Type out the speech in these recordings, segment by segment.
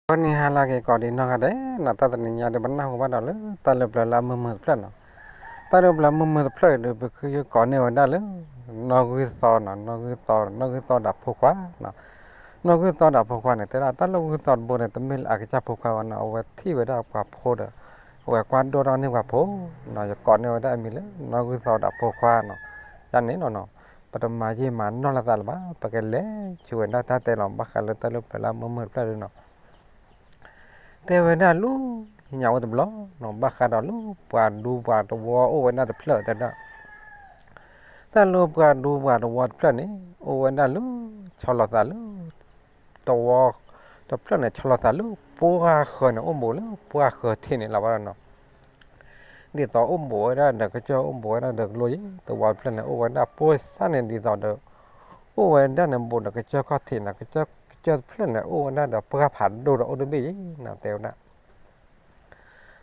ဂီၤနံၤဟါလၢအဂ့ၤ ကိးဒံးနီၢ်ဂၤဒဲးနီၤ, တၢ်တနံၤညါဒီး ပနၢ်ဟူဘၣ်ဒီးလၢ တၢ်လၢပျၢၤလၢအမုာ်မုာ်တဖျၢၣ်နီၤ. တၢ်လၢပျၢၤမုာ်မုာ်တဖျၢၣ်ဒီး ပကဟဲကိးန့ၢ်ဝဲဒၣ်လၢ နီၢ်ဂုၢ်သီနီၤ, နီၢ်ဂုၢ်သီ, နီၢ်ဂုၢ်သီဒီးအဖိခွါနီၤ. နီၢ်ဂုၢ်သီဒီးအဖိခွါန့ၣ် တဲဒၣ်တၢ်လၢနီၢ်ဂုၢ်သီတဘိန့ၣ် တမ့ၢ်လၢအကစၢ်ဖိခွါဘၣ်နီၤ, အဝဲထံၣ်ဝဲဒၣ်ပှၤဖိဒီး အဝဲကွၢ်ဒိၣ်ထီၣ်န့ၢ်ပှၤဖိနီၤ, ယကိးန့ၢ်ဝဲဒၣ်အမံၤလၢ နီၢ်ဂုၢ်သီဒီးအဖိခွါနီၤ. ယန့ၣ်လီၤနီၤ, ပတမၤယံာ်မၤနီၢ်လိာ်သးလၢၤဘၣ်, ပကလဲၤဆူဝဲဒၣ်တၢ်တဲလီၤ ဘၣ်ဃးလၢတၢ်လၢပျၢၤလၢအမုာ်မုာ်တဖျၢၣ်ဒုနီၤ. တဲဝဲဒၣ်လၢညါအိၣ်တဘျီနီၤ, ဘၣ်ဃးဒီးလၢပှၤဒူပှၤသဝီအိၣ်ဝဲဒၣ်တဖျၢၣ်တဲဒၣ်, တၢ်လၢပှၤဒူပှၤသဝီတဖျၢၣ်န့ၣ် အိၣ်ဝဲဒၣ်လၢ ဆီလီၤသးလၢ သဝီတဖျၢၣ်န့ၣ် ဆီလီၤသးလၢပှၢ်ဃၢၤန့ၣ် အိၣ်ဘူးလၢပှၢ်ဃၢၤထံးန့ၣ်လီၤဘၣ်နီၤ. ဒ်သိးအိၣ်ဘူးဝဲဒၣ်ဒီးကစၢၢ် အိၣ်ဘူးဝဲဒၣ်ဒီးကလိယ့ၣ် သဝီတဖျၢၣ်န့ၣ် အိၣ်ဝဲဒၣ်ပိၢ်စၢ်န့ၣ် ဒ်သိးဒီး အိၣ်ဝဲဒၣ်န့ၣ် ဘူးဒီးကစၢၢ်ခီၣ်ထံးန့ၣ် ကစၢၢ်တဖျၢၣ်န့ၣ် အိၣ်ဝဲဒၣ်ဒီးပှၢ်ဖးဒိၣ်ဒီးအိၣ်တဘ့ၣ်ယ့ၣ်နီၤ တဲဝဲဒၣ်.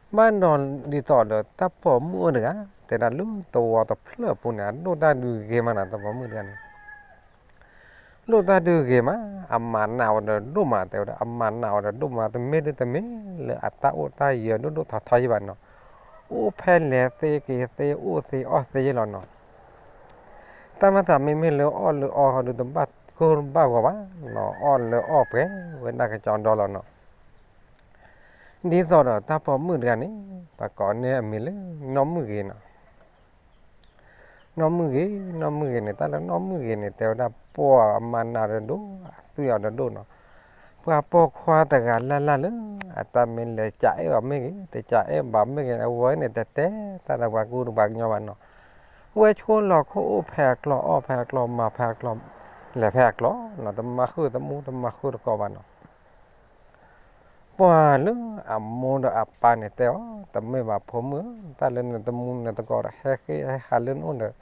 ဘၣ်ဒီးဒ်သိးဒီးတၢ်ပိာ်မုၣ်အိၣ်တဂၤ တဲဒၣ်လၢသဝီတဖျၢၣ်အပူၤန့ၣ် အဒိၣ်တၢ်ဒုးဂ့ၤမးနီၤ တၢ်ပိာ်မုၣ်တဂၤန့ၣ် ဒိၣ်တၢ်ဒုးဂ့ၤမး, အမၤနးဝဲဒီးဒိၣ်မး တဲဝဲဒၣ် အမၤနးဝဲဒီးဒိၣ်မး တမ့ၢ်ဒ်တမ့ၢ်လၢအတၢ်အိၣ်တၢ်ယၢၤဒိၣ်ဒိၣ်ထီထီယ့ၣ်ဘၣ်နီၤ, အိၣ်ဖဲလဲၤသ့က့ၤသ့ အိၣ်သ့အီၣ်သ့ယ့ၣ်လီၤနီၤ. တၢ်မၤသးမ့မ့ၢ်လၢအီၣ်လၢအီၣ်ဟီဒုး တဘၣ်ကိၢ်တဘၣ်ဂီၤဘၣ်နီၤ, အီၣ်လၢအီၣ်ပှဲၤဝဲဒၣ်ကစီဒီလီၤနီၤ. ဒ်သိးဒီးတၢ်ပိာ်မုၣ်တဂၤန့ၣ် ပှၤကိးန့ၢ်အမံၤလၢ နီၢ်မုၢ်ဂ့ၤနီၤ. နီၢ်မုၢ်ဂ့ၤ, နီၢ်မုၢ်ဂ့ၤန့ၣ် တၢ်လၢနီၢ်မုၢ်ဂ့ၤန့ၣ် တဲဝဲဒၣ် ပှၤအမၤနးဒီးဒိၣ် အသွံၣ်အီၤဒီးဒိၣ်နီၤ. ပှၤပိာ်ခွါတဂၤလၢ်လၢ်လၢ အတၢ်မ့ၢ်လဲၤကးအဲၣ်ဘၣ်မ့ၢ်ဂ့ၤ တကးအဲၣ်ဘၣ်မ့ၢ်ဂ့ၤ အဝဲန့ၣ်တတဲတၢ်ဒီးပှၤကူဒီးပှၤကညီဘၣ်နီၤ. ဝဲဆိလီၤခိၣ်အိၣ်ဖဲအကျိၤ အီၣ်ဖဲအကျိၤ မၤဖဲအကျိၤ လဲၤဖဲအကျိၤနီၤ, တမၤဃုာ်သမူ တမၤဃုာ်သကိးဘၣ်နီၤ. ပှၤလၢအမိၢ်ဒီးအပၢ်န့ၣ်တဲအီၤ, တမ့ၢ်ဘၣ်ဖိမုၣ်ဧၢ, တၢ်လၢနသမူနသကိးဒီး ဟဲဃ့ဟဲဟးလၢနအိၣ်ဒီး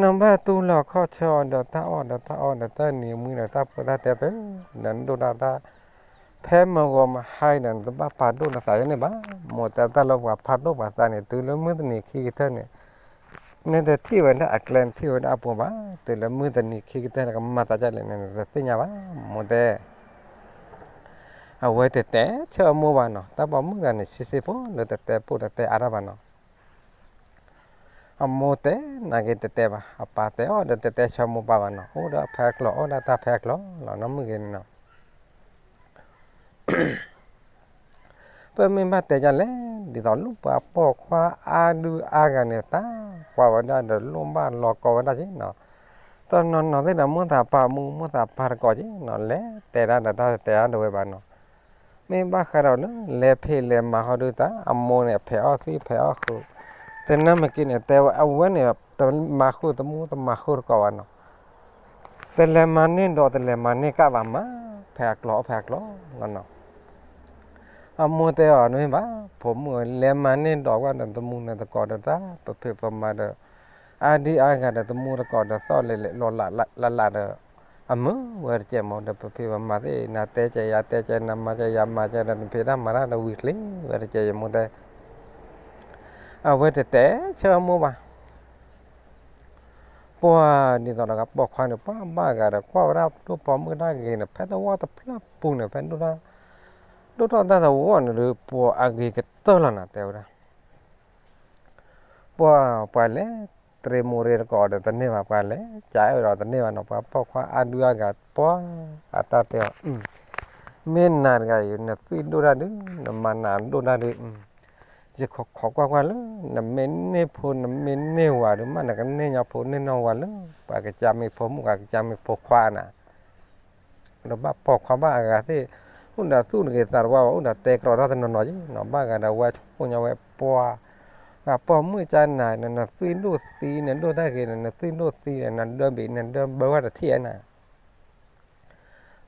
နဘၣ်တူၢ်လိာ်ခီၣ်ဆၢအီၤဒီးတၢ်အီၣ်ဒီးတၢ်အီဒီးတၢ်နံၤမှံဒီးတၢ်ဖိတၢ်တဲသ့, ဒီးနဒိၣ်တၢ်တၢ် ဖဲမုၢ်ဂီၤမုၢ်ဟါဒီး နတဘၣ်ပာ်ဒိၣ်နသးယဲန့ၣ်ဘၣ်. မိၢ်တဲတၢ်လၢပှၤပာ်ဒိၣ်ပှၤသးန့ၣ် တုၤလၢမုၢ်တနံၤခံကတၢၢ်န့ၣ် နတထံၣ်ဝဲဒၣ်အကျဲ နထံၣ်ဝဲဒၣ်အပူၤဘၣ်. တုၤလၢမုၢ်တနံၤခံကတၢၢ်န့ၣ် ကမၤသးဒ်လဲၣ်န့ၣ် နတသ့ၣ်ညါဘၣ်. မိၢ်တဲ အဝဲတတဲဆၢအမိၢ်ဘၣ်နီၤ. တၢ်ပိာ်မုၣ်တဂၤန့ၣ် ဆံးဆံးဖိလၢတတဲပိၢ်တတဲအါတၢ်ဘၣ်နီၤ. အမိၢ်တဲနာ်က့တတဲဘၣ်, အပၢ်တဲအီၤဒီးတတဲဆၢမိၢ်ပၢ်ဘၣ်နီၤ. အိၣ်ဒီးဖဲအကျိၤ အိၣ်ဒီးတၢ်ဖဲအကျိၤလီၤ နီၢ်မုၢ်ဂ့ၤန့ၣ်နီၤ. ပမ့ၢ်ဘၣ်တဲဒ်လဲၣ်, ဒ်သိးလၢပှၤပိာ်ခွါအါဒုအါဂၤန့ၣ် တၢ်ကွၢ်ဝဲဒၣ်ဒီးလိၣ်ဘၣ်လီၤကီဝဲဒၣ်က့နီၤ. တနီၤနီၤသ့ၣ်ဒီး မိၢ်သးပာ်မူ မိၢ်သးပာ်တကိးက့နီၤ, လဲၤတဲဒၣ်ဒီးတၢ်တဲဒၣ်ဒၣ်ဝဲဘၣ်နီၤ. မ့ၢ်ဘၣ်ဃးဒီးလၢ လဲၤဖံးလဲၤမၤဃီဒုတၢ် အမိၢ်န့ၣ် ဖဲးအီၣ်သွံၣ်ဖဲးအီၣ်ဃုာ်, သနာ်က့န့ၣ် တဲဝဲအဝဲန့ၣ် တမၤဃုာ်သမူ တမၤဃုာ်တကိးဘၣ်နီၤ. တလဲၤမၤန့ၢ်ဒီး တလဲၤမၤန့ၢ်ကၣ်ဘၣ်မး, ဖဲအကျိၤ အိၣ်ဖဲအကျိၤလီၤနီၤ. အမိၢ်တဲအီၤ တမ့ၢ်ဘၣ် ဖိမုၣ်ဧၢ, လဲၤမၤန့ၢ်ဒီးကွၢ်ဒီးသမူန့ၣ်သကိးဒီးတၢ် ပဖံးပမၤဒီး အါဒံအါဂၤဒီးသမူသကိးဒီးသီၣ်လဲၤလဲၤလီၤလးလးဒီး အမုာ်ဝဲတကဲးမးဒီး ပဖံးပမၤသ့ၣ် နၤတဲကဲးယၤတဲကဲး နမၤကဲးယၤမၤကဲးဒီး နဖံးတၢ်မၤတၢ်ဒီးဝံၤချ့ဝဲတကဲး ယမိၢ်တဲ အဝဲတတဲဆၢမိၢ်ဘၣ်. ပှၤဒ်သိးဒီးကပိာ်ခွါန့ၣ် ပှၤဘၣ်ဂၤဒီး ကွၢ်ဝဲဒၣ်ဒိၣ်ပိာ်မုၣ်တၢ်ဂ့ၤန့ၣ် ဖဲသဝီတဖျၢၣ်ပူၤန့ၣ် ဖဲဒိၣ်တၢ် ဒိၣ်ထီၣ်တၢ်သဝီန့ၣ်ဒီး ပှၤအဂ့ၤကတၢၢ်လီၤနၤ တဲဝဲဒၣ်. ပှၤ ပှၤလဲၤတရံးမိၢ်ရ့တကိးဒီးတန့ၢ်ဘၣ်, ပှၤလဲၤကးအဲၣ်ဒီးတန့ၢ်ဘၣ်နီၤ, ပှၤပိာ်ခွါအါဒုအါဂၤ ပှၤ အတၢ်တဲအီၤ မ့ၢ်နၤတဂၤအံၤ နသွံၣ်ဒိၣ်တၢ်ဒုး နမၤနးဒိၣ်တၢ်ဒုး, ယခိးခိးကွၢ်ကွၢ်လၢ နမ့ၢ်န့ၢ်ဖိ နမ့ၢ်န့ၢ်ဝၤဒုး မ့ၢ်နကန့ၢ်ညီဖိန့ၢ်ညီဝၤလၢ ပှၤကစၢ်မ့ၢ်ဖိမုၣ် ပှၤကစၢ်မ့ၢ်ဖိခွါနၤ ဒီးဘၣ်ပိာ်ခွါဘၣ်အဂၤသ့ၣ်, အိၣ်ဒီးသူၣ်တဂ့ၤသးတဝါဘၣ်, အိၣ်ဒီးတဲကြီထီၣ်တနီၤနီၤက့နီၤ, ဘၣ်ဂၤဒီးဝဲဆိကမိၣ်ညီဝဲပှၤ, ဂၤပိာ်မုၣ်ကနၤန့ၣ် နသွံၣ်ဒိၣ်သံန့ၣ် ဒိၣ်တၢ်ဂ့ၤန့ၣ် နသွံၣ်ဒိၣ်သံန့ၣ် နဒၢဘ့ၣ် နဒၢဘၢဝဲတထံၣ်နၤ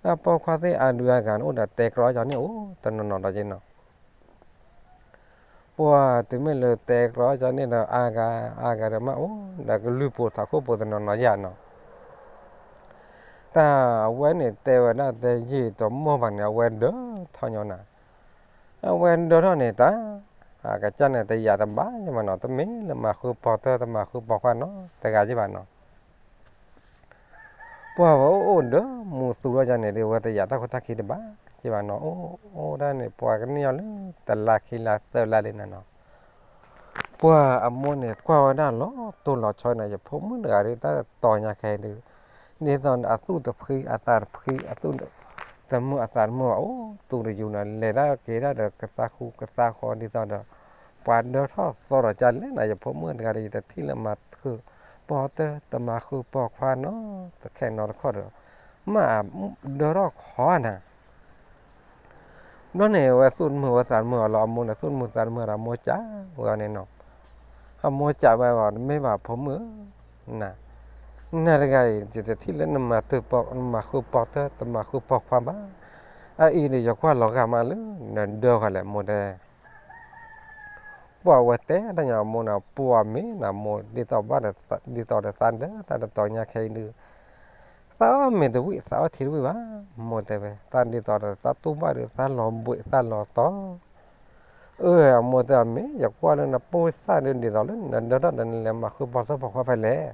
ဂၤပိာ်ခွါသ့ၣ်အါဒုအါဂၤန့ၣ် အိၣ်ဒီးတဲကြီကၠီန့ၣ်အိၣ်တနီၤနီၤဒီးက့နီၤ. ပှၤတုၤမ့ၢ်လၢတဲကြီကၠီန့ၣ်ဒီးအါဂၤ, အါဂၤဒီးမ့ၢ်အိၣ်ဒီးကလုၢ်ပူၤထးခိၣ်ပူၤတနီၤနီၤယၤနီၤ. တၢ်အဝဲန့ၣ်တဲဝဲဒၣ်တဲယံာ်တမီၢ်ဘၣ်န့ၣ် အဝဲဒၢထီၣ်ညီနၤ. အဝဲဒၢထီၣ်န့ၣ်တၢ်, အကစၢ်န့ၣ်တယာ်တဘၣ်ယမးနီၤ, တမ့ၢ်လၢမၤဃုပိာ်ထွဲ တမၤဃုပိာ်ခွါနီတဂၤယဘၣ်နီၤ. ပှၤဝဲအိၣ်အိၣ်ဒီးမူသူထီၣ်ယၤန့ၣ်ဒီး ဝဲတယာ်တၢ်ခိၣ်တၢ်ခံတဘၣ်, ကဲဘၣ်နီၤ အိၣ်အိၣ်ဒၣ်န့ၣ် ပှၤကန့ၢ်အီၤလၢတလါခံလါသၢလါလံန့ၣ်နီၤ ပှၤအမိၢ်န့ၣ် ကွၢ်ဝဲဒၣ်လီၤတိၢ်လီၤဆီန့ၣ် ယဖိမုၣ်တဂၤဒီး တၢ်တတီၤညါခဲအံၤဒုး ဒ်သိးအသူၣ်တဖှံအသးတဖှံ အသူၣ်တမုာ်အသးတမုာ်ဘၣ် အိၣ်သူၣ်တယူၤန့ၣ် လဲၤတၢ်က့ၤတၢ်ဒီးကသါဃူကသါဃီဒ်သိးဒီး ပှၤဒၢထီၣ်သီဒီးကလဲၣ်န့ၣ် ယဖိမုၣ်တဂၤဒီး ယတထံၣ်လၢမၤဃုာ်ပီၢ်တၢၢ် တမၤဃုာ်ပီၢ်ခွါနီတခဲနီတခီဒီး မ့ၢ်ဒၢထီၣ်ခီနၤ ဘျီန့ၣ် အဝဲသူၣ်တမုာ်ဝဲသးတမုာ်အီၤလီၤ အမိၢ်န့ၣ် သူၣ်တမုာ်သးတမုာ်ဒီး အမိၢ်ကးဝဲအီၤန့ၣ်နီၤ အမိၢ်ကးဝဲအီၤ တမ့ၢ်ဘၣ်ဖိမုၣ်ဧၢ, နၤ, နၤတဂၤအံၤ ယတထံၣ်လၢနမၤတၢၢ်ပီၢ် နမၤဃုာ်ပီၢ်တၢၢ် တမၤဃုာ်ပီၢ်ခွါဘၣ်, အအံၤဒီး ယကွၢ်လီၤဂာ်မးလၢ နဒၢဃီလဲၣ် မိၢ်တဲ ပှၤဝဲတဲတၢ်ညီအမိၢ်န့ၣ် ပှၤမ့ၢ်နမိၢ် ဒ်သိးဘၣ် ဒ်သိးဒီးသးဒၢတၢ်တတီၤညါခဲအံၤဒုး သးအီၣ်မ့ၤတဝံၣ် သးအီၣ်ထံတဝံၣ်ဘၣ်, မိၢ်တဲဝဲ သးဒ်သိးဒီးသးတူၢ်ဘၣ်ဒီး သးလီၤဘှံးသးလီၤတီၤ, အၢ အမိၢ်တဲအီၤ မ့ၢ်ယကွၢ်လၢနပိၢ်သၣ်ဒုး ဒ်သိးလၢနဒၢထီၣ်ဒီး နလဲၤမၤဃုာ်ပီၢ်တၢၢ်ပီၢ်ခွါဖဲလဲၣ်,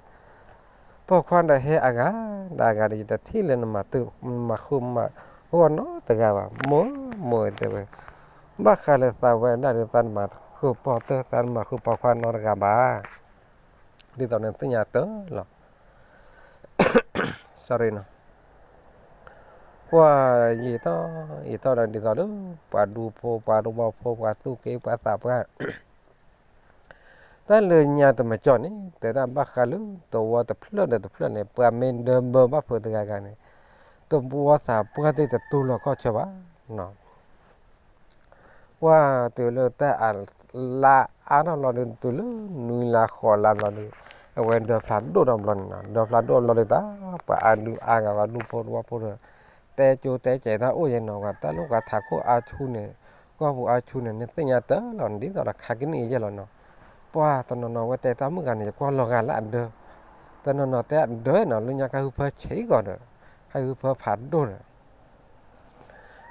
ပီၢ်ခွါဒီးဟဲအဂၤ ဒီးအဂၤဒီး ယတထံၣ်လၢနမၤတၢၢ် မၤဃုာ်မၤဂီၢ်နီတဂၤဘၣ်, မိၢ် မိၢ်တဲဝဲ ဘၣ်ဃးလၢသးဝဲဒၣ်ဒီး သးနမၤဃုာ်ပီၢ်တၢၢ် သးနမၤဃုာ်ပီၢ်ခွါနီတဂၤဘၣ်, ဒ်သိးနသ့ၣ်ညါတၢ်လီၤ sorry နီၤ, ပှၤယံာ်ထီၣ်ယံာ်ထီၣ်ဒီး ဒ်သိးလၢ ပှၤဒူဖိ ပှၤတဝီဖိ ပှၤသူၣ်က့ ပှၤသးပှၢ် တၢ်လၢညါတမံၤကီၢ်န့ၣ် တဲဒၣ်ဘၣ်ဃးလၢတဝီတဖျၢၣ်ဒီးတဖျၢၣ်န့ၣ် ပှၤမ့ၢ်ဒၢဘၢဘၣ်ဖုးတဂၤဂၤန့ၣ် တဝီသးပှၢ်သ့ၣ်တတူၢ်လိာ်ခီၣ်ဆၢဘၣ်နီၤ ပှၤတုၤလၢတၢ်အလါအါထီၣ်ဘျီဒီး တုၤလၢနွံလါဃိးလါဘျီဒီး အဝဲဒၢဖျါဒိၣ်ထီၣ်ဘျီန့ၣ်နီၤ, ဒၢဖျါဒိၣ်ဘျီဒီးတၢ် ပှၤအါဒုအါဂၤ ပှၤဒူဖိတဝီဖိဒီး တဲကၠိတဲကဲးတၢ်အိၣ်ယဲနီၤ, ပှၤတၢ်လိၣ်ပှၤထးခိၣ်အါဆူန့ၣ် ကီၢ်ပူၤအါဆူန့ၣ် နသ့ၣ်ညါတၢ်လီၤန့ၣ် ဒ်သိးဒီးခါကနံၣ်အံၤယဲၢ်လီၤနီၤ, ပှၤတနီၤနီၤဝဲတဲတၢ်မုၣ်ဂၤန့ၣ် ယကွၢ်လီၤဂာ်လၢအဒၢ, တနီၤနီၤတဲအဒၢနီၤ လၢညါခါဟုဖၢဆံးကီးဒီး ခါဟုဖၢဖးဒိၣ်ဒီး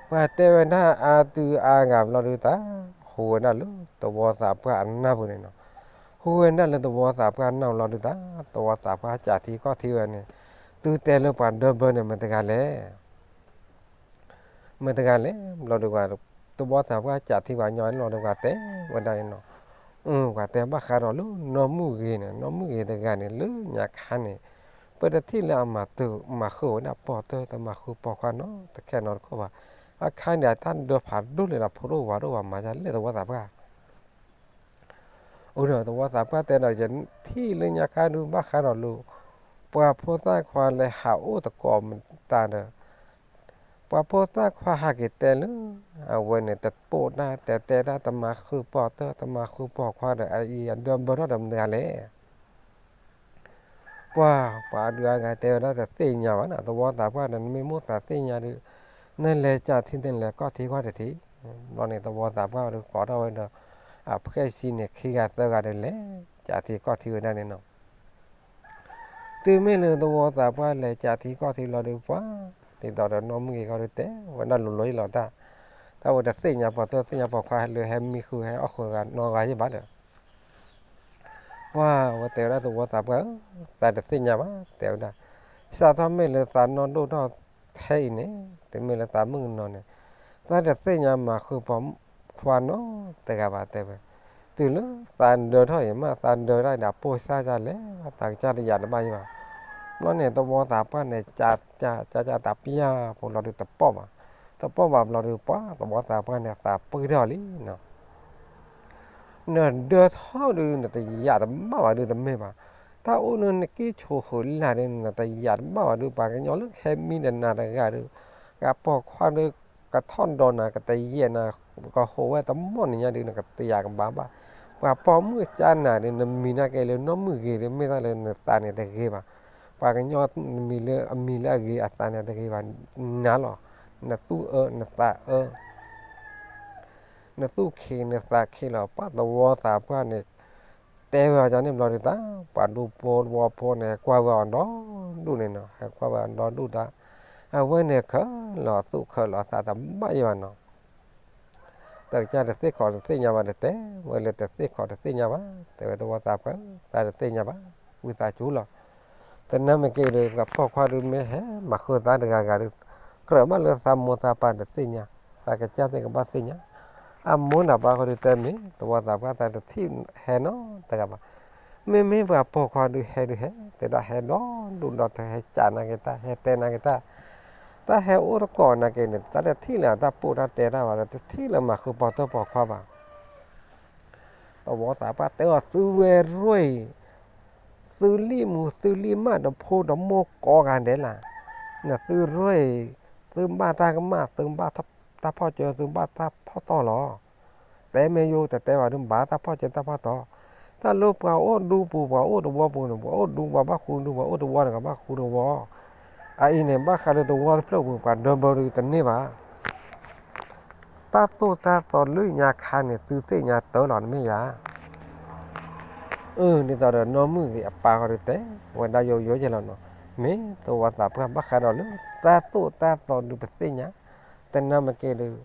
ပှၤတဲဝဲဒၣ်အါဒုအါဂၤဘျီဒုးတၢ် ဟူးဝဲဒၣ်လၢတဝီသးပှၢ်အနၢ်ပူၤန့ၣ်နီၤ, ဟူးဝဲဒၣ်လၢတဝီသးပှၢ်အနၢ်လီၤဒုးတၢ် တဝီသးပှၢ်ကးထံကီၢ်ထံဝဲန့ၣ်, သုတဲလၢပှၤဒၢဘၢန့ၣ် မတၤတဂၤလဲၣ် မတၤတဂၤလဲၣ် ဘျီဒုး တဝီသးပှၢ်ကးထံပှၤညီလီၤဒီး ပှၤတဲဝဲဒၣ်န့ၣ်နီၤ, ပှၤတဲဘၣ်ဃးဒီးလၢနီၢ်မုၣ်ဂ့ၤန့ၣ် နီၢ်မုၣ်ဂ့ၤတဂၤန့ၣ် လၢညါခါန့ၣ် ပတထံၣ်လၢအမၤတၢၢ်မၤဃုာ်ဝဲဒၣ်ပီၢ်တၢၢ် တမၤဃုာ်ပီၢ်ခွါနီတခဲနီတခီဘၣ်, အခါန့ၣ် အတၢ်ဒၢဖးဒိၣ်လဲၣ်ဒီး ဖိဒိၣ်ဝၤဒိၣ်ဘၣ် မၤဒ်လဲၣ်တဝီသးပှၢ် အိၣ်ဒီးတဝီသးပှၢ်တဲဒီး ယထံၣ်လၢညါခါဒုး ဘၣ်ဃးဒီးလၢ ပှၤဖိသၣ်ခွါလဲၤဟးအိၣ်တကိးမတၤဒီး ပှၤဖိသၣ်ခွါဟးက့ၤတဲလၢ အဝဲန့ၣ် တပိာ်တၢ်တဲတဲတၢ် တမၤဃုာ်ပီၢ်တၢၢ် တမၤဃုာ်ပီၢ်ခွါဒီး အအံၤအဒၢဘၢထီၣ်ဒီးမတၤတဂၤလဲၣ် ပှၤ ပှၤအဒုအါဂၤတဲဝဲဒၣ် တသ့ၣ်ညါဘၣ်နီၤ, တဝီသးပှၢ်ဒီး နမ့ၢ်မိၣ်သးသ့ၣ်ညါဒီး နလဲၤကးထံ နလဲၤကီၢ်ထံကီၢ်တထံး, ဘျီန့ၣ် တဝီသးပှၢ်ဒီးကိးထီၣ်ဝဲဒီး အဖှဲၣ်ဆံန့ၣ် ခံဂၤသၢဂၤဒီး လဲၤကးထံကီၢ်ထံဝဲဒၣ်န့ၣ်နီၤ တုၤမ့ၢ်လၢတဝီသးပှၢ်လဲၤကးထံကီၢ်ထံဘျီဒီး ပှၤ ဒ်သိးဒီးနီၢ်မုၢ်ဂ့ၤခီဒီး တဲဝဲဒၣ်လိၤလိၤယလီၤတၢ်, တၢ်ဝဲတသ့ၣ်ညါပီၢ်တၢၢ် သ့ၣ်ညါပီၢ်ခွါလၢဟဲမံဃုာ်ဟဲအီၣ်ဃုာ်ဂၤနီတဂၤယဲၢ်ဘၣ်ဒီး ပှၤဝဲတဲဝဲဒၣ်တဝီသးပှၢ်ဧၢ, သးတသ့ၣ်ညါဘၣ် တဲဝဲဒၣ်, စးထီၣ်မ့ၢ်လၢသးနီၢ်ဒိၣ်ထီၣ်ထဲအံၤန့ၣ် တမ့ၢ်လၢသးမုၣ်ကနီၤန့ၣ် သးတသ့ၣ်ညါမၤဃုာ်ပီၢ်ခွါနီတဂၤဘၣ် တဲဝဲ, တုၤလၢသးဒၢထီၣ်အံၤမး သးဒၢတၢ်ဒီး ပိၢ်စၢ်ယၤလဲၣ် သးကစၢ်တယာ်တဘၣ်ယဲၢ်ဘၣ်, ဘျီန့ၣ် တဝီသးပှၢ်န့ၣ် ကးကးကးတၢ်ပျၢ်ဖိလီၤဒုးတပိာ်ဘၣ်, တပိာ်ဘၣ်ဘျီဒုး ပှၤတဝီသးပှၢ်န့ၣ် သးပှၢ်ထီၣ်လံနီၤ နဒၢထီၣ်ဒုး နတယာ်တဘၣ်ဘၣ်ဒုးတမ့ၢ်ဘၣ်, တၢ်အိၣ်လၢနက့ၢ်ဆိးဃုာ်လၢ်ဒုး နတယာ်တဘၣ်ဘၣ်ဒုး ပှၤကညီလၢဟဲမံဒီးနၤတဂၤဒုး ကပီၢ်ခွါဒုး ကထီၣ်ဒီးနၤ ကတယဲၢ်နၤ ကဟူးဝဲတမီၢ်နံၤညါဒုး နကတယာ်ကဘၣ်ဘၣ်, ပှၤပိာ်မုၣ်ကၢ်နၤဒုး နမံၤနာ်က့လၢနီၢ်မုၢ်ဂ့ၤဒုး မ့ၢ်တၢ်လၢနသးန့ၣ်တဂ့ၤဘၣ်, ပှၤကညီမံၤလၢအမံၤလၢအဂ့ၤအသးန့ၣ်တဂ့ၤဘၣ်, နၤလီၤ, နသူၣ်အၢ နသးအၢ နသူၣ်ခံးနသးခံးလီၤ ပှၤတဝီသးပှၢ်န့ၣ် တဲဝဲအီၤန့ၣ်ဘျီဒုးတၢ် ပှၤဒူဖိတဝီဖိန့ၣ် ကွၢ်ဝဲအီၤဒီဒူၣ်န့ၣ်နီၤ ဟဲကွၢ်ဝဲအီၤဒီဒူၣ်တၢ်, အဝဲန့ၣ်ခဲလၢာ်သူၣ်ခဲလၢာ်သးတဘၣ်ယဲၢ်ဘၣ်နီၤ တကစၢ်တသ့ၣ်ခီးတသ့ၣ်ညါဘၣ်ဒီး တဲဝဲလၢတသ့ၣ်ခီးတသ့ၣ်ညါဘၣ်, တဲဝဲတဝီသးပှၢ် သးတသ့ၣ်ညါဘၣ်, ဝံသးစူၤလီၤ, တနၢ်မ့ၢ်က့ၤဒီး ပှၤပိာ်ခွါဒုးမ့ၢ်ဟဲမၤဃုာ်သးတဂၤဂၤဒုး, ကြၢးဘၣ်လၢသးမိၢ်သးပၢ်တသ့ၣ်ညါ, သးကစၢ်သ့ၣ်ကဘၣ်သ့ၣ်ညါ. အမိၢ်ဒီးပၢ်ဃီဒုးတဲမ့ၢ် သဝီသးပှၢ်သးတထံၣ်ဟဲနီတဂၤဘၣ်. မ့မ့ၢ်ပှၤပိာ်ခွါဒုးဟဲဒုးဟဲ, တဲဒၣ်ဟဲဒီဒူၣ်ဒီထၢ ဟဲကးနာ်က့ၤတၢ် ဟဲတဲနာ်က့ၤတၢ်, တၢ်ဟဲအိၣ်တကိးနာ်က့ၤန့ၣ် တၢ်တထံၣ်လၢၤတၢ်ပိာ်တၢ်တဲတၢ်ဘၣ်, တထံၣ်လၢၤမၤဃုာ်ပီၢ်တၢ်ပိာ်ခွါဘၣ်. သဝီသးပှၢ်တဲအီၤ သုဝဲရ့ၣ်အံၤ, သုလံၣ်မူသုလံၣ်မးတဖိတမိၢ်ကိးဂၤဒဲးလၢ်, နသုရ့ၣ်အံၤ, သုဘၣ်တၢ်ကမၣ် သုဘၣ်တၢ်ဖီၣ်စၢၤ သုဘၣ်တၢ်ဖီၣ်တီၢ်လီၤ. တဲမ့ၢ်ယိ တတဲဘၣ်ဒုး ဘၣ်တၢ်ဖီၣ်စၢၤတၢ်ဖီၣ်တီၢ်, တၢ်လၢပှၤအိၣ်ဒူပူၤ ပှၤအိၣ်တဝီပူၤန့ၣ် ပှၤအိၣ်ဒူပှၤဘၣ်ဃူဒူ ပှၤအိၣ်တဝီန့ၣ် ကဘၣ်ဃူတဝီ. အအံၤန့ၣ် ဘၣ်ဃးလၢသဝီတဖျၢၣ်ပူၤ ပှၤဒၢဘၢဒုးတန့ၢ်ဘၣ်. တၢ်သိၣ်တၢ်သီလၢညါခါန့ၣ် သုသ့ၣ်ညါတၢ်လီၤ နမ့ၢ်ယၤ. အၢ ဒ်သိးဒီးနီၢ်မုၢ်ဂ့ၤအပၢ်ဃီဒုးတဲဝဲဒၣ်ယိယိယဲၢ်လီၤနီၤ, မ့ၢ်သဝီသးပှၢ်ဘၣ်ဃးဒီးလၢ တၢ်သိၣ်တၢ်သီဒုးပသ့ၣ်ညါ, တနၢ်မ့ၢ်က့ၤဒုး,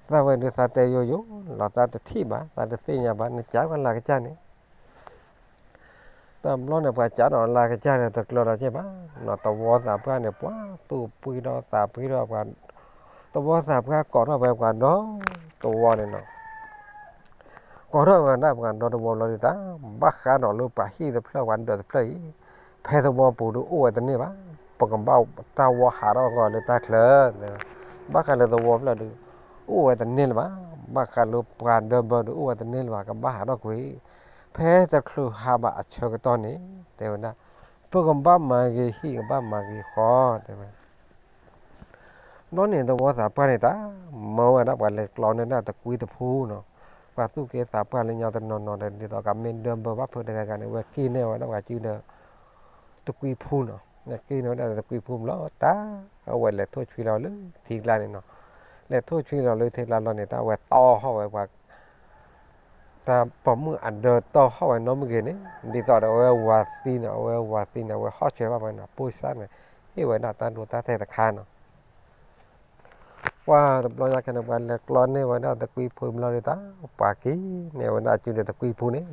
သးဝဲဒုးသးတဲယိယိလီၤ သးတထံၣ်ဘၣ် သးတသ့ၣ်ညါဘၣ် နကးကလၤကစၢ်န့ၣ် တဘျီန့ၣ် ပှၤကးဒီးလၤကစၢ်န့ၣ် တကျၢၤဒီးက့ၤဘၣ်နီၤ, သဝီသးပှၢ်န့ၣ် ပှၤသူၣ်ပှံၤဒီးသးပှံၤဒီးပှၤ, သဝီသးပှၢ်ကိးထီၣ်ဝဲပှၤဒီတဝီန့ၣ်နီၤ, ကိးထီၣ်ဝဲဒၣ်ပှၤဒီတဝီလီၤဒုးတၢ်, ဘၣ်ဃးဒီးလၢပှၤဟံၣ်တဖျၢၣ်ပှၤဒၢးတဖျၢၣ်အံၤ, ဖဲသဝီပူၤဒုးအိၣ်ဝဲတန့ၢ်ဘၣ်, ပကဘၣ်တၢ်ဝီဟးထီၣ်အဂီၢ်လၢတၢ်ချၢ, ဘၣ်ဃးလၢသဝီဖျၢၣ်ဒုး အိၣ်ဝဲတန့ၢ်လၢၤဘၣ်, ဘၣ်ဃးလၢပှၤဒၢဘၢဒုးအိၣ်ဝဲတန့ၢ်လၢၤဘၣ် ကဘၣ်ဟးထီၣ်ကွံာ်, ဖဲတချုးဟးဘၣ်အဆၢကတီၢ်န့ၣ် တဲဝဲဒၣ်, ပကဘၣ်မၤဂ့ၤဟံၣ် ကဘၣ်မၤဂ့ၤဃီ တဲဝဲ ဘျီန့ၣ် သဝီသးပှၢ်န့ၣ်တၢ်, မၢဝဲဒၣ်ပှၤလဲၤကျီန့ၢ်ဒၣ်တကွံတဖုနီၤ, ပှၤသူၣ်က့သးပှၢ်လၢညါတနီၤနီၤဒီး ဒ်သိးကမ့ၢ်ဒၢဘၢဘၣ်ဖုးတဂၤဂၤန့ၣ် ဝဲက့ၤန့ၢ်ဝဲဒၣ်ပှၤစုဒီး တကွံဖုနီၤ, က့ၤန့ၢ်ဝဲဒၣ်တကွံဖုဘျီတၢ်, အဝဲလဲၤထိၣ်ဆွံလီၤလၢထံကျါန့ၣ်နီၤ, လဲၤထိၣ်ဆွံလီၤလၢထံကျါလီၤန့ၣ် တၢ်ဝဲတီၢ်ဟီၣ်ဝဲပှၤ တၢ်ပိာ်မုၣ်အဒၢတီၢ်ဟီၣ်ဝဲနီၢ်မုၢ်ဂ့ၤန့ၣ်, ဒ်သိးဒီးအဝဲဝၤသံန့ၣ် အဝဲဝၤသံန့ၣ် အဝဲဟီၣ်ဆှဲးဘၣ်ဝဲန့ၣ် ပိၢ်စၢ်န့ၣ် ဟ့ၣ်ဝဲဒၣ်တၢ်ဒိတၢ်တဲာ်တခါနီၤ, ပှၤတဘျီညါခဲန့ၣ် ပှၤလဲၤကျီန့ၢ်ဝဲဒၣ်တကွံဖုဘျီဒုးတၢ်, ပှၤက့ၤန့ၢ်ဝဲဒၣ်အစုဒီးတကွံဖုန့ၣ်,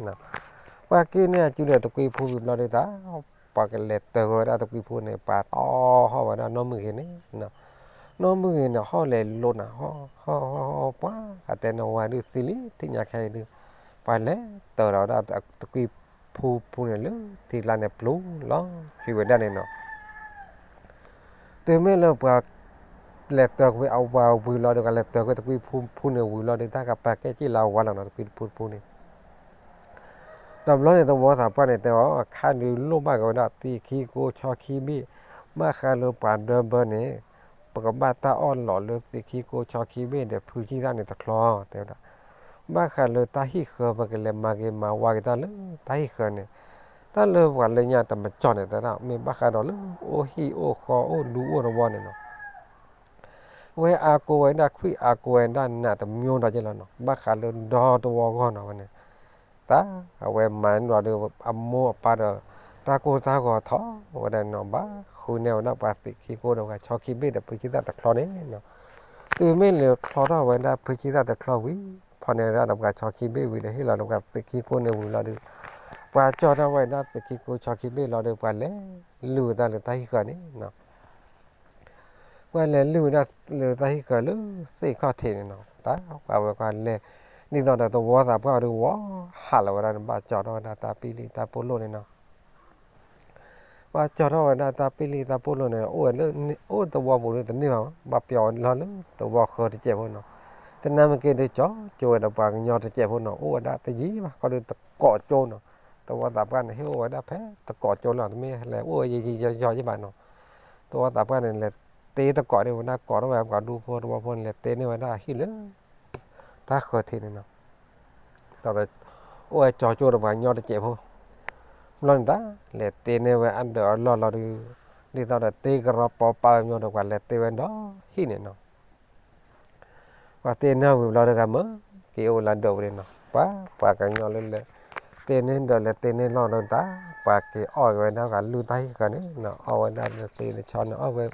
ပှၤက့ၤန့ၢ်အစုဒီးတကွံဖုဝံၤဘျီဒုးတၢ်, ပှၤကလဲၤတၢၤဝဲဒၣ်တကွံဖုန့ၣ် ပှၤတီၢ်ဟီၣ်ဝဲဒၣ်နီၢ်မုၢ်ဂ့ၤန့ၣ်, နီၢ်မုၢ်ဂ့ၤန့ၣ် ဟီၣ်လဲၤလိၤနၤ, ဟီၣ်ဟီၣ်ဟီၣ်ပှၤ အတဲန့ၣ်ဝဲဒုးသံလံ ထံၣ်ညါခဲအံၤဒုး, ပှၤလဲၤတၢၤဒီးဝဲဒၣ်တကွံဖုဖုန့ၣ်လၢ ထံကျါန့ၣ်ပျူၤလီၤဆံးဝဲဒၣ်န့ၣ်နီၤ, တုၤမ့ၢ်လၢပှၤ လဲၤတၢၤကွံာ်အဝၤဝံၤလီၤဒီး ကလဲၤတၢၤကွံာ်တကွံဖုဖုန့ၣ်ဝံၤလီၤဒီး တၢ်ကပာ်ကဲက့ၢ်လၢအဝၤလီၤနီၤ တကွံဖုဖုန့ၣ် တဘျီန့ၣ် သဝီသးပှၢ်န့ၣ်တဲအီၤ ခါဒုးလိၣ်ဘၣ်က့ၤဝဲဒၣ်သ့ၣ်ခံကိဆီခံဘ့ၣ်, ဘၣ်ဃးလၢပှၤဒၢဘၢန့ၣ် ပကဘၣ်တၢ်အီၣ်လီးလၢသ့ၣ်ခံကိဆီခံဘ့ၣ်ဒီး ဖုဆံၣ်သၣ်န့ၣ်တချီ တဲဝဲဒၣ်, ဘၣ်ဃးလၢတၢ်ဟံၣ်ဃၢၤ ပကလဲၤမၤဂ့ၤမၤဝါက့ၤတၢ်လၢတၢ်ဟံၣ်ဃၢၤန့ၣ်, တၢ်လၢပှၤလၢညါတမကၠီၣ်န့ၣ် တဲဒၣ် မ့ၢ်ဘၣ်ဃးဒီးလၢအိၣ်ဟံၣ်အိၣ်ဃီအိၣ်ဒူအိၣ်သဝီန့ၣ်နီၤ ဝဲအါကိးဝဲဒၣ်ခွံၣ်အါကိးဝဲဒၣ်နးတမျိုးဒီးက့ၢ်လီၤနီၤ, ဘၣ်ဃးလၢဒီတဝီဂီၢ်နီၤဝဲန့ၣ်, တၢ်အဝဲမၤန့ၣ်လီၤဒီး အမိၢ်အပၢ်ဒီး တၢ်ကိၢ်တၢ်ဂီၤထီၣ်ဝဲဒၣ်နီၤ, ဘၣ်ဃုန့ၢ်ဝဲဒၣ်ပှၤသ့ၣ်ခံကိဒီးပှၤဆီခံဘ့ၣ်ဒီး ဖုဆံၣ်သၣ်တချီန့ၣ်နီၤ, တုၤမ့ၢ်လၢချီထီၣ်ဝဲဒၣ်ဖုဆံၣ်သၣ်တချီဝံၤ ဖီၣ်န့ၢ်ဝဲဒၣ်ဒီးပှၤဆီခံဘ့ၣ်ဝံၤဒီး ဟ့ၣ်လီၤဒီးပှၤသ့ၣ်ခံကိန့ၣ်ဝံၤလီၤဒီး ပှၤကၠီၣ်ထီၣ်ဝဲဒၣ်သ့ၣ်ခံကိဆီခံဘ့ၣ်လီၤဒီး ပှၤလဲၤလုၢ်ဝဲဒၣ်လၢတၢ်ဟံၣ်ဃၢၤန့ၣ်နီၤ ပှၤလဲၤလုၢ်ဝဲဒၣ်လၢတၢ်ဟံၣ်ဃၢၤလၢသ့ၣ်ခီၣ်ထံးန့ၣ်နီၤ, တၢ်ပှၤဝဲပှၤလဲၤ ဒ်သိးဒီးသဝီသးပှၢ်အီၤဒီးဝီ ဟးလီၤဝဲဒၣ်န့ၣ် ဘၣ်ကၠီၣ်ထီၣ်ဝဲဒၣ်တၢ်ပံၣ်လံၣ်တၢ်ပိၢ်လိၣ်န့ၣ်နီၤ, ဘၣ်ကၠီၣ်ထီၣ်ဝဲဒၣ်တၢ်ပံၣ်လံၣ်တၢ်ပိၢ်လိၣ်န့ၣ် အိၣ်ဝဲလၢ အိၣ်သဝီပူၤလၢတန့ၢ်ဘၣ်, ဘၣ်ပျီလီၤလၢသဝီဃၢၤတစဲးဖိနီၤ, တနၢ်မ့ၢ်က့ၤဒီးကၠီၣ်ကၠိဝဲဒီးပှၤကညီတစဲးဖိနီၤ, အိၣ်ဝဲဒၣ်တယံာ်ဘၣ် ခီဒီးတကိးကၠိနီၤ, သဝီသးပှၢ်န့ၣ်ဟ့ၣ်အိၣ်ဝဲဒၣ်ဖဲတကိးကၠိလီၤ, တမ့ၢ်လဲၤအိၣ်ဝဲယံာ်ယံာ်ယီၤယီၤယံာ်ဘၣ်နီၤ, သဝီသးပှၢ်န့ၣ် လဲၤတ့တကိးန့ၢ်ဝဲဒၣ် ကိးထီၣ်ဝဲပှၤဒူဖိသဝီဖိန့ၣ် လဲၤတ့န့ၢ်ဝဲဒၣ်ဟံၣ်လၢ တၢ်ဃၢၤထံးန့ၣ်နီၤ, ဒီး အိၣ်ဝဲကၠီကၠိဒီးပှၤကညီတစဲးဖိ, ဘျီန့ၣ်တၢ် လဲၤတ့န့ၢ်ဝဲအဒၢးအလီၢ်လီၤဒီး ဒ်သိးဒီးတ့ကရီပီပာ်ဝဲညီဒီးပှၤလဲၤတ့ဝဲဒီးဟံၣ်န့ၣ်နီၤ ပှၤတ့န့ၢ်ဝံၤဘျီဒီး ကမၢက့ၤအိၣ်လၢဒၢးဝဲန့ၣ်နီၤ, ပှၤ ပှၤကညီလၢလဲၤ တ့န့ၢ်ဒၢးလဲၤတ့န့ၢ်လီၢ်ဒီးတၢ် ပှၤက့ၤအီၣ်က့ၤဝဲဒၣ် ပှၤလုၢ်တၢ်ဟံၣ်ဃၢၤန့ၣ်နီၤ, အီၣ်ဝဲဒၣ်လၢသ့လၢဆီန့ၣ် အီၣ်ဝဲ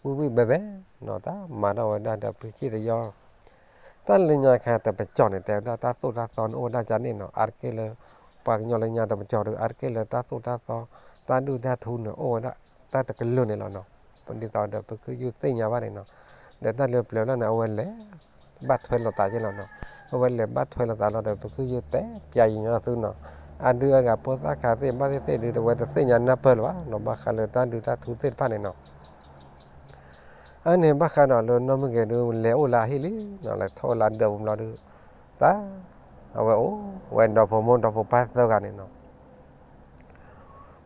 ဝံၣ်ဝံၣ်ဘဲဘဲနီၤ, တၢ်မၤထီၣ်ဝဲဒၣ်ဒီးဖုဆံၣ်သယီ တၢ်လၢညါခါတပကၠီၣ်န့ၣ် တဲဝဲဒၣ်တၢ်သိၣ်တၢ်သီန့ၣ်အိၣ်ဝဲဒၣ်ကန့ၣ်နီၤ, အါတက့ၢ်လၢ ပှၤကညီလၢညါတပကၠီၣ်ဒီး အါတက့ၢ်လၢတၢ်သိၣ်တၢ်သီ တၢ်ဒူၣ်တၢ်ထူန့ၣ် အိၣ်ဝဲဒၣ်တၢ်တကလုာ်န့ၣ်လီၤနီၤ, ဒ်သိးဒီးပကယူၢ်သ့ၣ်ညါဘၣ်န့ၣ်နီၤ, ဒီးတၢ်လၢပျၢၤလီၤန့ၣ် အဝဲလဲၤဘၣ်ထွဲလိာ်သးက့လီၤနီၤ. အဝဲလဲၤဘၣ်ထွဲလိာ်သးလီၤဒီး ပခုယုၢ်တဲပျးယံာ်ညီသုနီၤ. အဒုးအဂၤဖိသၣ်ခးသ့ၣ်ဘၣ်သ့ၣ်သ့ၣ်ဒုး တဝဲတသ့ၣ်ညါနၢ်ပၢၢ်လၢၤဘၣ်နီၤ, ဘၣ်ဃးလၢတၢ်ဒုးတၢ်ထူသ့ၣ်တဖၣ်န့ၣ်နီၤ. အန့ၣ်ဘၣ်ဃးဒီးလၢနီၢ်မုၢ်ဂ့ၤဒုး လဲၤအိၣ်လၢအဟံၣ်လံနီၤ, လဲၤထီၣ်လၢဒၢးပူၤဘျီဒုး, တၢ်, အဝဲအိၣ်ဝဲဒီဖိမိၢ်ဒီဖိပၢ်သၢဂၤန့ၣ်နီၤ.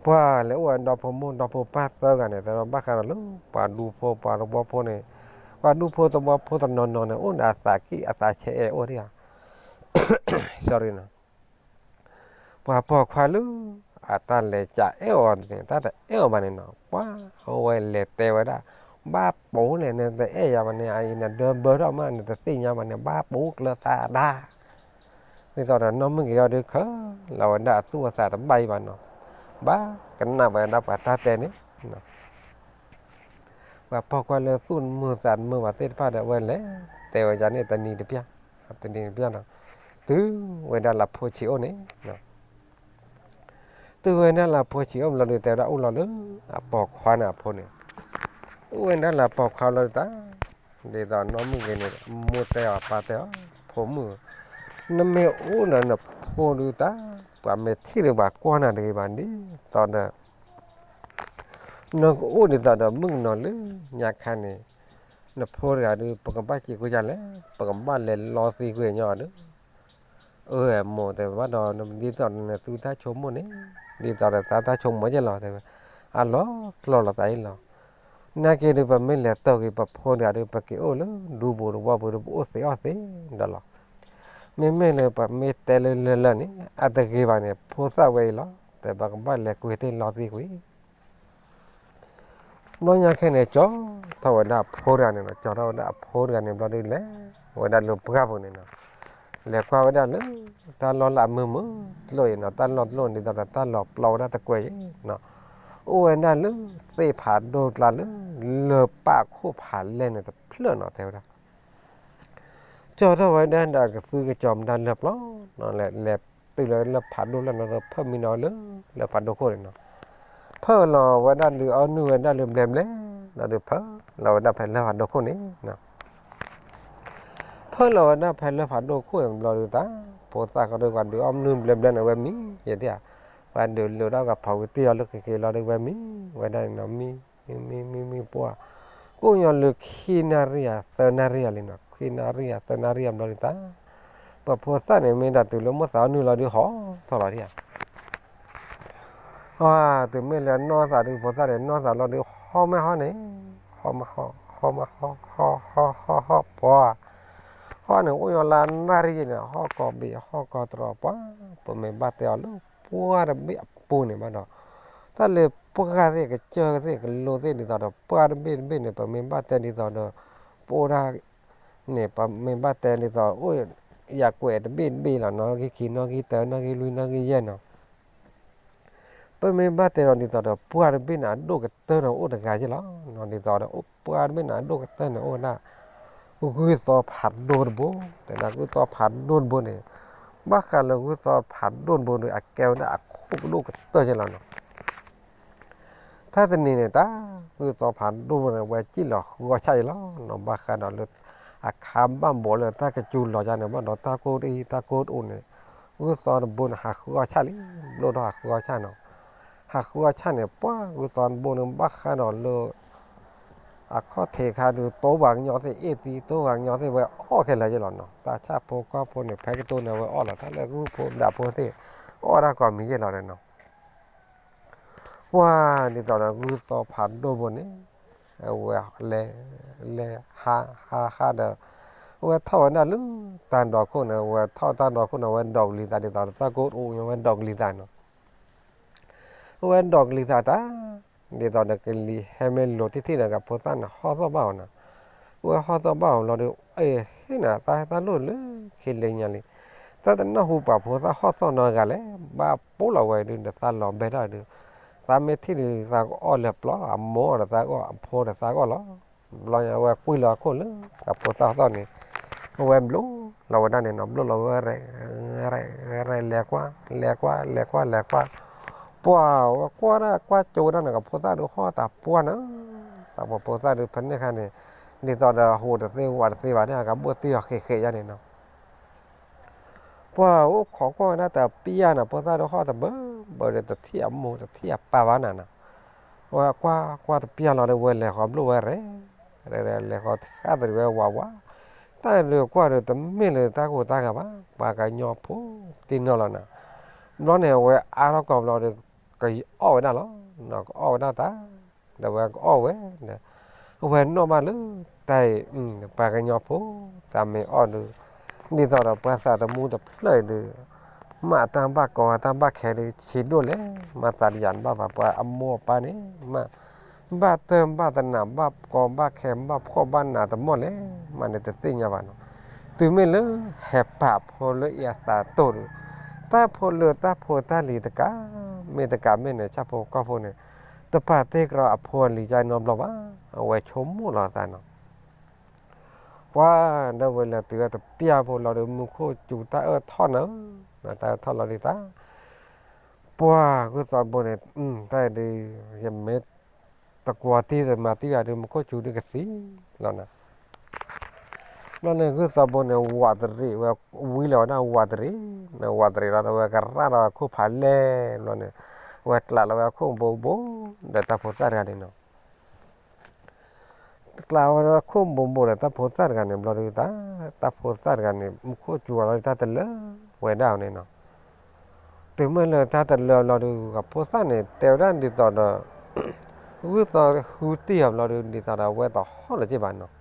ပှၤလဲၤအိၣ်ဝဲဒီဖိမိၢ်ဒီဖိပၢ်သၢဂၤန့ၣ် တဲဒီးဘၣ်ဃးဒီးလၢ ပှၤဒူဖိပှၤတဝီဖိန့ၣ်, ပှၤဒူဖိတဝီဖိတနီၤနီၤန့ၣ် အိၣ်ဒီးအသးကံၢ်အသးဆဲးအဲၣ်အိၣ်ဒံးဧါ sorry နီၤ. ပှၤပိာ်ခွါလၢ အတၢ်လဲၤကအဲၣ်အီၤန့ၣ် တၢ်တအဲၣ်အီၤဘၣ်န့ၣ်နီၤ, ပှၤအဝဲလဲၤတဲဝဲဒၣ်, ဘၣ်ပိာ်လဲၣ် နတအဲၣ်ယၤဘၣ်န့ၣ် အအံၤနဒၢဘၢထီၣ်မး နတသ့ၣ်ညါဘၣ်န့ၣ် ဘၣ်ပိာ်ကျၢၤသးဒၣ်. ဒ်သိးဒီးနီၢ်မုၢ်ဂ့ၤအီၤဒုး ခၢလီၤဝဲဒၣ်အသူၣ်အသးတဘၣ်အံၤဘၣ်နီၤ, ဘၣ်ကနၣ်ဝဲဒၣ်ပှၤတၢ်တဲန့ၣ် ပှၤပိာ်ခွါလၢသူၣ်တမုာ်သးတမုာ်ဘၣ်သ့ၣ်တဖၣ်ဒီး အဝဲလဲၤတဲဝဲဒၣ်န့ၣ် တနံၤတပျၢ်, တနံၤတပျၢ်နီၤ, တုၤဝဲဒၣ်လၢဖိဆံးအိၣ်န့ၣ်, တုၤဝဲဒၣ်လၢဖိဆံးအိၣ်ဘျီဒုး တဲဝဲဒၣ်အိၣ်လီၤလၢအပိာ်ခွါန့ၣ်အဖိန့ၣ်, အိၣ်ဝဲဒၣ်လၢအပိာ်ခွါလီၤဒုးတၢ်, ဒ်သိးနီၢ်မုၢ်ဂ့ၤန့ၣ် အမိၢ်တဲအီၤအပၢ်တဲအီၤ, ဖိမုၣ်, နမ့ၢ်အိၣ်ဒီးနဖိဒုးတၢ်, ပှၤမ့ၢ်ထံၣ်ဒီးပှၤကွၢ်နၤတဂ့ၤဘၣ် ဒ်သိးဒီး နကအိၣ်ဒ်သိးဒီးမုၣ်ကနီၤလၢညါခါန့ၣ်, နဖိတဂၤဒုး ပကဘၣ်စံးကွံာ်ယၤလဲၣ်, ပကဘၣ်လဲၤလီသံကွံာ်ညီအီၤဒီး, အၢ မိၢ်တဲဘၣ်ဒီး ဒ်သိးဒီးနသူတၢ်ဆိကမိၣ်န့ၣ်, ဒ်သိးဒီးသးတၢ်ဆိကမိၣ်ယဲၢ်လီၤ တဲဝဲ, အလီၤကျိၤလီၤသးအံၤလီၤ. နာ်က့ဒုး ပမ့ၢ်လဲၤတၢၢ်က့ၤပဖိတဂၤဒုး ပက့ၤအိၣ်လၢဒူပူၤတဝီပူၤဒုး ပအိၣ်သ့အီၣ်သ့ဒီးလီၤ. မ့မ့ၢ်လၢပမ့ၢ်တဲလၢလၢလၢန့ၣ် အတဂ့ၤဘၣ်န့ၣ် ဖိသၣ်ဝဲအံၤလီၤ, တဲပကဘၣ်လဲၤကွံာ်သ့ၣ်လီသံကွံာ် ဘျီညါခဲန့ၣ် ကၠီထီၣ်ဝဲဒၣ်အဖိတဂၤန့ၣ်နီၤ, ကၠီထီၣ်ဝဲဒၣ်အဖိတဂၤန့ၣ်ဘျီဒုး လဲၤဝဲဒၣ်လၢပှၢ်ပူၤန့ၣ်နီၤ, လဲၤကွၢ်ဝဲဒၣ်လၢ တၢ်လီၢ်လၢအမုာ်မုာ်တလိၣ်အံၤနီၤ, တၢ်လီၢ်တလိၣ်န့ၣ် ဒ်သိးဒီးတၢ်လီၤပျီဝဲဒၣ်တကွဲးအံၤနီၤ, အိၣ်ဝဲဒၣ်လၢသ့ၣ်ဖးဒိၣ်ကျါလၢ လၢၢ်ပၣ်ခိၣ်ဖးလဲၢ်န့ၣ်တဖျၢၣ်နီၤ တဲဝဲဒၣ် ကၠီထီၣ်ဝဲဒၣ်ဒီးကသူကကၠီမတၤလၢၢ်ပျီနီၤ, လဲၤတုၤလၢလၢၢ်ဖးဒိၣ်လၢနီၤဒီး ဖၢမံနီၤလၢလၢၢ်ဖးဒိၣ်ခိၣ်န့ၣ်နီၤ, ဖၢလီၤဝဲဒၣ်ဒုးအီနုၢ်ဝဲဒၣ်လၢဘျဲဘျဲနီၤဒီး ဖၢလီၤဝဲဒၣ်ဖဲလၢၢ်ဖးဒိၣ်ခိၣ်န့ၣ်နီၤ, ဖၢလီၤဝဲဒၣ်ဖဲလၢၢ်ဖးဒိၣ်ခိၣ်န့ၣ်ဘျီဒုးတၢ်, ဖိသၣ်ဃီဒီးပှၤဒုးအီနုၢ်ဘျဲဘျဲန့ၣ် အဝဲမံယဲဒၣ်ဧါ, ပှၤဒုးလိာ်ဒၣ်ပှၤဖီကတံၢ်အီၤလၢကက့ၤလီၤဒီး ဝဲမံဝဲဒၣ်န့ၣ်နီၤ, မံ မံ မံ မံပှၢ်, ကိၣ်ညီလၢခံနၣ်ရံၣ်ဧါ သၢနၣ်ရံၣ်ဧါလံနီၤ, ခံနၣ်ရံၣ်ဧါ သၢနၣ်ရံၣ်ဧါဘျီဒုးတၢ်, ပှၤဖိသၣ်န့ၣ် မ့ၢ်ဒၣ်တုၤလၢမိၣ်သးအီနုၢ်လီၤဒုး ဟီထီၣ်လီၤဒံးဧါ အ တုၤမ့ၢ်လၢနီၢ်သးဒုး ဖိသၣ်န့ၣ် နီၢ်သးလီၤဒုး ဟီမ့ၢ်ဟီန့ၣ်, ဟီမ့ၢ်ဟီ, ဟီမ့ၢ်ဟီ, ဟီ ဟီ ဟီ ဟီ ပှၤ, ဟီန့ၣ် အိၣ်ညီလၢနၣ်ရံၣ်န့ၣ် ဟီၣ်ကီၤဘ့ၣ် ဟီၣ်ကီၤတြီၤပှၤ, ပမ့ၢ်ဘၣ်တဲအီၤလၢပှၢ်တဘ့ၣ်အပူၤန့ၣ်ဘၣ်ဒီး, တၢ်လၢပှၢ်သ့ၣ် ကစၢၢ်သ့ၣ် ကလိသ့ၣ် ဒ်သိးဒီး ပှၢ်တဘ့ၣ်တဘ့ၣ်န့ၣ် ပမ့ၢ်ဘၣ်တဲဒ်သိးဒီး ပအိၣ်ဒၣ် န့ၣ် ပမ့ၢ်ဘၣ်တဲဒ်သိး အိၣ် ယၤကွဲးတဘ့ၣ်တဘ့ၣ်လီၤ နီၣ်ဂံၢ်ခံ နီၣ်ဂံၢ်တၢ နီၣ်ဂံၢ်လွံၢ် နီၣ်ဂံၢ်ယဲၢ်နီၤ, ပမ့ၢ်ဘၣ်တဲဒီးဒ်သိးဒီး ပှၢ်တဘ့ၣ်န့ၣ် အဒိၣ်ကတၢၢ်န့ၣ် အိၣ်တဂၤယဲၢ်လီၤ. ဒ်သိးဒီး ပှၢ်တဘ့ၣ်န့ၣ် အဒိၣ်ကတၢၢ်န့ၣ် အိၣ်ဝဲဒၣ် ဂုၢ်သီဖးဒိၣ်တဘိ, တဲဒၣ်ဂုၢ်သီဖးဒိၣ်တဘိန့ၣ်, ဘၣ်ဃးလၢဂုၢ်သီဖးဒိၣ်တဘိဒီး အကဲဝဲဒၣ်အခိၣ်ကဒိၣ်ကတၢၢ်ယဲၢ်လီၤနီၤ. တၢ်တနံၤန့ၣ် တၢ်ဂုၢ်သီဖးဒိၣ်န့ၣ် ဝဲစံၣ်လီၤဃုအီၣ်ဆၣ်အံၤလီၤနီၤ, ဘၣ်ဃးဒီးလၢ အခါဘၣ်ဘိးလၢတၢ်ကစူၤလီၤယါန့ၣ် ဘၣ်ဒီးတၢ်ကိၢ်တအံၤ တၢ်ကိၢ်တအိၣ်န့ၣ်, ဂုၢ်သီတဘိန့ၣ် ဟးဃုအီၣ်ဆၣ်လံ, ဘျိၣ်ထီၣ်ဟးဃုအီၣ်ဆၣ်နီၤ. ဟးဃုအီၣ်ဆၣ်န့ၣ် ပှၢ်ဂုၢ်သီတဘိန့ၣ် ဘၣ်ဃးဒီးလၢ အခီၣ်ထံးခါဒုး တိပှၤကညီသ့ၣ်အ့ၣ်သံ တိပှၤကညီသ့ၣ်ဝဲအီၣ်ခဲလၢာ်ယဲၢ်လီၤနီၤ, တၢ်ဆၣ်ဖိကီၢ်ဖိန့ၣ် ဖဲကတိၤန့ၣ် အဝဲအီၣ်လီၤ, တၢ်လၢဂုၢ်ဖိဘျးဖိသ့ၣ် အီၣ်တၢ်ကိးမံၤယဲၢ်လီၤနီၤ. ပှၢ်ဒ်သိးဒီးဂုၢ်သီဖးဒိၣ်ဘိန့ၣ်, အဝဲလဲၤ လဲၤ ဟး ဟး ဟးဒီး အဝဲထီၣ်ဝဲဒၣ်လၢတၢ်ဒီခိၣ်န့ၣ်, အဝဲထီၣ်တၢ်ဒီခိၣ်န့ၣ် အဝဲဒိးကလံၤသးဒ်သိးဒီးတၢ်ကိၢ်တအိၣ်ညါ အဝဲဒိးကလံၤသးနီၤ. အဝဲဒိးကလံၤသးတၢ်, ဒ်သိးဒီးကလံၤဟဲမ့ၢ်လိၤထံၣ်ထံၣ်ဒီး ကဖိသၣ်န့ၣ် ဟီၣ်သီၣ်ဘၣ်အီၤနီၤ. အဝဲဟီၣ်သီၣ်ဘၣ်အီၤလီၤဒီး အ့ၣ် ဟ့ၣ်နၤ သးဟဲသၣ်လိၣ်လၢခံလၢညါလံ, သးတနၢ်ဟူပှၤဖိသၣ်ဟီၣ်သီၣ်နီတဂၤလဲၣ်, ဘၣ်ပိာ်လီၤဝဲဒုး နသးလီၤဘဲထီၣ်ဒုး, သးမ့ၢ်ထံၣ်ဒုး သးကအီၣ်လၢပျီလီၤ, အမိၢ်ဒီးသးကအီၣ် အဖိဒီးသးကအီၣ်လီၤ. ဘျီညါအဝဲကွံာ်လီၤအခိၣ်လၢ ကဖိသၣ်ဟီၣ်သီၣ်န့ၣ်, အဝဲဘျိလီၤဝဲဒၣ်န့ၣ်နီၤ, ဘျိလီၤဝဲ ရဲ ရဲ ရဲ လဲၤကွၢ် လဲၤကွၢ် လဲၤကွၢ် လဲၤကွၢ်, ပှၢ်ဝဲကွၢ်ဒၣ်ကွၢ်ကၠိဝဲဒၣ်န့ၣ် ကဖိသၣ်ဒုးဟီၣ်တၢ်ပှၢ်န့ၣ်, သးပှၢ်ဖိသၣ်ဒုး ဖဲန့ၣ်ခါန့ၣ် ဒ်သိးဒီးဟူးတသ့ဝးတသ့ဘၣ်န့ၣ် အကဘိၣ်သံအီၤဃ့ဃ့ယါန့ၣ်နီၤ. ပှၤအိၣ်ခိးကွၢ်ဝဲဒၣ်တပျၢ်နီၤ ဖိသၣ်ဒီးဟီၣ်တဘၢဘၢဒီး တထံၣ်အမိၢ်တထံၣ်အပၢ်ဘၣ်နၤနီၤ. ဝဲကွၢ်ကွၢ်တပျၢ်လီၤဒီး ဝဲလဲၤဃီၤဘျိၣ်ဝဲရဲၣ်, လဲၤဃီၤတဃၣ်သရံးဝဲဝးဝး, တၢ်ဒုးကွၢ်ဒီးတမ့ၢ်လၢတၢ်ကိၢ်တၢ်ဂီၤဘၣ်, ပှၤကညီဖိတံၢ်နီၢ်လီၤနၤ. ဘျီန့ၣ် အဝဲအါထီၣ်ကီးဘျီဒီး ကအီၣ်ဝဲဒၣ်လီၤ, ကအီၣ်ဝဲဒၣ်တၢ်, ဒီးဝဲကအီၣ်ဝဲဒီး အဝဲနီၣ်ဘၣ်လၢတၢ်အံၤ ပှၤကညီဖိတၢ်မ့ၢ်အီၣ်ဒီး ဒ်သိးဒီးပှၤသးသမူတဖျၢၣ်အံၤဒီး မ့ၢ်တၢ်ဘၣ်ကီတၢ်ဘၣ်ခဲဒီး ဆံးဒိၣ်လဲၣ်, မ့ၢ်သးတယၤတဘၣ်ဘၣ် ပှၤအမိၢ်အပၢ်န့ၣ် မ့ၢ်ဘၣ်တၢ်ဘၣ်တနး ဘၣ်ကီဘၣ်ခဲ ဘၣ်ဖှီၣ်ဘၣ်နးတမီၢ်လဲၣ် မ့ၢ်န့ၣ်တသ့ၣ်ညါဘၣ်နီၤ. တုၤမ့ၢ်လၢဟဲပာ်ဖိလၢအသးတိၢ်ဒီး တၢ်ဖိလၢတၢ်ဖိတၢ်လံၤတကး မ့ၢ်တကးမ့ၢ်န့ၣ် ဆၣ်ဖိကီၢ်ဖိန့ၣ် တပာ်တ့ၢ်ကဒီးအဖိအလံၤကါနီတဘျီဘၣ်, အဝဲဆိကမိၣ်လီၤအသးနီၤ. ပှၤဒီးဝဲလဲၤတုၤဝဲတပျၢ်ဖိလီၤဒီး မူခိၣ်စူၤတၢ်အၢၣ်ထီၣ်နၤဧၢ, တၢ်အၢၣ်ထီၣ်လီၤဒ်သး ပှၤဂုၢ်သီဘိန့ၣ် တၢ်အံၤဒုး ယမ့ၢ်တကွီၤတံၢ်တမၤတံၢ်ယၤဒုး မူခိၣ်စူၤဒုးကသံလီၤနၤ. ဘျီန့ၣ်ဂုၢ်သီဘိန့ၣ် ဝးတရံးဝဲ ဝံလီၤဝဲဒၣ်ဝးတရံး, ဝးတရံးလီၤဒီး ဝဲကရၣ်လီၤဝဲခိၣ်ဖးလဲၢ်ဘျီန့ၣ် ဝဲကျးလီၤဝဲအခိၣ်ဘိဘိ ဒီးတၢ်ဖိသၣ်တဂၤန့ၣ်နီၤ. ကျးဝဲဒၣ်ခိၣ်ဘိဘိဒီးတၢ်ဖိသၣ်တဂၤန့ၣ် ဘျီဒုးတၢ် တၢ်ဖိသၣ်တဂၤန့ၣ် မူခိၣ်စူၤအီၤလီၤဒီး တၢ်တလၢဝဲဒၣ်အီၤန့ၣ်နီၤ. တုၤမ့ၢ်လၢတၢ်တလၢဘျီဒုး အဖိသၣ်န့ၣ် တဲဝဲဒၣ်ဒ်သိးဒီး ဂုၢ်သီဃုတံၢ်အီၤဘျီဒုး ဒ်သိးဒီးအဝဲတဟီၣ်လၢၤက့ဘၣ်နီၤ.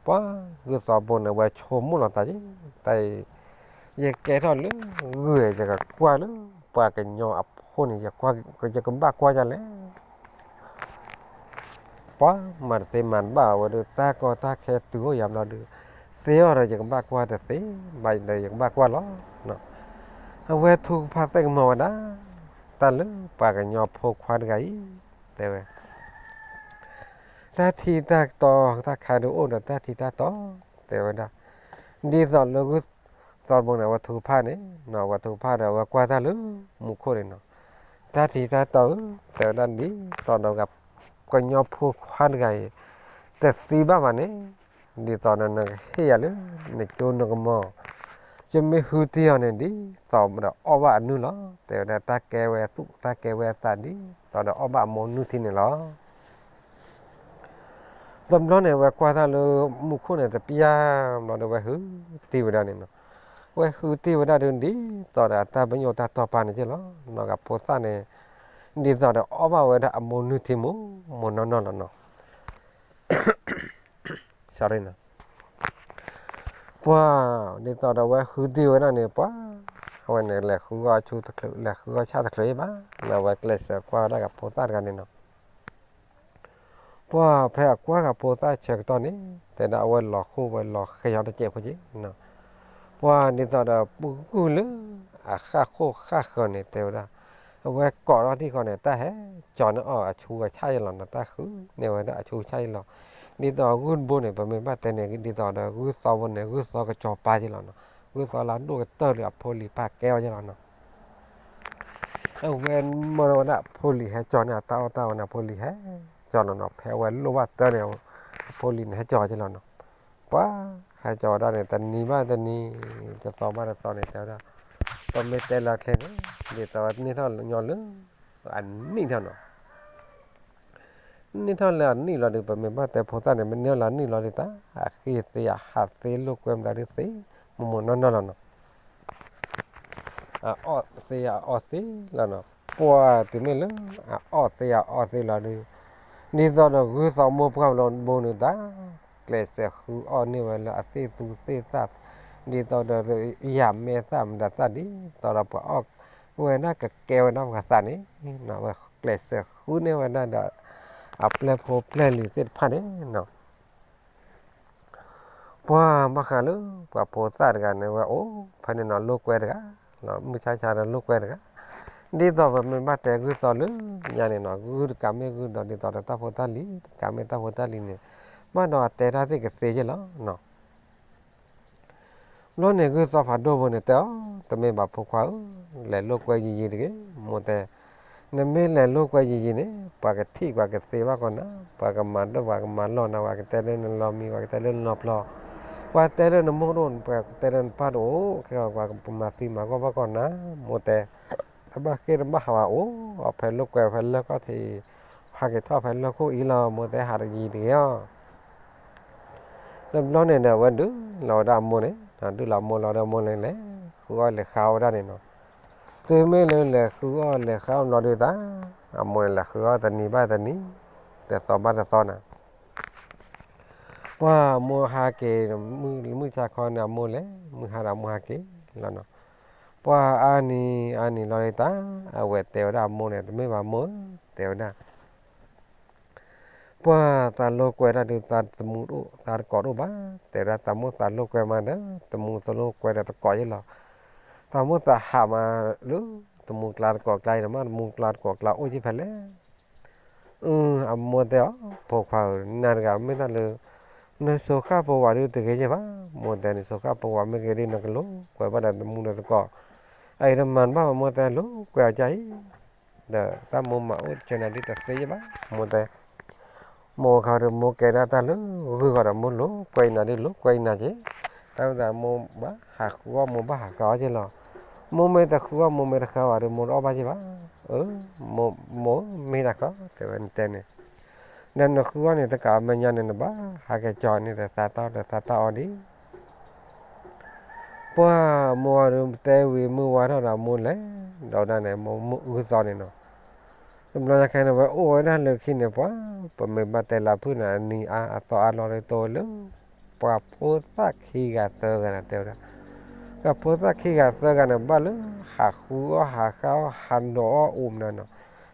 ပှၤဂုၢ်သီဘိန့ၣ် ဝဲဆိကမိၣ်လီၤသးက့ တၢ်အံၤ ယကဲထီၣ်လၢဂုၢ် ယကကွၢ်လၢပှၤကညီအဖိန့ၣ် ယကဘၣ်ကွၢ်ဒ်လဲၣ်. ပှၤမၤတသ့မၤတဘၣ်ဝဲဒီး တၢ်ကီတၢ်ခဲတုၤအိၣ်ယၤဘျီဒီး သ့အီၤဒီးယကဘၣ်ကွၢ်တသ့ဘၣ်ဒီး ယကဘၣ်ကွၢ်လီၤ. အဝဲထုကဖၣ်သ့ၣ်ကမီၤဝဲဒၣ် တၢ်လၢပှၤကညီဖိခွါတဂၤအံၤ တဲဝဲ တၢ်ထံတၢ်တီ တၢ်ခါဒုးအိၣ်ဒီးတၢ်ထံတၢ်တီ တဲဝဲဒၣ် ဒ်သိးလၢဂုၢ်သီဘိန့ၣ် အဝဲထုကဖၣ်န့ၣ် အဝဲထုကဖၣ်ဒီး အဝဲကွၢ်တၢ်လၢမူခိၣ်န့ၣ်နီၤ. တၢ်ထံတၢ်တီဧၢ တဲဝဲဒၣ် ဒ်သိးဒီး ကညီဖိခွါတဂၤအံၤ တသံဘၣ်ဘၣ်န့ၣ် ဒ်သိးဒီးနကဟ့ၣ်ယၤလၢ နကၠိနကမီၤ, ယမ့ၢ်ဃုတံၢ်အီၤန့ၣ် ဒ်သိးဒီးအီၣ်ဘၣ်အနုၢ်လီၤ. တဲဝဲဒၣ်တၢ်ကဲဝဲသူၣ် တၢ်ကဲဝဲအသး ဒ်သိးဒီးအီၣ်ဘၣ်အမိၢ်နုၢ်ထံန့ၣ်လီၤ. တဘျီန့ၣ် အဝဲကွၢ်တၢ်လၢမူခိၣ်န့ၣ်တပျၢ်ဘျီဒီး အဝဲဃုတံၢ်ဝဲဒၣ်န့ၣ်နီၤ. အဝဲဃုတံၢ်ဝဲဒၣ်ဒုး ဒ်သိးဒီးအတၢ်ပညိၣ်တၢ်တီပာ်န့ၣ်က့လီၤ. နီၢ်ကဖိသၣ်န့ၣ် ဒ်သိးဒီးအီၣ်ဘၣ်ဝဲဒၣ်အမိၢ်နုၢ်ထံမိၢ်မိၢ်နီၢ်နီၢ်လီၤနီၤ. ပှၤ ဒ်သိးဒီးအဝဲဃုတံၢ်ဝဲဒၣ်န့ၣ် ပှၤ အဝဲန့ၣ် လဲၤဃုအီၣ်ဆူၣ်တချုး လဲၤဃုအီၣ်ဆၣ်တချုးဘၣ် အဝဲကျဲးစၢးကွၢ်ဝဲဒၣ်ကဖိသၣ်တဂၤန့ၣ်နီၤ. ပှၤဖဲအကွၢ်ကဖိသၣ်ဆၢကတီၢ်န့ၣ် တဲဒၣ်အဝဲလီၤဃိၣ်ဝဲလီၤဃဲၤအီၤတစဲးဖိက့နီၤ. ပှၤဒ်သိးဒီးပဂုၢ်လၢအဃၣ်ဃိၣ်ဃၣ်ဃၢၤန့ၣ် တဲဝဲဒၣ် အဝဲကိးထီၣ်ထံၣ်ဃီန့ၣ် တၢ်ဟဲကၠီၤန့ၢ်အီၤအဆူအဆၣ်ယလီၤနီၤ. တၢ်ဃုန့ၢ်ဝဲဒၣ်အဆူအဆၣ်ယလီၤ. ဒ်သိးဂုၢ်တဘိန့ၣ် ပမ့ၢ်ဘၣ်တဲန့ၣ် ဒ်သိးဒီးဂုၢ်သီဘိန့ၣ် ဂုၢ်သီကစီၤပၤယလီၤနီၤ. ဂုၢ်သီလၢအဒိၣ်ကတၢၢ်ဒီးအဖိလံၤပာ်ကဲအီၤယလီၤနီၤ. အဝဲမၢဝဲဒၣ်အဖိလံၤဟဲကၠီၤန့ၢ်အတၢ်အီၣ်တၢ်အီန့ၣ် အဖိလံၤဟဲကၠီၤလီၤနီၤ. ဖဲအဝဲလိၣ်ဘၣ်တၢ်န့ၣ် အဖိလံၤန့ၣ်ဟဲကၠီၤက့လီၤနီၤ. ပှၤဟဲကၠီၤဝဲဒၣ်န့ၣ် တနံၤဘၣ်တနံၤ တသီဘၣ်တသီန့ၣ် တဲဝဲဒၣ် ပမ့ၢ်တဲလၢချ့န့ၣ် ဒ်သိးဝဲန့ၢ်ထီၣ်ညီလၢ အနံၣ်ထီၣ်နီၤ. န့ၢ်ထီၣ်လၢအနံၣ်လီၤဒီး ပမ့ၢ်ဘၣ်တဲဖိသၣ်န့ၣ် မ့ၢ်န့ၢ်လၢအနံၣ်လီၤဒီး တၢ်အဃ့သ့အဟးသ့လိာ်ကွဲမတၤဒုးသ့ မိၢ်မိၢ်နီၢ်နီၢ်လီၤနီၤ. အအီၣ်သ့အအီၣ်သ့လီၤနီၤ. ပှၤတုၤမ့ၢ်လၢအအီၣ်သ့အအီၣ်သ့လီၤဒီး ဒ်သိးဒီးဂုၢ်သီမိၢ်ပှၢ်ဘျီဘိန့ၣ်တၢ် ကျဲးစၢးဃုအီၣ်န့ၢ်ဝဲလၢအသ့ၣ်သူသ့ၣ်သၣ် ဒ်သိးဒီးယၤမဲာ်သၣ်မတၤသၣ် ဒ်သိးဒီးပှၤအီၣ်ဝဲဒၣ်ကကဲဝဲဒၣ်ပှၤသးန့ၣ် အဝဲကျဲးစၢးဃုန့ၢ်ဝဲဒၣ်ဒီး အပျဲၢ်ဖိပျဲၢ်လံၤသ့ၣ်တဖၣ်န့ၣ်နီၤ. ပှၤဘၣ်ဃးလၢ ပှၤဖိသၣ်တဂၤန့ၣ် ဝဲအိၣ်ဖဲန့ၣ်နီၤ လိာ်ကွဲတဂၤ မုၢ်ဆါဆါဒီးလိာ်ကွဲတဂၤ ဒ်သိးပမ့ၢ်ဘၣ်တဲဂုၢ်သီလၢညါန့ၣ်နီၤ ဂုၢ်တကးမ့ၢ်ဂုၢ်ဒီး ဒ်သိးဒီးတၢ်ဖိတၢ်လံၤ တကးမ့ၢ်တၢ်ဖိတၢ်လံၤန့ၣ် ဘၣ်ဒီးအတဲတၢ်သ့ၣ်ကသ့ယဲၢ်လီၤနီၤ. ဘျီန့ၣ်ဂုၢ်သီဖးဒိၣ်ဖိန့ၣ်တဲအီၤ တမ့ၢ်ဘၣ်ဖိခွါဧၢ, လဲၤလိာ်ကွဲယံာ်ယံာ်တဂ့ၤ, မိၢ်တဲ, နမ့ၢ်လဲၤလိာ်ကွဲယံာ်ယံာ်န့ၣ် ပှၤကထံၣ်ပှၤကသ့ဘၣ်ကီးနၤ, ပှၤကမၤဒိၣ်ပှၤကမၤလီၢ်နၤ, ပှၤကတဲလၢနလီၤမံၤ, ပှၤကတဲလၢနလီၤပျီ, ပှၤတဲလၢနမိၢ်ဒိၣ်, ပှၤတဲလၢနပၢ်တအိၣ်, ခဲအံၤပှၤကမၤသံမၤဂီၢ်ဘၣ်ကီးနၤ, မိၢ်တဲ, တဘၣ်ဃ့တဘၣ်ဟးဝဲအိၣ်, အဖဲလိာ်ကွဲဖဲလၢကီၢ်ထံး, ဟးက့ၤထီၣ်ဖဲလၢခိၣ်အံၤလီၤ, မိၢ်တဲဟးတယံၤတဂ့ၤအီၤ တဘျီန့ၣ်ဒီး အဝဲဒုးလီၤဝဲဒၣ်အမိၢ်န့ၣ်, ဒုးလီၤအမိၢ်လီၤဒီးအမိၢ်န့ၣ်လဲၤဃုအီၣ်လဲၤဃါအီၣ်ဝဲဒၣ်န့ၣ်နီၤ. တုၤမ့ၢ်လၢလဲၤဃုအီၣ်လဲၤဃါအီၣ်ဘျီဒုးတၢ်, အမိၢ်န့ၣ်လဲၤဃုအီၣ်တနံၤဘၣ်တနံၤ, တသီဘၣ်တသီနၤ. ပှၢ်မိၢ်ဟါက့ၤ, မုၢ်ဆါခီန့ၣ်အမိၢ်လဲၤ, မုၢ်ဟါဒီးမိၢ်ဟါက့ၤလီၤနီၤ. ပှၢ်အါနံၤအါနံၤလီၤဒုးတၢ်, အဝဲတဲဝဲဒၣ်အမိၢ်န့ၣ်, တမ့ၢ်ဘၣ်မိၢ်ဧၢ, တဲဝဲဒၣ် ပှၢ်သးလိာ်ကွဲတၢ်ဒုးသးသမူတအိၣ်, သးတကိးတအိၣ်ဘၣ်, တဲဝဲဒၣ်သးမိၢ်သးလိာ်ကွဲမးဒီး သမူသလိာ်ကွဲဒီးတကိးယ့ၢ်လီၤ. သးမိၢ်သးဟးမးလၢ သမူကျါတကိးကျါအံၤန့ၣ်မး, သမူကျါတကိးကျါအိၣ်ယ့ၢ်ဖဲလဲၣ်. အမိၢ်တဲအီၤ, ဖိခွါဧၢ, နၤတဂၤမ့ၢ်တၢ်လၢ နစိၤဃၣ်ပဝးဒုးတဂ့ၤယဲၢ်ဘၣ်, မိၢ်တဲန့ၣ် စိၤဃၣ်ပဝးမ့ၢ်ဂ့ၤဒုး နကလိာ်ကွဲဘၣ်ဒီးသမူဒီးတကိး, အအံၤတမၤဘၣ်ဘၣ်, မိၢ်တဲလိာ်ကွဲအီၤကါအံၤ ဒီးတၢ်မိၢ်မၤအိၣ်ဆၢနၤဒ်တသ့ယဲၢ်ဘၣ်, မိၢ်တဲ, မိၢ်ခါဒီး မိၢ်ကဲဒၣ်တၢ်လၢဂုၢ်ဂီၤဒီး မိၢ်လိာ်ကွဲအံၤနၤဒုး လိာ်ကွဲအံၤနၤက့ၤ, တၢ်ဝဲဒၣ်မိၢ်ဘၣ်ဟးဃုအီၣ် မိၢ်ဘၣ်ဟးဃုအီၣ်က့ၤလီၤ. မိၢ်မ့ၢ်တဃုအီၣ် မိၢ်မ့ၢ်တဃုအီၣ်ဘၣ်ဒီး မိၢ်တအီၣ်ဘၣ်က့ၤဘၣ်. အၢ, မိၢ်မ့ၢ်တၢ်ဃီ တဲဝဲနတဲန့ၣ်, ဒီးနဃုအီၣ်န့ၣ် တကးအမဲာ်ညါန့ၣ် နဘၣ်ဟးက့ၤကၠီန့ၣ် တသးတၢ်အီၣ်တသးတၢ်အီဒံး ပှၢ်မိၢ်အီၤဒုးတဲဝံၤမုၢ်ဝါထီၣ်ဒီးမိၢ်လဲၤ, ဒီးဝဲဒၣ်န့ၣ် မိၢ်မုၢ်အုၣ်သီန့ၣ်နီၤ. တဘျီညါခဲန့ၣ် ဝဲအိၣ်ဝဲဒၣ်လၢခံန့ၣ် ပှၢ်, ပမ့ၢ်ဘၣ်တဲလၢဖုၣ်န့ၣ် အနံၤအါအသီအါလီၤဒုး တိၢ်ဝဲလၢ ပှၤဖိသၣ်ခံဂၤသၢဂၤန့ၣ် တဲဝဲဒၣ်, ပှၤဖိသၣ်ခံဂၤသၢဂၤန့ၣ် ဘၣ်လၢဟးဃုအီၣ်ဟးဃုအီၣ် ဟးဒီးအီၣ်အိၣ်မးနီၤ.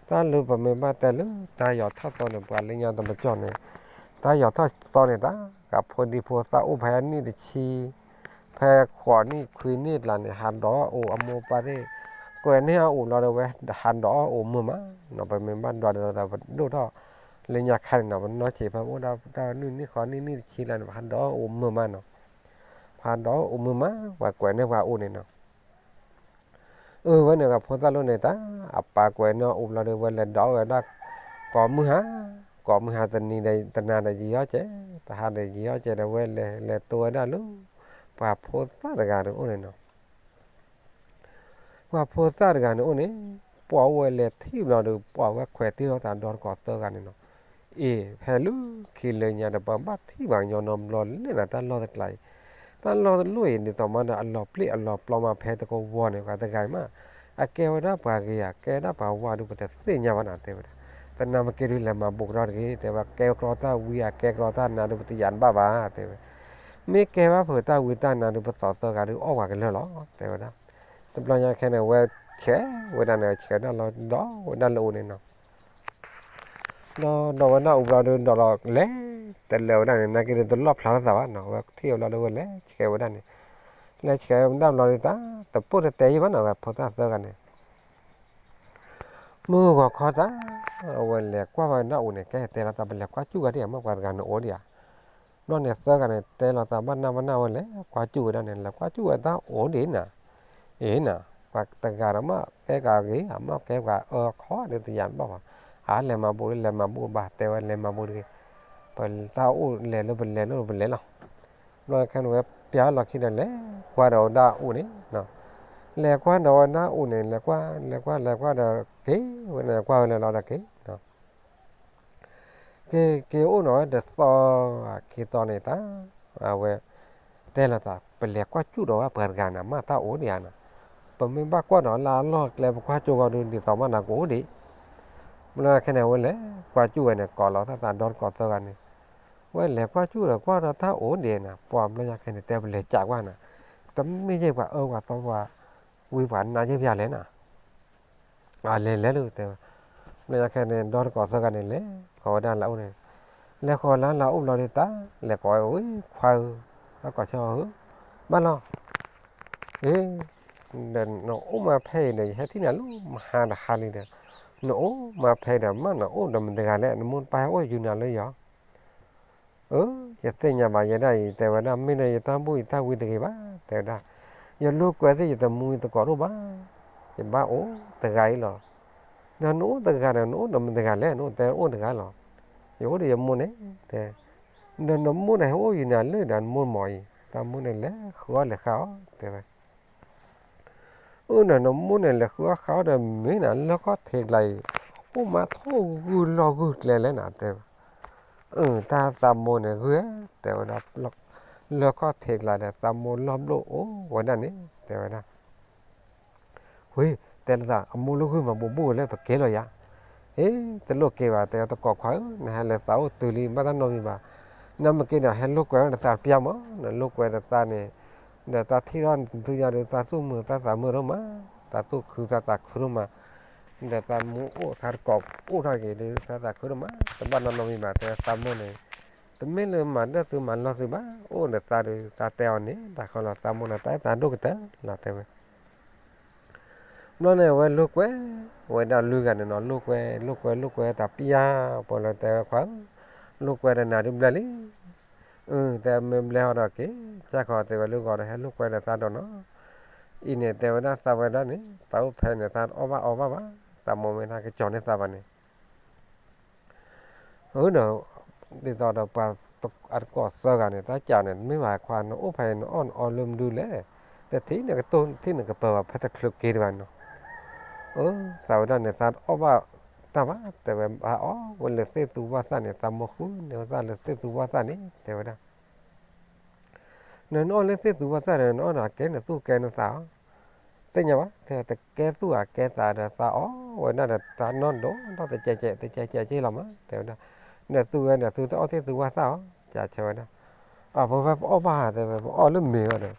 တၢ်လၢပမ့ၢ်ဘၣ်တဲလၢ တၢ်ယီၤထီၣ်သီန့ၣ် ပှၤလၢညါတမကၠီၣ်န့ၣ်, တၢ်ယီၤထီၣ်သီန့ၣ် တၢ် ကဖိဒံဖိသၣ်အိၣ်ဖဲအနံၣ်တဆံ ဖဲဃိးနံၣ်ခွံနံၣ်အကျါန့ၣ် ဟးဒီးအီၣ်အိၣ် အမိၢ်ပၢ်သ့ၣ် ကွဲးန့ၢ်အအိၣ်လီၤဒီး ဝဲဟးဒီးအီၣ်အိၣ်မုာ်မးနီၤ. ပမ့ၢ်ဘၣ်ဒွးဒ်သိးဒီး ပဒိၣ်ထီၣ်လၢညါခါန့ၣ်နီၤ, ပနီၢ်ဆံးဖဲအိၣ်ဒၣ်တၢ်နံၣ်နံၣ်ဃိးနံၣ်နံၣ်တဆံလၢန့ၣ် ပဟးဒီးအီၣ်အိၣ်မုာ်မးနီၤ. ပဟးဒီးအီၣ်အိၣ်မုာ်မး ပှၤကွဲးန့ၢ်ပှၤအိၣ်န့ၣ်နီၤ. အၢ ဝဲန့ၣ် ကဖိသၣ်လိၣ်န့ၣ် တၢ် အပၢ်ကွဲးန့ၢ်အအိၣ်ဘျီဒီး ဝဲလဲၤဒီးဝဲဒၣ် ကိးမုၢ်ဟါ, ကိးမုၢ်ဟါတနံၤဒီး တနၤဒီးယံာ်အီၣ်ကဲ, တဟါဒီးယံာ်အီၣ်ကဲဒီး ဝဲလဲၤ လဲၤတိၢ်ဝဲဒၣ်လၢ ပှၤဖိသၣ်တဂၤန့ၣ်အိၣ်န့ၣ်နီၤ. ပှၤဖိသၣ်တဂၤန့ၣ်အိၣ်န့ၣ် ပှၢ်ဝဲလဲၤထံၣ်ဘျီဒီး ပှၢ်ဝဲခွဲးတ့ၢ်လီၤသးဒီတကိးသၢဂၤန့ၣ်နီၤ. အ့ ဖဲလၢခံလၢညါဒီး ပှၤဘၣ်ထံၣ်ပှၤကညီနီတဘျီလဲၣ်နီၤ, တၢ်လီၢ်တကျါအံၤ, တၢ်လီၢ်တလိၣ်အံၤ ဒ်သိးမးဒီး အလီၤပျံၤအလီၤပျီမး ဖဲတကဝီၤန့ၣ် ပှၤတဂၤအံၤမး, အကဲဝဲဒၣ်ပှၤဂ့ၤဧါ, ကဲဒၣ်ပှၤဝါဒုး ပတသ့ၣ်ညါဘၣ်နီၤ တဲဝဲဒၣ်. သနာ်က့ဒုး လဲၤမၤဘူးကဒီးတဂ့ၤ တဲဝဲ, ကဲကဒီးတၢ်ဝံအကဲကဒီးတၢ်နါဒုး ပတယာ်တဘၣ်ဘၣ် တဲဝဲ. မ့ၢ်ကဲဘၣ်ဖုးတၢ်ဝံတၢ်နါဒုး ပသီၣ်သၢဂၤဒုးအီၣ်ပှၤကလၢာ်လီၤ တဲဝဲဒၣ်. တဘျီညါခဲန့ၣ် ဝဲဆဲးဝဲဒၣ်န့ၣ် ဆဲးဒၣ်လီၤဒီးဝဲဒၣ်လၢအိၣ်န့ၣ်နီၤ. ဒီးဒီးဝဲဒၣ်အိၣ်ဘျီဒုး ဒီးလီၤလဲၤ တလၢာ်ဝဲဒၣ်န့ၣ် နာ်က့ဒုး တလီၣ်ဖျါထီၣ်သးဘၣ်နီၤ, ဝဲထံၣ်ဝဲဘျီဒုး ဝဲလဲၤဆဲးဝဲဒၣ်န့ၣ်, လဲၤဆဲးဝဲဒၣ်ဘျီဒုး တၢ်တပိၢ်တတဲယံာ်ဘၣ်နီၤ, ဝဲဖိသၣ်သၢဂၤန့ၣ် မုၢ်ဂီၤခီတၢ် အဝဲလဲၤကွၢ်ဝဲဒၣ်အိၣ်န့ၣ် ကဲတဲလီၤသး ပလဲၤကွၢ်စူၣ်ဝဲဒၣ် မ့ၢ်ပှၤတဂၤန့ၣ်အိၣ်ဒံးဧါ. ဘျီန့ၣ်သၢဂၤန့ၣ် တဲလီၤသးဘၣ်နၢ်ဘၣ်နၢ်ဝဲလဲၤကွၢ်စူၣ်ဝဲဒၣ်န့ၣ် လဲၤကွၢ်စူၣ်ဝဲတၢ်အိၣ်ဒံးနၤ, အ့နၤ, ပှၤတဂၤဒီးမ့ၢ်ကဲပှၤဂ့ၤ မ့ၢ်ကဲပှၤအၢခီဒုး တယာ်တဘၣ်ဘၣ်, အါလဲၤမၤဘူးလၢလဲၤမၤဘူးဘၣ် တဲဝဲလဲၤမၤဘူးတဂ့ၤ, ပတၢ်အိၣ်လဲၤလၢပလဲၤလၢပလဲၤလီၤ. ဘျီခဲန့ၣ်ဝဲပျၢ်လီၢ်ခံဒီး လဲၤကွၢ်ဒီးဝဲဒၣ်အိၣ်န့ၣ်, လဲၤကွၢ်ဒီးဝဲဒၣ်အိၣ်န့ၣ် လဲၤကွၢ် လဲၤကွၢ် လဲၤကွၢ်ဒီး က့ၤဝဲန့ၣ် ကွၢ်ဝဲလၢလီၤဒီးက့ၤ, က့ၤ က့ၤအိၣ်နီၤဝဲတသီ ခံသီန့ၣ်တၢ် အဝဲ တဲလီၤသး ပလဲၤကွၢ်စူၣ်ဒီးဝဲ ပှၤတဂၤန့ၣ် မ့ၢ်တၢ်အိၣ်ဒံးဧါနၤ, ပမ့ၢ်ဘၣ်ကွၢ်ဒီးလၢအလီၢ်ကျဲ ပကွၢ်စူၣ်ဂီၤဒုး ဒ်သိးမးနၤကအိၣ်ဒံး. ဘျီခဲန့ၣ် အဝဲလဲၤကွၢ်စူၣ်ဝဲန့ၣ် ကိးလီၤသးသးဒီတကိးသၢဂၤန့ၣ်, ဝဲလဲၤကွၢ်စူၣ်ဒီးကွၢ်ဒီးတၢ်အိၣ်ဒံးနၤ, ပှၤဘျီညါခဲန့ၣ် တဲပလဲၤကးကွၢ်နၤ, တမ့ၢ်ယဲၢ်ပှၤအၢပှၤသီပှၤဝံပှၤနါယဲၢ်ပယါလဲၣ်နၤ အလဲၤလဲၤလၢတဲဝဲ, ဘျီညါခဲန့ၣ် ဒီတကိးသၢဂၤန့ၣ် လဲၤဃီၤဝဲဒၣ်လၢအအိၣ်န့ၣ်, လဲၤဃီၤလၢလၢအအိၣ်ဘျီဒုးတၢ် လဲၤကိးဝဲ ခွါဧၢ, တၢ်ကိးဆၢဧၢ, ဘၣ်လီၤ, အ့ ဒီးနအိၣ်မးဖဲအံၤဒီး ယဟဲထံၣ်နၤလၢမဟါတဟါလံဒီး, နအိၣ်မးဖဲအံၤဒီး မ့ၢ်နအိၣ်ဒီးမတဂၤလဲၣ်, နမိၢ်နပၢ်ဟဲအိၣ်ယူၤနၤလၢယီၤ အၢ ယသ့ၣ်ညါဘၣ်ယဲဒၣ်အံၤ တဲဝဲဒၣ် မ့ၢ်ဒီးယတၢ်ဘူၣ်ယတၢ်ဝံတဂ့ၤဘၣ် တဲဝဲဒၣ်, ယလိာ်ကွဲသ့ၣ်ယတမူယတကိးဒိၣ်ဘၣ်, ယဘၣ်အိၣ်တဂၤအံၤလီၤ. ဒီးနအိၣ်တဂၤဒီး နအိၣ်ဒီးမတၤတဂၤလဲၣ်, နအိၣ်တဲအိၣ်တဂၤလီၤ. ယအိၣ်ဒီးယမိၢ်န့ၣ်, တဲ, ဒီးနမိၢ်န့ၣ် ဟဲအိၣ်ယံၤနၤလၢဒီးနမိၢ်မၤအံၤ, သးမိၢ်န့ၣ်လဲၤဃုအီၣ်လဲၤဃုအီၣ် တဲဝဲ. အၢ ဒီးနမိၢ်န့ၣ်လဲၤဃုအီၣ်ဃုအီၣ်ဒီး မ့ၢ်နၤလၢကီၢ်ထံးကျါအံၤ အိၣ်မးထိၣ်ဂုၢ်လီၢ်ဂုၢ်ကျဲလဲၣ်နၤ တဲဝဲ. အၢ တၢ်သးမိၢ်န့ၣ်ဂုၢ်ဧါ, တဲဝဲဒၣ်, လၢကီၢ်ထံးကျါဒီး သးမိၢ်လီၢ်ဘျိၣ်အိၣ်ဝဲဒၣ်န့ၣ် တဲဝဲဒၣ်. ဝံၤ တဲလၢသး အမိၢ်လၢဂုၢ်မၤ ဘူးဘူးလၢပက့ၤလီၤယၤ. ဟ့ တလိၣ်က့ၤဘၣ် တဲတကိးခွါဧၢ, နဟဲလၢသးအိၣ်တုၤလံ ဘၣ်တၢ်နီတမံၤဘၣ်. နမ့ၢ်က့ၤဒီး ဟဲလိာ်ကွဲဒီးသးတပျၢ်မး, နလိာ်ကွဲဒီးသးန့ၣ်, ဒီးတၢ်ထံၣ်ထီၣ်နသုယၤဒီး သးသူၣ်မုာ်သးသးမုာ်ဒိၣ်မး, သးသူၣ်ခုသးသးခုဒိၣ်မး, ဒီးသးမူအိၣ်သးတကိးအိၣ်ထီၣ်က့ၤဒီး သးသးခုဒိၣ်မး, တဘၣ်နီတမံၤဘၣ် တဲသးမိၢ်န့ၣ်, တမ့ၢ်လၢမၤဒၢၣ်သုမၤလီၢ်သုဘၣ်, အိၣ်ဒီးသးဒီး သးတဲအီၤန့ၣ် တၢ်ဃီလီၤ သးမိၢ်န့ၣ် တၢ်အဲၣ်သးဒိၣ်ကတၢၢ်လီၤ တဲဝဲ. ဘျီန့ၣ် အဝဲလိာ်ကွဲ, ဝဲဒၣ်လွံၢ်ဂၤန့ၣ်နီၤ လိာ်ကွဲ လိာ်ကွဲ လိာ်ကွဲတပျၢ် ပှၤလၢတဲဝဲခွါဧၢ, လိာ်ကွဲဒီးနၤဒုးဘျဲလံ. အၢ တဲမ့ၢ်ဘျဲဟီဒီးက့ၤ, ကၢ်ခီတဲဝဲလၢဂီၤဒီး ဟဲလိာ်ကွဲဒီးသးဒီးနီၤ. အံၤန့ၣ် တဲဝဲဒၣ်သးဝဲဒၣ်န့ၣ် သးအိၣ်ဖဲန့ၣ် သးတအီၣ်ဘၣ်အီဘၣ်ဘၣ်, သးမိၢ်မ့ၢ်တၢ်ကစီၤန့ၢ်သးဘၣ်န့ၣ် အၢ ဒီး ဒ်သိးဒီးပှၤအတကိးသၢဂၤန့ၣ် တၢ်ကးန့ၣ် မ့ၢ်ဘၣ်ခွါ နအိၣ်ဖဲအံၤ နအီၣ်နအီလၢမနုၤလဲၣ်, တထံၣ်နကတိၢ်ထံၣ်နကပၢၤဘၣ် ဖဲတချုးက့ၤတဘၣ်နီၤ. အၢ သးဝဲဒၣ်န့ၣ် သးတအီၣ်ဘၣ်တၢ်ဘၣ် တဲဝဲ ဘၣ်အီၣ်ဝဲလၢသ့ၣ်သူဝၣ်သၣ်န့ၣ် သးမိၢ်ဃုန့ၢ်ဝဲသးလၢသ့ၣ်သူဝၣ်သၣ်န့ၣ် တဲဝဲဒၣ် နနအီၣ်လၢသ့ၣ်သူဝၣ်သၣ်ဒီး နအီၣ်ဒီးကဲနသူၣ်ကဲနသးဧါ, သ့ၣ်ညါဘၣ် တဲတကဲသူၣ်အကဲသးဒီး သးအီၣ်ဝဲဒၣ်ဒီး သးနီၢ်ဒိၣ်ဒီး တကဲကဲ တကဲကဲကဲလီၤမး တဲဝဲဒၣ်. နသူဝဲဒီး သုတအီၣ်သ့ၣ်သူဝၣ်သၣ်ဧါ, ကဆၢဝဲဒၣ်. အဖိဖဲပအီၣ်ဘၣ် တဲဝဲ ပအီၣ်လၢမ့ၤဝဲဒီး,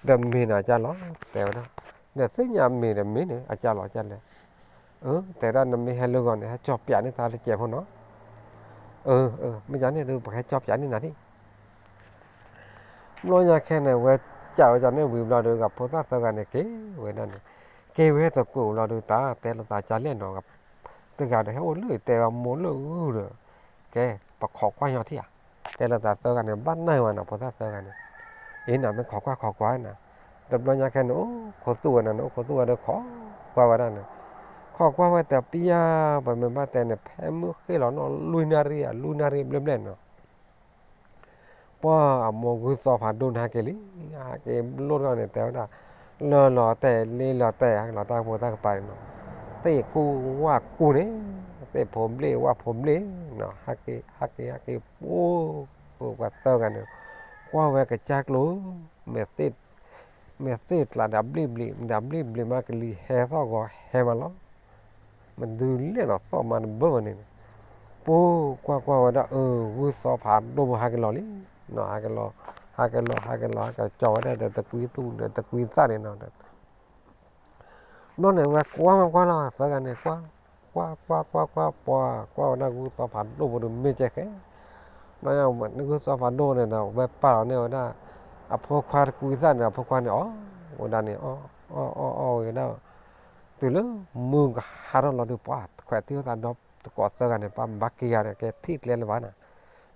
ဒီးမ့ၤန့ၣ်အကၢ်လီၤ တဲဝဲဒၣ်. နသ့ၣ်ညါမ့ၤဒီးမ့ၤန့ၣ် အကၢ်လီၤကၢ်လဲၣ်. အၢ တဲဝဲဒၣ် နမ့ၢ်ဟဲလၢဂီၤန့ၣ် ဟဲကၠီပၠးန့ၢ်သးတစဲးဖိနီၤ. အၢ အၢ မ့ၢ်ယၤန့ၣ်ဒီး ပကဟဲကၠီပၠးန့ၢ်နၤဒံး ဘျီညါခဲန့ၣ် ဝဲကးဝဲဒၣ်န့ၣ်ဝံၤဘျီဒီး ဂၤဖိသၣ်သၢဂၤန့ၣ် က့ၤဝဲဒၣ်န့ၣ်, က့ၤဝဲတကိးလီၤဒီး တၢ်တဲလိာ်သးကလဲၣ်နီၤ, တဂၤဒီးဟဲအိၣ်လၢတဲဝဲမိၢ်လၢဂုၢ်ဒီး, ကဲ ပခိးကွၢ်ညီထံၣ်ဧါ, တဲလိာ်သးသၢဂၤန့ၣ် ဘၣ်နၢ်ဝဲနီၤ ဖိသၣ်သၢဂၤန့ၣ်, အ့နၤ မ့ၢ်ခိးကွၢ်ခိးကွၢ်နၤ, တဘျီညါခဲန့ၣ် အိၣ်ခိးသူၣ်ဝဲနၤန့ၣ် အိၣ်ခိးသူၣ်ဝဲဒီးခိးကွၢ်ဝဲဒၣ်န့ၣ်, ခိးကွၢ်ဝဲတပျၢ် ပမ့ၢ်ဘၣ်တဲန့ၣ် ဖဲမုၢ်ဃ့ၢ်လီၤနီၤ လွံၢ်နၣ်ရံၣ်ဧါ လွံၢ်နၣ်ရံၣ်ဘျဲၣ်ဘျဲၣ်နီၤ ပှၢ်အမိၢ်ဂုၢ်သီဖးဒိၣ်န့ၣ်ဟဲက့ၤလံ, ဟဲက့ၤလိၣ်ထီၣ်န့ၣ် တဲဝဲဒၣ်, လၢလီၤတဲာ်လ့လီၤတဲာ် ဟဲက့ၤလီၤတၢ်ကပိာ်တၢ်ကပၤန့ၣ်နီၤ, သ့ၣ်ကူဝၣ်ကူန့ၣ်, သ့ၣ်ဖိဘျ့ၣ်ဝၣ်ဖိဘျ့ၣ်နီၤ, ဟဲက့ၤ ဟဲက့ၤ ဟဲက့ၤ ပှၢ် ပှၤသၢဂၤန့ၣ် ကွၢ်ဝဲကစၢ်ကျိၤ, မ့ၢ်သ့ၣ် မ့ၢ်သ့ၣ်ကျးဒီးဘျ့ၣ်ဘျ့ၣ် ဒီးဘျ့ၣ်ဘျ့ၣ်မးကလံၤဟဲသီၣ်ဂီၤဟဲမးလီၤ မဒုးလဲၣ်လီၤသီၣ်မးတဘၢဘၢန့ၣ်, ပှၢ်ကွၢ်ကွၢ်ဝဲဒၣ် အၢ ဂုၢ်သီဖးဒိၣ်ဖိဟဲက့ၤလီၤလံ, ဟဲက့ၤလီၤ ဟဲက့ၤလီၤ ဟဲက့ၤလီၤ ဟဲက့ၤကၠီဝဲဒၣ်ဒီးတကွံသူၣ် ဒီးတကွံသၣ်န့ၣ်နီၤ ဘျီန့ၣ် ဝဲကွၢ်မးကွၢ်လီၤ သၢဂၤန့ၣ် ကွၢ် ကွၢ်ကွၢ်ကွၢ်ကွၢ် ပှၢ်ကွၢ်ဝဲဒၣ်ဂုၢ်သီဖးဒိၣ်ဖိဒီးမ့ၢ်ကဲဃဲ, ဘျီညါဂုၢ်သီဖးဒိၣ်န့ၣ်ဒီး ဝဲပာ်လီၤန့ၢ်ဝဲဒၣ် အဖိခွါတကွံသၣ်န့ၣ် အဖိခွါန့ၣ် အီၣ်ဝဲဒၣ်န့ၣ် အီၣ် အီၣ် အီၣ် အီၣ်ဝဲဒၣ်, တုၤလၢမုၢ်ကဟးထီၣ်လီၤဒုး ပှၢ်ခွဲးထံၣ်ဝဲသးဒီတကိးသၢဂၤန့ၣ် ပှၢ်ဘၣ်က့ၤဂၤဒီး ကဲထံၣ်ကျဲလၢၤဘၣ်နၤ,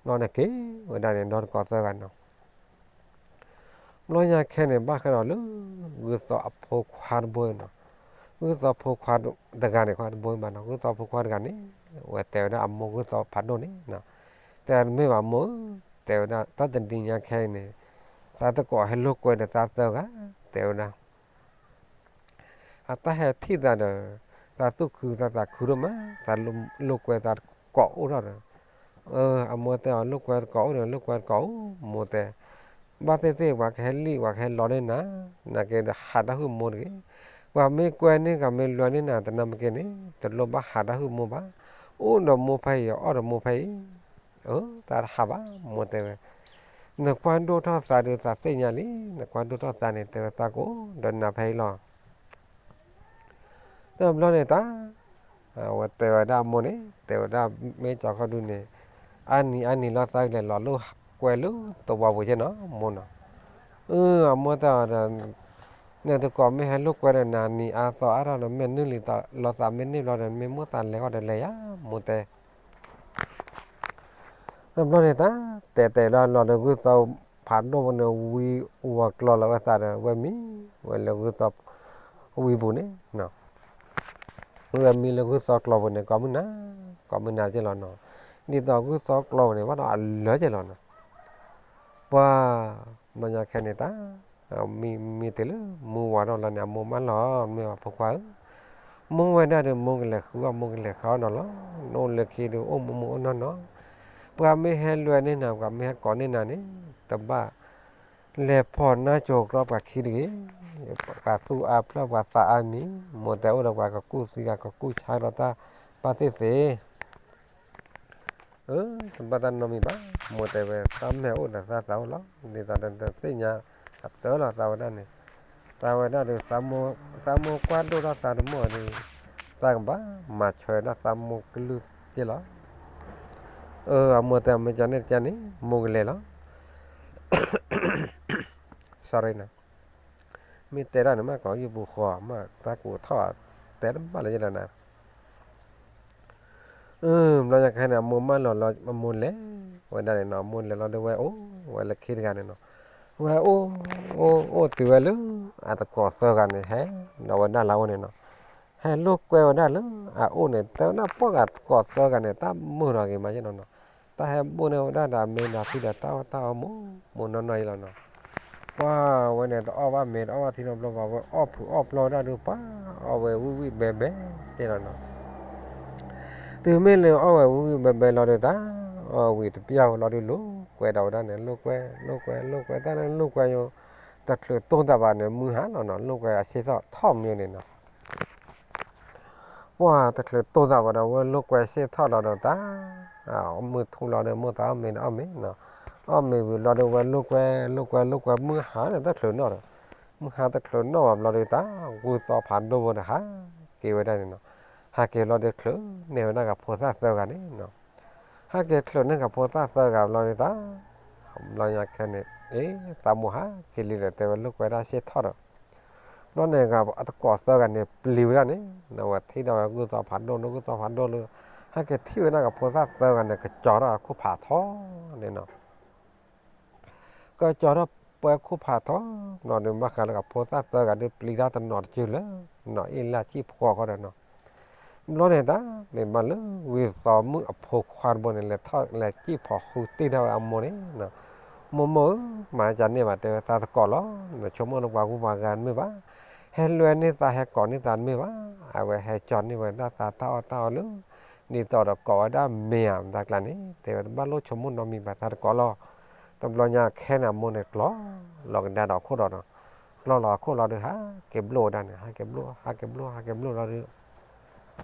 ဘျီန့ၣ်က့ၤဝဲဒၣ်န့ၣ် ဒီတကိးသၢဂၤန့ၣ် ဘျီညါခဲန့ၣ် ဘၣ်ဃးဒီးလၢ ဂုၢ်သီအဖိခွါတဘိနီၤ, ဂုၢ်သီဖိခွါတဂၤန့ၣ် ခွါတဘိဘၣ်နီၤ, ဂုၢ်သီဖိခွါတဂၤန့ၣ် ဝဲတဲဝဲဒၣ်အမိၢ်ဂုၢ်သီဖးဒိၣ်န့ၣ်, တဲတမ့ၢ်ဘၣ်မိၢ်ဧၢ, တဲဝဲဒၣ် တၢ်တနံၤညါခဲအံၤန့ၣ် သးတကိးဟဲလိာ်ကွဲဒီးသးသၢဂၤ, တဲဝဲဒၣ် အတၢ်ဟဲထံၣ်သးဒီး သးသူၣ်ခုသးသးခုဒိၣ်မး, သးလိာ်ကွဲသးတကိးအိၣ်ထီၣ်ဒီး, အမိၢ်တဲအီၤ လိာ်ကွဲတကိးအိၣ်ဒီး လိာ်ကွဲတကိးအိၣ်, မိၢ်တဲ, ဘၣ်သ့ၣ်သ့ၣ် ပှၤကဟဲလံၣ် ပှၤကဟဲလီၤန့ၢ်နၤ, နက့ဒီးဟးတၢ်ဟုၣ်မိၢ်တဂ့ၤ, ပှၤမ့ၢ်ကွဲန့ၢ် ပှၤမ့ၢ်လွဲန့ၢ်နၤ တနၢ်မ့ၢ်က့န့ၣ် တလိၣ်ဘၣ်ဟးတၢ်ဟုၣ်မိၢ်ဘၣ်, အိၣ်ဒီးမိၢ်ဖဲအံၤ အီၣ်ဒီးမိၢ်ဖဲအံၤ, အၢ တၢ်တဟးဘၣ် မိၢ်တဲဝဲ, နကွၢ်ဒိၣ်ထီၣ်သးဒီးသးသ့ၣ်ညါလံ, နကွၢ်ဒိၣ်ထီၣ်သးန့ၣ် တဲဝဲသးကအိၣ်ဒီးနၤဖဲအံၤလီၤ. တဘျီန့ၣ်တၢ်, အဝဲတဲဝဲဒၣ်အမိၢ်န့ၣ် တဲဝဲဒၣ်မ့ၢ်ကၠီၤခီဒုန့ၣ်, အါနံၤအါနံၤလီၤသးကလဲၤလီၤလိာ်ကွဲလၢသဝီပူၤက့နီၤ မိၢ်နီၤ, အၢ အမိၢ်တဲအီၤဒီး, နတကိးမ့ၢ်ဟဲလိာ်ကွဲဒီးနၤ နံၤအါသီအါထီၣ်ဒီး မ့ၢ်နုာ်လံလီၤသးမ့ၢ်န့ၢ်ဘျီဒီး မ့ၢ်မိၢ်သးလဲၤအီၤဒီးလဲၤယၤ မိၢ်တဲ တဘျီန့ၣ်တၢ်, တဲတဲလီၤလီၤဒီး ဂုၢ်သီဖးဒိၣ်ဖိန့ၣ် ဝံဝီၤကျီလီၤဝဲသးဒီး ဝဲမံဝဲလၢဂုၢ်သီဝံပူၤန့ၣ်, ဝဲမံလၢဂုၢ်သီကျိပူၤန့ၣ် ကိးမုၢ်နၤ, ကိးမုၢ်နၤက့လီၤနီၤ. ဒ်သိးဂုၢ်သီကျိပူၤန့ၣ် ဘၣ်ဒီးအလၢာ်က့လီၤနီၤ. ပှၤ ဘျီညါခဲန့ၣ်တၢ် မံမံတ့ၢ်လၢမုၢ်ဝါထီၣ်လီၤန့ၣ် အမိၢ်မၢလီၤ မ့ၢ်အဖိခွါဧၢ, မိၢ်ဝဲဒၣ်ဒီး မိၢ်ကလဲၤဃုအီၣ် မိၢ်ကလဲၤဃုအီၣ်နီၤလီၤ. နအိၣ်လၢခံဒီး အိၣ်မူမူအိၣ်နီၢ်နီၢ်, ပှၤမ့ၢ်ဟဲလွဲန့ၢ်နၤ ပှၤမ့ၢ်ဟဲကိးန့ၢ်နၤန့ၣ် တဘၣ် လဲၤဖီၣ်နါစိၤကြီပှၤခံတဂ့ၤ, ပှၤသူၣ်အါဖျၢၣ် ပှၤသးအါမံၤ, မိၢ်တဲအိၣ်ဒီးပှၤကကူၣ်သံဂၤ ကကူၣ်ဆါဒီးတၢ်ဘၣ်သ့ၣ်သ့ၣ် အၢ တဘၣ်တၢ်နီတမံၤဘၣ်, မိၢ်တဲဝဲ သးမဲာ်အိၣ်ဒီးသးသးအိၣ်လီၤ, ဒ်သိးဒီးတသ့ၣ်ညါ အတၢ်လီၤသးဝဲဒၣ်န့ၣ်, သးဝဲဒၣ်ဒီး သးမိၢ်ကွၢ်ဒိၣ်ထီၣ်သးတမီၢ်ဒီး သးကဘၣ်မၤဆၢဝဲဒၣ်သးမိၢ်ကလုၢ်က့လီၤ. အၢ အမိၢ်တဲ မ့ၢ်ကန့ၣ်တကန့ၣ် မိၢ်ကလဲၤလီၤ sorry နၤ, မ့ၢ်တဲဒၣ်န့ၣ် မ့ၢ်ကိးယုၢ်ပူၤဃီ မ့ၢ်တၢ်ကူးထီၣ် တဲတဘၣ်လၢယလီၤနၤ. ဘျီညါခဲန့ၣ် အမိၢ်မၢလီၤလီၤ အမိၢ်လဲၤဝဲဒၣ်န့ၣ်နီၤ, အမိၢ်လဲၤလီၤဒီးဝဲအိၣ်ဝဲလၢခံတဂၤန့ၣ်နီၤ, ဝဲအိၣ် အိၣ် အိၣ်တုၤဝဲလၢ အသကိးသၢဂၤန့ၣ် ဟဲဒီးဝဲဒၣ်လၢအအိၣ်န့ၣ်နီၤ, ဟဲလိာ်ကွဲဝဲဒၣ်လၢအအိၣ်န့ၣ် တဲဝဲဒၣ်ပှၤဂၤသကိးသၢဂၤန့ၣ် တၢ်မုာ်ထီၣ်ဂ့ၤမးယဲနီၤနီၤ, တၢ်ဟဲဘိၣ်န့ၢ်ဝဲဒၣ်ဒီးအမ့ၢ်နၤဖံဒီးတၢ်အီၣ်တၢ်အီမိၢ်မိၢ်နီၢ်နီၢ်ယဲလီၤနီၤ. ပှၤဝဲန့ၣ် တအီၣ်ဘၣ်မ့ၤ တအီၣ်ဘၣ်ထံနီတဘျီဘၣ်, ဝဲအီၣ်ဖုးအီၣ်ပျီဝဲဒၣ်ဒီး ပှၤအီၣ်ဝဲဝံၣ်ဝံၣ်ဘဲဘဲတဲလီၤနီၤ. တုၤမ့ၢ်လၢအီၣ်ဝဲဝံၣ်ဝံၣ်ဘဲဘဲလီၤဒီး တၢ်အီၣ်ဝံၤတပျၢ်ဝဲလီၤဒီး လိာ်ကွဲဒီးဝဲဒၣ်န့ၣ် လိာ်ကွဲ လိာ်ကွဲ လိာ်ကွဲ တၢ်လၢလိာ်ကွဲယိာ် တချုးတိၢ်သးဘၣ်န့ၣ် မုၢ်ဟါလီၤနီၤ, လိာ်ကွဲအဆ့ၣ်ထီၣ်ထီၣ်မ့ၢ်န့ၣ်နီၤ. ပှၤတချုးတိၢ်သးဘၣ်ဒီး ဝဲလိာ်ကွဲဆ့ၣ်ထီၣ်လီၤဒီးတၢ် မုၢ်ထူလီၤဒီး မိၢ်သးအီၣ်မ့ၤဒီးအီၣ်မ့ၤနီၤ, အီၣ်မ့ၤဝံၤလီၤဒီး ဝဲလိာ်ကွဲ လိာ်ကွဲ လိာ်ကွဲ မုၢ်ဟါန့ၣ် တချုးနီၣ်ဒီး မုၢ်ဟါတချုးနီၣ်ဘၣ်ဘျီဒီး တၢ်ဂုၢ်သီဖးဒိၣ်ဖိန့ၣ် ဟးက့ၤဝဲဒၣ်န့ၣ်နီၤ. ဟးက့ၤဘျီဒီး ချုးန့ၢ်ဝဲဒၣ်ကဖိသၣ်သၢဂၤန့ၣ်နီၤ. ဟဲက့ၤချုးန့ၢ်ကဖိသၣ်သၢဂၤဘျီဒီး တၢ် ဘျီညါခဲန့ၣ် အ့ သးမိၢ်ဟးက့ၤလံဒီး တဲဝဲလိာ်ကွဲဒၣ်ဆ့ၣ်ထီၣ်ဒီး ဘျီန့ၣ် အသကိးသၢဂၤန့ၣ် ပျံၤဝဲဒၣ်န့ၣ် ဝဲထံၣ်ဒီးဝဲဂုၢ်သီဖးဒိၣ်လၢ ဂုၢ်သီဖးဒိၣ်လၢ ဟဲက့ၤထံၣ်ဝဲဒၣ်ကဖိသၣ်သၢဂၤန့ၣ် ကကၠီထီၣ်အခိၣ်ဖးထီန့ၣ်နီၤ. ကကၠီထီၣ်ပှဲၤခိၣ်ဖးထီနီၤဒီး ဘၣ်ဃးလၢကဖိသၣ်သၢဂၤဒီး ပျံၤတၢ်တနီၤတကၠၢၢ်လၢ နီၤအ့ၣ်လၢ်ဆံၣ်ဖှီၣ်ဃီဒီးနီၤ. ဘျီန့ၣ်တၢ် မ့ၢ်ဘၣ်လၢဂုၢ်သီမုၣ်အဖိခွါတဘိန့ၣ် လဲၤထီၣ်လဲၤစံၣ်ဖီၣ်ဃုတ့ၢ်ထီၣ်ဝဲအမိၢ်န့ၣ်နီၤ. မိၢ်မိၢ်ဧၢ, မၤကန့ၢ်ဘၣ် တဲဝဲသးသကိးလီၤ, နဆိကမိၣ်လၢပှၤဂုၤပှၤဂၤတမ့ၢ်ဘၣ်, ဟဲလွဲန့ၢ်သးဟဲကိးန့ၢ်သးတမ့ၢ်ဘၣ်, အဝဲဟဲကၠီန့ၢ်ဝဲဒၣ်သးတၢ်အီၣ်တၢ်အီလၢ ဒ်သိးဒီးကိးဝဲဒၣ်မ့ၤဧါ မတၤကျါန့ၣ် တဲဝဲတဘၣ်လိၣ်ဆိကမိၣ်နီတမံၤဘၣ် သးသကိးလီၤ. တဘျီညါခဲန့ၣ် အမိၢ်န့ၣ်ကျီလီၤကဒါဒီးအခိၣ်ဒီးနီၤ, ကျီလီၤအခိၣ်လီၤဒီး ဟးက့ၤဘျိၣ်ဝဲဒၣ်န့ၣ် ဟးက့ၤဘျိၣ် ဟးက့ၤဘျိၣ် ဟးက့ၤဘျိၣ်လီၤဒီး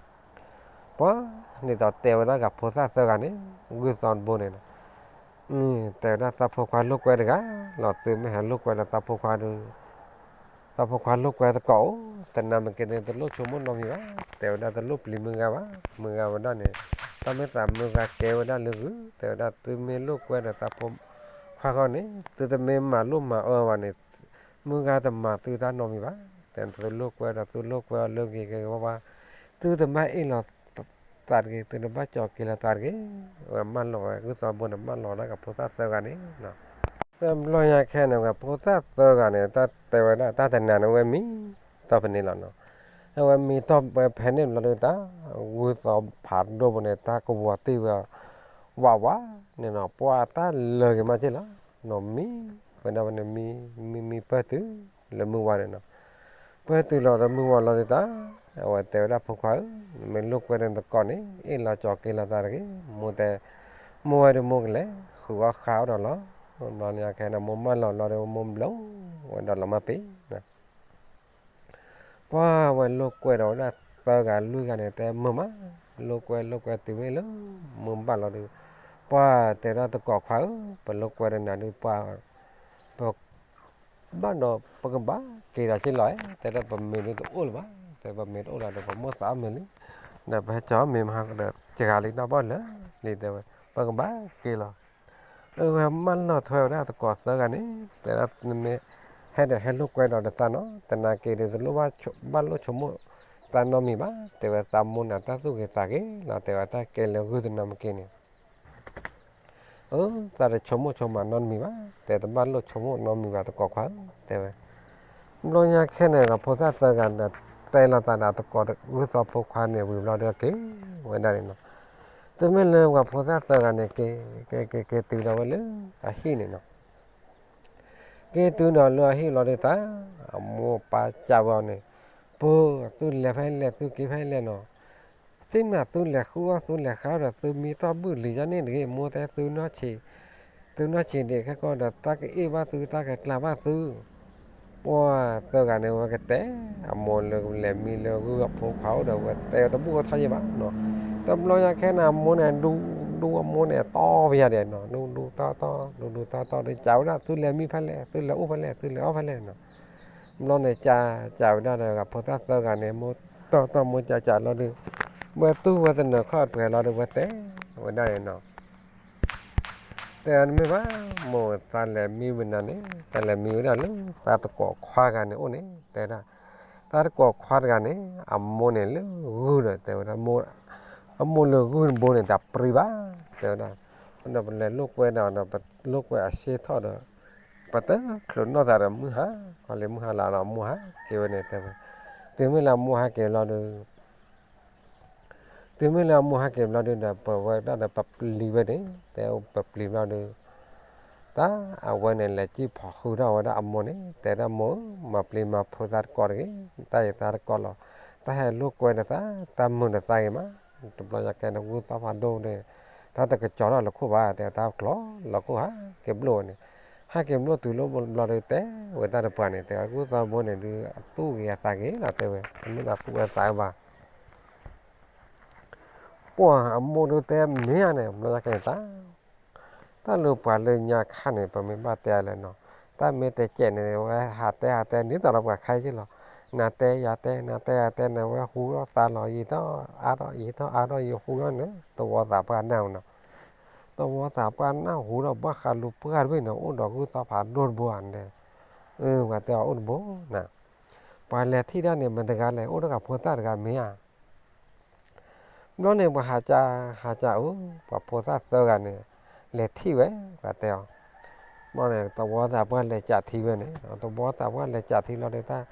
ပှၤန့ၣ်ဒီးတဲဝဲဒၣ်ကဖိသၣ်သၢဂၤန့ၣ် ဂုၢ်သီတဘိန့ၣ် တဲဝဲဒၣ်သးဖိခွါလိာ်ကွဲတဂၤလီၤ, သုမ့ၢ်ဟဲလိာ်ကွဲဒီးသးဖိခွါဒီး သးဖိခွါလိာ်ကွဲသကိးအိၣ်, တနာ်မ့ၢ်က့ၤန့ၣ် တလိၣ်ဆိကမိၣ်နီတမံၤဘၣ်, တဲဝဲဒၣ်တလိၣ်ပျံၤမုၢ်ဂၤဘၣ်, မုၢ်ဂၤဝဲဒၣ်န့ၣ် တၢ်မ့ၢ်သးမုၢ်ဂၤကဲဝဲဒၣ်လၢဂုၢ်, တဲဝဲဒၣ်သုမ့ၢ်လိာ်ကွဲဒီးသးဖိခွါဃီန့ၣ် သုတမ့ၢ်မၤလိမၤအၢဘၣ်န့ၣ် မုၢ်ဂၤတမၤသုတၢ်နီတမံၤဘၣ်, တဲသုလိာ်ကွဲဒီးသုလိာ်ကွဲအီၤလၢဂ့ၤဂ့ၤဝါဝါ, သုတဘၣ်အ့ၣ်လီၤသးတဂ့ၤ, သုတဘၣ်ကၠီၤက့ၤလီၤသးတဂ့ၤ, ဝဲမၢလီၤဝဲဂုၢ်သီတဘိန့ၣ် မၢလီၤဒၣ်ကဖိသၣ်သၢဂၤန့ၣ် တဘျီညါခဲန့ၣ် ကဖိသၣ်သၢဂၤန့ၣ် တၢ်တဲဝဲဒၣ်တၢ်တနၤန့ၣ် အဝဲမံတီၢ်ဖဲန့ၣ်လီၤနီၤ, အဝဲမံတီၢ်ဝဲဖဲန့ၣ်ဘျီဒီး တၢ်ဂုၢ်သီဖးဒိၣ်ဘိန့ၣ် တၢ်ကဝီၤတ့ၢ်ဝဲ ဝးဝးန့ၣ်နီၤ, ပှၤတၢ်လၢာ်ဂ့ၤမးက့လီၤနီၤ, မံဝဲဒၣ်ဝဲန့ၣ် မံ မံ မံပၢၢ်တုၤလၢမုၢ်ဝါန့ၣ်နီၤ, ပၢၢ်တုၤလီၤဒီးမုၢ်ဝါလီၤဒီးတၢ် အဝဲတဲဝဲဒၣ်ဖိခွါဧၢ, နမ့ၢ်လိာ်ကွဲဒီးနသကိးန့ၣ် အ့ၣ်လီၤကၠီၤက့ၤလီၤသးတဂ့ၤ, မိၢ်တဲ မိၢ်ဝဲဒီးမိၢ်ကလဲၤဃုအီၣ်ဃါအီၣ်ဒီးလီၤ, ဘျီညါခဲန့ၣ် မိၢ်မၢလီၤလီၤဒီး မိၢ်ဘျီဝဲဒီးလီၤမၢ်ပ့ၤ ပှၤဝဲလိာ်ကွဲဒီးဝဲဒၣ်သၢဂၤလွံၢ်ဂၤန့ၣ် တဲမုာ်မး, လိာ်ကွဲလိာ်ကွဲတုၤမ့ၢ်လၢ မုၢ်ဘၣ်လီၤဒီး ပှၤတဲဒၣ်သကိးခွါဧၢ, ပလိာ်ကွဲဒီးနၤဒုးပှၤ ပဘၣ်ဒီးပကဘၣ်က့ၤဒီးက့လီၤ, တဲဒၣ်ပမ့ၤဒုးတအိၣ်လၢၤဘၣ်, တဲပမ့ၤတအိၣ်လၢၤဒီး ပမိၢ်သးအီၣ်မ့ၤလံ, ဒီးပဟဲကၠီမ့ၤမဟါဒီး ကဂၤလံတၢ်ဘီၣ်လၢာ်လံ တဲဝဲ, ပကဘၣ်က့ၤလီၤ အဝဲမၢလီၤထွဲဝဲဒၣ်သကိးသၢဂၤန့ၣ် တဲဒၣ်နမ့ၢ် ဟဲဒီးဟဲလိာ်ကွဲဒီးတသးနီၤ, တနာ်က့ၤဒီးတလိၣ်ဘၣ်လိၣ်ဆိကမိၣ်သးနီတမံၤဘၣ်, တဲဝဲသးမိၢ်န့ၣ် တၢ်သူၣ်ဂ့ၤသးဂ့ၤလီၤ, တဲဝဲတၢ်ကဲလၢဂုၢ်တနီၤမ့ၢ်က့ၤန့ၣ် အၢ သးတဆိကမိၣ်ဆိကမးနီတမံၤဘၣ်, တဲတဘၣ်လိၣ်ဆိကမိၣ်နီတမံၤဘၣ်သကိးခွါဧၢ, တဲဝဲ ဘျီညါခဲန့ၣ် ကဖိသၣ်သၢဂၤဒီး တဲလီၤသးဒီးတကိးဂုၢ်သီဖိခွါန့ၣ်ဝံၤဘျီဒီးက့ၤဝဲဒၣ်န့ၣ်နီၤ. တုၤမ့ၢ်လၢပှၤဖိသၣ်သၢဂၤန့ၣ် က့ၤက့ၤက့ၤက့ၤတုၤဒီးဝဲလၢအဟံၣ်န့ၣ်နီၤ. က့ၤတုၤဒီးလၢအဟံၣ်လီၤဒီးတၢ် အမိၢ်ပၢ်စံးဝဲအီၤန့ၣ်, ဖိ, သုလဲၤဖဲလဲၣ် သုက့ၤဖဲလဲၣ်နီၤ. သ့ၣ်မနုၤသုလဲၤဃုအီၣ် သုလဲၤဃုအီၣ်ဒီး သုမံတၢ်ဘုၣ်လံၤယါန့ၣ်တဂ့ၤ, မိၢ်တဲသု, သုနီၢ်ဆံးဒံးခဲကီဒီး တၢ်ကအ့ၣ်ဘၣ်သု တၢ်ကကျါဘၣ်သု. ပှၤသၢဂၤန့ၣ် ဝဲကတဲ အမိၢ်လၢလဲၤမံလၢဂုၢ်အဖိခွါအိၣ်ဒီး ဝဲတဲဝဲတဘူၣ်ထီၣ်ယံၣ်ဘၣ်နီၤ. တဘျီညါခဲန့ၣ် အမိၢ်န့ၣ် ဒူဒူအမိၢ်န့ၣ် တီပယၤဒဲးနီၤ, ဒူဒူတီတီ ဒူဒူတီတီဒီး စံးဝဲဒၣ် သုလဲၤမံဖဲလဲၣ်, သုလဲၤအိၣ်ဖဲလဲၣ်, သုလဲၤအီၣ်ဖဲလဲၣ်နီၤ. ဘျီန့ၣ် စံးစံးဝဲဒၣ်ဒီး ဖိသၣ်သၢဂၤန့ၣ် မိၢ်တီတီမိၢ်စံးစံးလီၤဒီး ဝဲတူၢ်ဝဲသနၢၤခီၣ်အပှဲၤလီၤဒီး ဝဲတဲဝဲဒၣ်န့ၣ်နီၤ. တဲအီၤ နမ့ၢ်ဘၣ်မိၢ် သးလဲၤမံဝဲနၤန့ၣ် သးလဲၤမံဝဲဒၣ်လၢသးတကိးခွါဂၤန့ၣ်အိၣ်န့ၣ် တဲဒၣ်. သးတကိးခွါတဂၤန့ၣ် အမိၢ်န့ၣ်လၢဂုၢ်ဒီး တဲဝဲဒၣ်, အမိၢ်လၢဂုၢ်တဘိန့ၣ် တပြံဘၣ် တဲဝဲဒၣ်. ဒီးပလဲၤလိာ်ကွဲဒီး ဒီးပလိာ်ကွဲအဆ့ထီၣ်ဒီး ပတချုးနီၢ်သးဒီးမုၢ်ဟါ, ခီလံမုၢ်ဟါလီၤဒီး အမိၢ်ဟဲက့ၤဝဲန့ၣ် တဲဝဲ. တုၤမ့ၢ်လၢအမိၢ်ဟဲက့ၤဘျီဒီး တုၤမ့ၢ်လၢအမိၢ်ဟဲက့ၤဘျီဒီး ပဝဲဒၣ်ဒီးပပျံၤဝဲန့ၣ် တဲပပျံၤဘျီဒီး တၢ်အဝဲန့ၣ် လဲၤစံၣ်ဖီၣ်ဃုာ်ထီၣ်ဝဲဒၣ်အမိၢ်န့ၣ် တဲဒၣ်, မိၢ်ဧၢ, မၤပျံၤမၤဖုးသးတကိးတဂ့ၤ, တၢ်အံၤသးတကိးလီၤ, တၢ်ဟဲလိာ်ကွဲဒီးသး, တၢ်မုာ်ဒီးသးဂ့ၤမး. တဘျီညါခဲန့ၣ် ဂုၢ်သီဖးဒိၣ်န့ၣ် တၢ်တကစီၤထီၣ်လီၤခိၣ်ဘၣ် တဲ တၢ်ကျီၤလီၤခိၣ် ဟးက့ၤဘျိၣ်ဝဲန့ၣ်, ဟဲက့ၤဘျိၣ်တုၤလၢဘျီဒီး တဲဝဲတၢ်တပှၤန့ၣ် တဲဝဲ ဂုၢ်သီဘိန့ၣ်ဒုး အသူၣ်ဂ့ၤအသးဂ့ၤလီၤ တဲဝဲ, တမ့ၢ်လၢသူၣ်ဝဲသးဝဲဘၣ်. ပှၤအမိၢ်ဒုးတဲ မ့ၢ်ဧါန့ၣ် ဘျီညါခဲန့ၣ် တၢ် တၢ်လၢပှၤလၢညါခါန့ၣ် ပမ့ၢ်ဘၣ်တဲလဲၣ်နီၤ, တၢ်မ့ၢ်တဲကဲးန့ၣ် ဝဲဟးတဲဟးတဲ ဒ်သိးဒီးပှၤခါအံၤလီၤ, နၤတဲယၤတဲ နၤတဲယၤတဲန့ၣ် ဝဲဟူထီၣ်သးလီၤ, ယံာ်ထီၣ်အါထီၣ် ယံာ်ထီၣ်အါထီၣ် ယဟူထီၣ်န့ၣ် သဝီသးပှၢ်နၢ်နီၤ, သဝီသးပှၢ်နၢ်ဟူထီၣ် ဘၣ်ဃးလူၤပှၢ်တဘ့ၣ်န့ၣ် အိၣ်ဒီးဂုၢ်သီဖးဒိၣ်တဘိဧါန့ၣ်, ပှၤတဲအီၤအိၣ်တဘိနၤ, ပှၤလဲၤထံၣ်ဒၣ်န့ၣ် မတၤတဂၤလဲၣ် အိၣ်ဒီးပှၤဖိသၣ်တဂၤမ့ၢ်ဧါ ဘျီန့ၣ် ပှၤဟးကၢ ဟးကၢ အိၣ် ပှၤဖိသၣ်သၢဂၤန့ၣ် လဲၤထံၣ်ဝဲ ပှၤတဲအီၤ, ဘျီန့ၣ် သဝီသးပှၢ်လဲၤကးထံဝဲန့ၣ် သဝီသးပှၢ်လဲၤကးထံလီၤဒီး တၢ်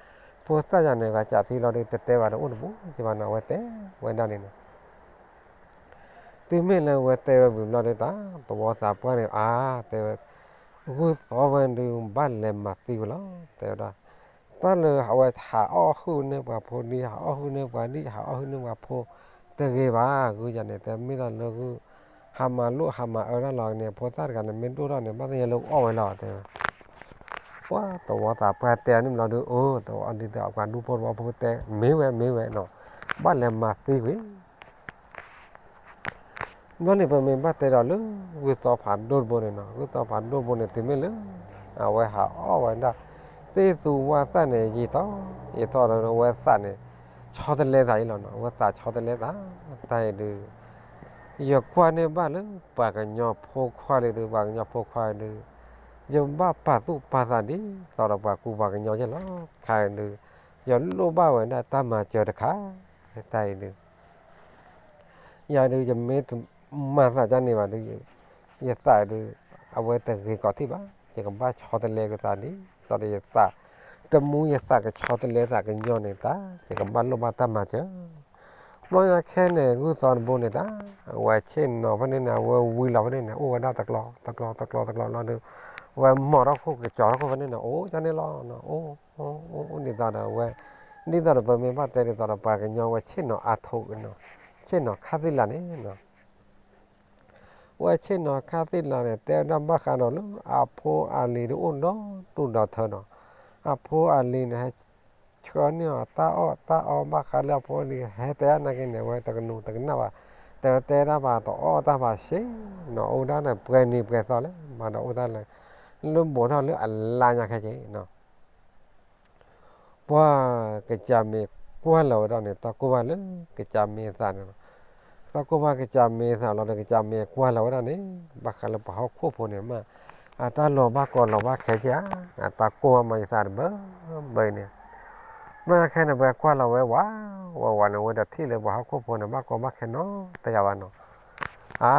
ဖိသၣ်ယၤန့ၣ် ဂၤကးထံလီၤဒီး တတဲဘၣ်ဒီးအိၣ်တဘူးကဘၣ်နီၤ အဝဲတဲဝဲဒၣ်န့ၣ်နီၤ တုၤမ့ၢ်လၢဝဲတဲဝဲဝံၤဘျီဒီး တၢ် သဝီသးပှၢ်န့ၣ် အါ တဲဝဲ, ဂုၢ်သီဝဲဒုး ဘၣ်လဲၤမၤသံဝဲလီၤ တဲဝဲဒၣ်, တၢ်လၢအဝဲဟးအီၣ်ဟုၣ်န့ၢ်ပှၤဖိဒံ ဟးအီၣ်ဟုၣ်န့ၢ်ပှၤဒံ ဟးအီၣ်ဟုၣ်န့ၢ်ပှၤဖိ တဂ့ၤဘၣ် ဂုၢ်ယၤန့ၣ် တဲမ့ၢ်လၢဂုၢ် ဟးမၤလိၣ်ဟးမၤအၢတၢ်လီၤန့ၣ် ဖိသၣ်တဂၤန့ၣ် မ့ၢ်ဒိၣ်ထီၣ်န့ၣ် ဘၣ်သ့ၣ်ညါလၢအီၣ်ဝဲလီၤ တဲဝဲ ပှၤသဝီသးပှၢ်တဲန့ၣ်ဘျီဒီး အၢ သဝီဒ်သိးပှၤဒူဖိသဝီဖိတဲ မ့ၢ်ဝဲ မ့ၢ်ဝဲနီၤ, ဘၣ်လဲၤမၤသံကွံာ် ဘျီန့ၣ် ပမ့ၢ်ဘၣ်တဲဒီးလၢ ဂုၢ်သီဖးဒိၣ်တဘိန့ၣ်နီၤ, ဂုၢ်သီဖးဒိၣ်တဘိန့ၣ် တုၤမ့ၢ်လၢ အဝဲဟးအီၣ်ဝဲဒၣ် သ့ၣ်သူဝၣ်သၣ်န့ၣ် ယံာ်ထီၣ် ယံာ်ထီၣ်ဒီး အဝဲသးန့ၣ် ဆီတလဲသးအံၤလီၤနီၤ, အဝဲသးဆီတလဲသး တၢ်အံၤဒုး ယကွၢ်န့ၢ်ဘၣ်လၢ ပှၤကညီဖိခွါလံဒုး ပှၤကညီဖိခွါဒုး ယဘၣ်ပာ်သူၣ်ပာ်သးဒ်သိးဒီးပှၤကူပှၤကညီယဲၢ်လီၤ, ခါအံၤဒုး ယလိၣ်ဘၣ်ဝဲဒၣ်တၢ်မၤစၢၤတခါ, တၢ်အံၤဒုး ယၤဒုး ယမ့ၢ်တမၤသးဒ်န့ၣ်ဘၣ်ဒုး ယသးဒုး အဝဲတဂ့ၤကီးထံၣ်ဘၣ်, ယကဘၣ်ဆီတလဲကသးဒ်သိးဒီးယသး, တမူယသးကဆီတလဲသးကညီန့ၣ်တၢ် ယကဘၣ်လိၣ်ဘၣ်တၢ်မၤစၢၤ, ဘျီညါခဲန့ၣ် ဂုၢ်သီတဘိန့ၣ်တၢ် အဝဲဆ့ၣ်နီၤဖဲန့ၣ်န့ၣ် အဝဲဝံလီၤဖဲန့ၣ်န့ၣ် အိၣ်ဝဲဒၣ်တကျီ တကျီ တကျီ တကျီလီၤဒုး အဝဲမီၤထီၣ်ခိၣ်ကစီၤထီၣ်ခိၣ်ဖဲန့ၣ်န့ၣ် အိၣ်ဒ်န့ၣ်လီၤ, အိၣ် အိၣ် ဒ်သိးဒီးအဝဲ ဒ်သိးဒီးပမ့ၢ်ဘၣ်တဲဒ်သိးဒီးပှၤကညီဝဲဆ့ၣ်နီၤအါထိးနီၤ, ဆ့ၣ်နီၤခါသ့ၣ်လၢ်န့ၣ်နီၤ ဝဲဆ့ၣ်နီၤခါသ့ၣ်လၢ်န့ၣ် တဲဝဲဒၣ်ဘၣ်ဃးဒီးလၢအဖိအလံၤဒုးအိၣ်ဒီဒူၣ်ဒီထၢနီၤ, အဖိအလံၤန့ၣ် ဟဲဆှၢန့ၢ်အီၤတၢ်အီၣ်တၢ်အီဘၣ်ဃးလၢအဖိအလံၤ ဟဲတဲဒၣ်နာ်က့န့ၣ် အဝဲတကနူးတကနၣ်ဘၣ်, တတဲတၢ်ဘၣ် တအီၣ်တၢ်ဘၣ်ဆ့ၣ်နီၤ အိၣ်ဒၣ်န့ၣ် ပှဲၤနံၤပှဲၤသီလၢ မၤဒီးအိၣ်တၢ်လၢ လၢဘူးထီၣ်လၢအလါညါခဲက့ၤနီၤ ပှၤကစၢ်မ့ၢ်ကွၢ်လီၤဝဲဒၣ်န့ၣ် တၢ်ကိၢ်ဘၣ်လၢကစၢ်မ့ၢ်သးန့ၣ်လီၤ. တၢ်ကိၢ်ဘၣ်ကစၢ်မ့ၢ်သးလီၤဒီး ကစၢ်မ့ၢ်ကွၢ်လီၤဝဲဒၣ်န့ၣ် ဘၣ်ဃးလၢပှၤဟီၣ်ခိၣ်ဖိန့ၣ်မး အတၢ်လီၤဘၣ်ကီလီၤဘၣ်ခဲက့ၤဧါ, အတၢ်ကိၢ်ဘၣ်မၤယသးတဘၢဘၢအံၤန့ၣ်, ဘျီခဲန့ၣ် ပှၤကွၢ်လီၤဝဲဝး ဝဲဝးန့ၣ် ဝဲဒီးထံၣ်လၢပှၤဟီၣ်ခိၣ်ဖိန့ၣ် ဘၣ်ကီဘၣ်ခဲနီတဂၤဘၣ်နီၤ, အါ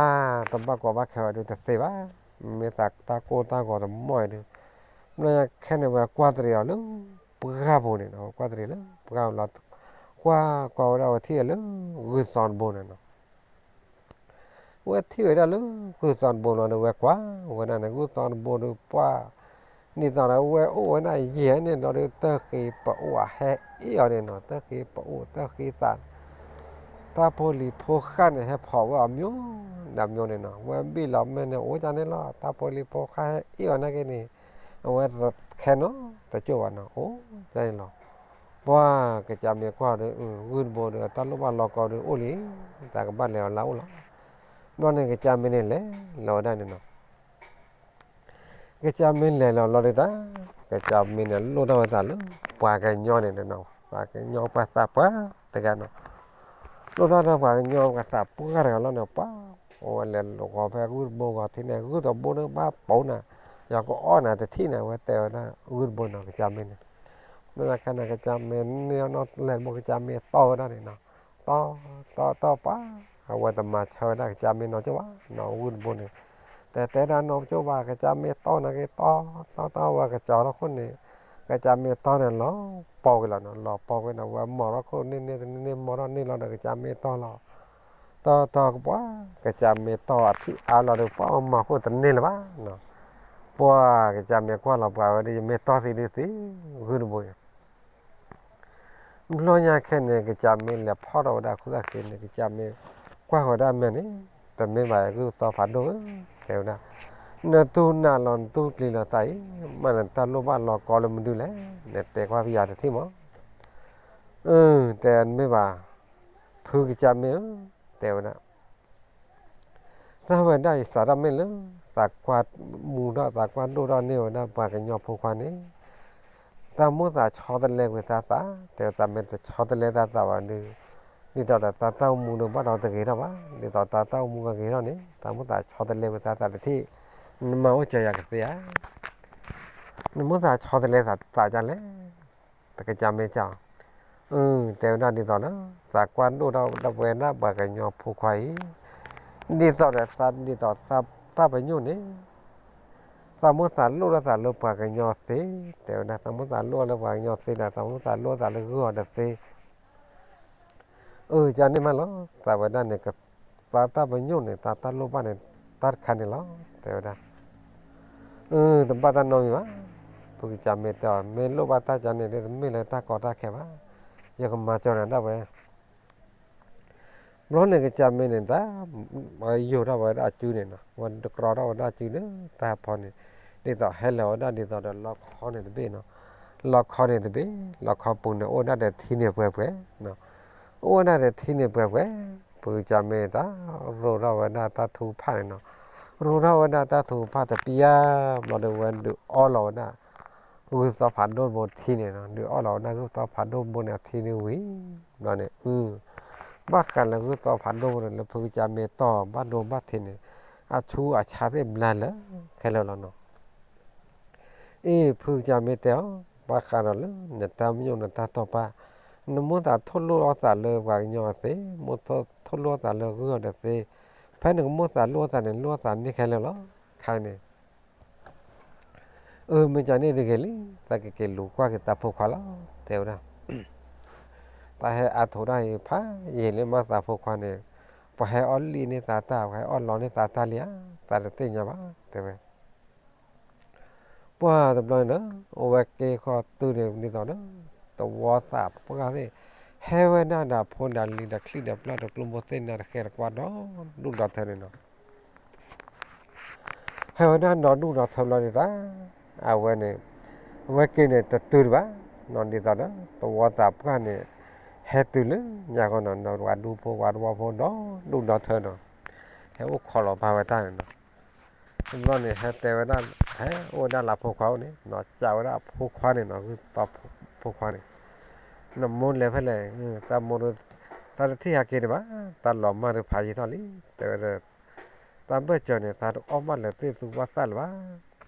တဘၣ်ကီဘၣ်ခဲဝဲဒုးတသ့ဘၣ်, မ့ၢ်သးတၢ်ကိၢ်တၢ်ဂီၤတမီၢ်အံၤဒုး, ဘျီခဲန့ၣ် ပှၤကွၢ်တရံးအီၤလၢ ပှၢ်ပူၤန့ၣ်နီၤ, ပှၤကွၢ်တရံးလၢပှၢ်ပူၤလီၤ, ကွၢ်ကွၢ်ဝဲဒၣ်ဝဲထံၣ်ဝဲလၢ ဂုၢ်သီတဘိန့ၣ်နီၤ. ဝဲထံၣ်ဝဲဒၣ်လၢ ဂုၢ်သီတဘိလီၤဒီး ဝဲကွၢ်ဝဲဒၣ်န့ၣ် ဂုၢ်သီတဘိဒီး ပှၢ် ဒ်သိးဒီး ဝဲအိၣ်ဝဲဒၣ်ယဲၢ်န့ၣ်လီၤဒီး တၢ်ဃ့ပအိၣ်အဟဲအ့ၣ်အီၤန့ၣ်နီၤ, တၢ်ဃ့ပအိၣ်တၢ်ဃ့သး တၢ်ဖိလံၤဖိဃၢ်န့ၣ် ဟဲဖီၣ်ဝဲအီၤမ့ၢ်ဒၣ်မ့ၢ်န့ၣ်နီၤ. ဝဲဘ့ၣ်လီၤမဲာ်န့ၣ် အိၣ်ကန့ၣ်လီၤ, တၢ်ဖိလံၤဖိဃၢ်ဟဲအ့ၣ်အီၤနာ်က့န့ၣ် အဝဲခဲနီတကၠိၢ်ဘၣ်နီၤ, အိၣ်ကန့ၣ်လီၤ. ပှၢ်ကစၢ်မ့ၢ်ကွၢ်ဒီး ဂုၢ်တဘိဒီး တၢ်လိၣ်ဘၣ်လီၤကီဒီးအိၣ်လံ, တၢ်ကဘၣ်လဲၤအီၤလၢအအိၣ်လီၤ. ဘျီန့ၣ် ကစၢ်မ့ၢ်န့ၣ်လဲၤလီၤဝဲဒၣ်န့ၣ်နီၤ. ကစၢ်မ့ၢ်လဲၤလီၤလီၤဒုးတၢ်, ကစၢ်မ့ၢ်န့ၣ် လိၣ်ထီၣ်ဝဲသးလၢ ပှၤကညီန့ၣ်နီၤ, ပှၤကညီပှၤသးပှၢ်တဂၤနီၤ, လိၣ်ထီၣ်ဒီးပှၤကညီပှၤသးပှၢ်တဂၤလီၤန့ၣ် ပှၢ် အိၣ်ဝဲလဲၤလီၤဂီၤဖဲဂုၢ်တဘိဂီၤထံးန့ၣ် ဂုၢ်တဘိန့ၣ်ဘၣ်ပိာ်နၤ, ယကအီၣ်နၤတထံၣ်န့ၣ် အဝဲတဲဝဲဒၣ်ဂုၢ်တဘိနီၤ ကစၢ်မ့ၢ်န့ၣ်, မ့ၢ်ခါန့ၣ် ကစၢ်မ့ၢ်န့ၣ် လဲၤတဘိ ကစၢ်မ့ၢ်တီၢ်ဝဲဒၣ်န့ၣ်နီၤ, တီၢ်တီၢ်တီၢ်ပှၢ် အဝဲတမၤဆၢဝဲဒၣ်ကစၢ်မ့ၢ်နီတကၠိၢ်ဘၣ်နီၤ, ဂုၢ်တဘိန့ၣ် တဲတဲဒၣ်နီတကၠိၢ်ဘၣ် ကစၢ်မ့ၢ်တီၢ်နာ်က့ တီၢ် တီၢ်တီၢ်ဝဲကစီၤထီၣ်ခိၣ်န့ၣ်, ကစၢ်မ့ၢ်တီၢ်န့ၣ်လီၤပီၤက့ၤလီၤနီၤ, လီၤပီၤက့ၤန့ၣ် ဝဲမီၤထီၣ်ခိၣ်န့ၣ်န့ၣ်န့ၣ် မီၤထီၣ်န့ၣ်လီၤဒီး ကစၢ်မ့ၢ်တီၢ်လီၤ, တီၢ်တီၢ်ကပှၢ် ကစၢ်မ့ၢ်တီၢ်အထံၣ်အါလီၤဒီး ပှၢ်မီၤခိၣ်တန့ၢ်လၢၤဘၣ်နီၤ, ပှၢ်ကစၢ်မ့ၢ်ကွၢ်လီၤပှၢ်ဝဲဒီး ယမ့ၢ်တီၢ်သံဒုးသ့ ဂုၢ်တဘိ ဘျီညါခဲန့ၣ် ကစၢ်မ့ၢ်လဲၤဖီၣ်ထီၣ်ဝဲဒၣ်ခိၣ်သၣ်ဃ့န့ၣ် ကစၢ်မ့ၢ်ကွၢ်ဃီၤဒၣ်မဲာ်န့ၣ်, တမ့ၢ်ဘၣ်ဂုၢ်သီဖးဒိၣ်ဧၢ, တဲဝဲဒၣ်, နတူၢ်နးလီၤနတူၢ်ကျံၤလီၤသးအံၤ, မ့ၢ်နတၢ်လိၣ်ဘၣ်လီၤကီလၢမနုၤလဲၣ်, နတဲကွၢ်ပယီၤတထံၣ်မး, အၢ တဲနမ့ၢ်ဘၣ်, ဖုကစၢ်မ့ၢ်ဧၢ, တဲဝဲဒၣ် သးဝဲဒၣ်အံၤစးထီၣ်မ့ၢ်လၢ သးကွၢ်မူထီၣ်သးကွၢ်ဒိၣ်ထီၣ်န့ၢ်ဝဲဒၣ်ပှၤကညီဖိခွါန့ၣ်, သးမိၣ်သးဆီတလဲကွံာ်သးသး, တဲဝဲသးမ့ၢ်တဆီတလဲသးသးဘၣ်ဒီး, ဒ်သိးဒီးသးတၢ်အိၣ်မူဒီးဘၣ်ဒီးတဂ့ၤထီၣ်ဘၣ်, ဒ်သိးသးတၢ်အိၣ်မူကဂ့ၤထီၣ်န့ၣ် သးမိၣ်သးဆီတလဲကွံာ်သးသးတထံၣ်, နမၤအိၣ်ကၢၤယၤကသ့ဧါ, နမိၣ်သးဆီတလဲသးသးဒ်လဲၣ် တကစၢ်မ့ၢ်ကၢ်, အၢ တဲဝဲဒၣ်ဒ်သိးဒီး သးကွၢ်ဒိၣ်ထီၣ်ဝဲဒၣ်ပှၤကညီဖိခွါအံၤ, ဒ်သိးဒီးသးဒ်သိးသးတၢ်ပညိၣ်န့ၣ်, သးမိၣ်သးလိၣ်ထီၣ်သးလၢပှၤကညီသ့, တဲဝဲဒၣ် သးမိၣ်သးလိၣ်လၢပှၤကညီသ့ဒီး သးမိၣ်သးလိၣ်သးလၢဂုၢ်အီၤတသ့ အၢ ကန့ၣ်မးလီၤ, သးဝဲဒၣ်န့ၣ် သးတၢ်ပညိၣ်န့ၣ် သးတၢ်လိၣ်ဘၣ်န့ၣ် တၢ်တခါန့ၣ်လီၤ, တဲဝဲဒၣ်, အၢ တဘၣ်တၢ်နီတမံၤဘၣ်, ဖုကစၢ်မ့ၢ်တဲအီၤ မ့ၢ်လိၣ်ဘၣ်တၢ်ကန့ၣ် တမ့ၢ်လၢတၢ်ကီတၢ်ခဲဘၣ်, ယကမၤစၢၤနၤဒၣ်ဝဲ ဘျီန့ၣ်ကစၢ်မ့ၢ်န့ၣ် တၢ်ယိာ်ထီၣ်ဝဲဒၣ်အစုန့ၣ်နီၤ, ဝဲတကြီထီၣ်ဝဲဒၣ်အစုန့ၣ် တၢ်ဖီန့ၣ်, ဒ်သိးဟဲလီၤဝဲဒၣ်ဒ်သိးဒီးလီခီန့ၣ်တဘ့ၣ်နီၤ, လီခီန့ၣ်တဘ့ၣ်, လီခီပူၤန့ၣ် အိၣ်ဒၣ်ဒီးထံန့ၣ်ပှဲၤပှဲၤ, အိၣ်ဝဲဒၣ်ဒီးထံန့ၣ်ပှဲၤပှဲၤ, ဖုကစၢ်မ့ၢ်တၢ်ရိၣ်ထီၣ်ဝဲဒၣ်တၢ်ထုကဖၣ်န့ၣ်နီၤ, ရိၣ်ထီၣ်ဝဲဒၣ်တၢ်ထုကဖၣ်တပျၢ်, ဘျီဒီးဝဲဒုးအီလီၤဝဲဒၣ် ဂုၢ်သီဖးဒိၣ်တဘိထံန့ၣ်နီၤ, ဒုးအီလီၤဝဲဒၣ်ဂုၢ်သီဖးဒိၣ်တဘိန့ၣ်အထံန့ၣ်ဝံၤ, ဘျီန့ၣ် အု ဘၣ်ဃးလၢဂုၢ်သီဖးဒိၣ်တဘိန့ၣ် လၢဖုကစၢ်မ့ၢ်တီၢ်ဘၣ်ဒိဘၣ်ထံးန့ၣ်, အဆူအဆါသ့ၣ်ဘျါလၢခဲလၢာ်လီၤနီၤ. အ့ ဖုကစၢ်မ့ၢ်တဲအီၤ, ဘၣ်ဃးဒီးလၢနတၢ်ပညိၣ်နတၢ်တိာ်ပာ်, နမိၣ်သးထိၣ်လိၣ်အီၣ်သးလၢပှၤကညီအသ့, မိၣ်ထိၣ်လိၣ်အီၣ်သးလၢဂုၢ်အီၤတသ့, ဖဲနကမိၣ်သးလိၣ်အီၣ်သးန့ၣ် လိၣ်အီၣ်သးန့ၢ်ခဲလၢာ်လီၤ, ခဲအံၤန့ၣ် အၢ မ့ၢ်ကန့ၣ်တဂ့ၤလံ, သးကက့ၤလူၤကွၢ်က့ၤသးဖိခွါလီၤ, တဲဝဲဒၣ်. သးဟဲအါထီၣ်ဒၣ်အံၤဖးယံာ်လံမးသးဖိခွါန့ၣ်, ပှၤဟဲအီၣ်လံန့ၢ်သးတၢ်, ပှၤဟဲအီၣ်လီန့ၢ်သးတၢ်လံဧါ, သးတသ့ၣ်ညါဘၣ်, တဲဝဲ. ပှၢ်တဘျီန့ၣ်ဒီး အိၣ်ဝဲက့ၤခီတုၤန့ၣ်ဒ်သိးဒီး သဝီသးပှၢ်သ့ၣ် ဟဲဝဲဒၣ်ဒီးဖိဒီးလံၤဒီးချံဒီးပျၢ်ဒီးကျိဘိသ့ၣ်န့ၣ် တဃဲတကွၢ်ဒီးဒူၣ်ဒီးထၢန့ၣ်နီၤ. ဟဲဝဲဒၣ်ဒီးဒူၣ်ဒီးထၢဘျီန့ၣ်သး, အဝဲန့ၣ်, အဝဲက့ၤန့ၣ်တတုၤတဘၣ်, နီၢ်ဒ်သိးဒီး သဝီသးပှၢ်န့ၣ် ဟဲတုၤလၢညါဃီနီၤ, ဒီးပှၤဒူဖိပှၤသဝီဖိဒီးဒူၣ်ဒီးထၢနီၤ, ဟဲအိၣ်ခိးလီၤပာ်ဝဲတၢ်န့ၣ်နီၤ. တဘျီန့ၣ် ဟဲတဲဝဲဒၣ်, ဟဲအိၣ်ဝဲဒၣ်လၢဖိခွါအိၣ်န့ၣ်, နီၢ်စံးဝဲဒၣ်အဖိခွါန့ၣ်နီၤ, ဂုၢ်သီဖိခွါန့ၣ်, နမိၢ်လဲၤဖဲလဲၣ်, တၢ်မိၢ်ဒီး, တၢ်တထံၣ်ဟဲက့ၤတဘၣ်, တၢ်လီၤမၢ်ဒီးဖးယံာ်ထီၣ်လံ, တဲဝဲဒီး တၢ်ဘၢၣ်စၢၤန့ၣ် သးတအီၣ်ဘၣ်လၢၤသ့ၣ်သူဘၣ်သၣ်လၢၤဘၣ်,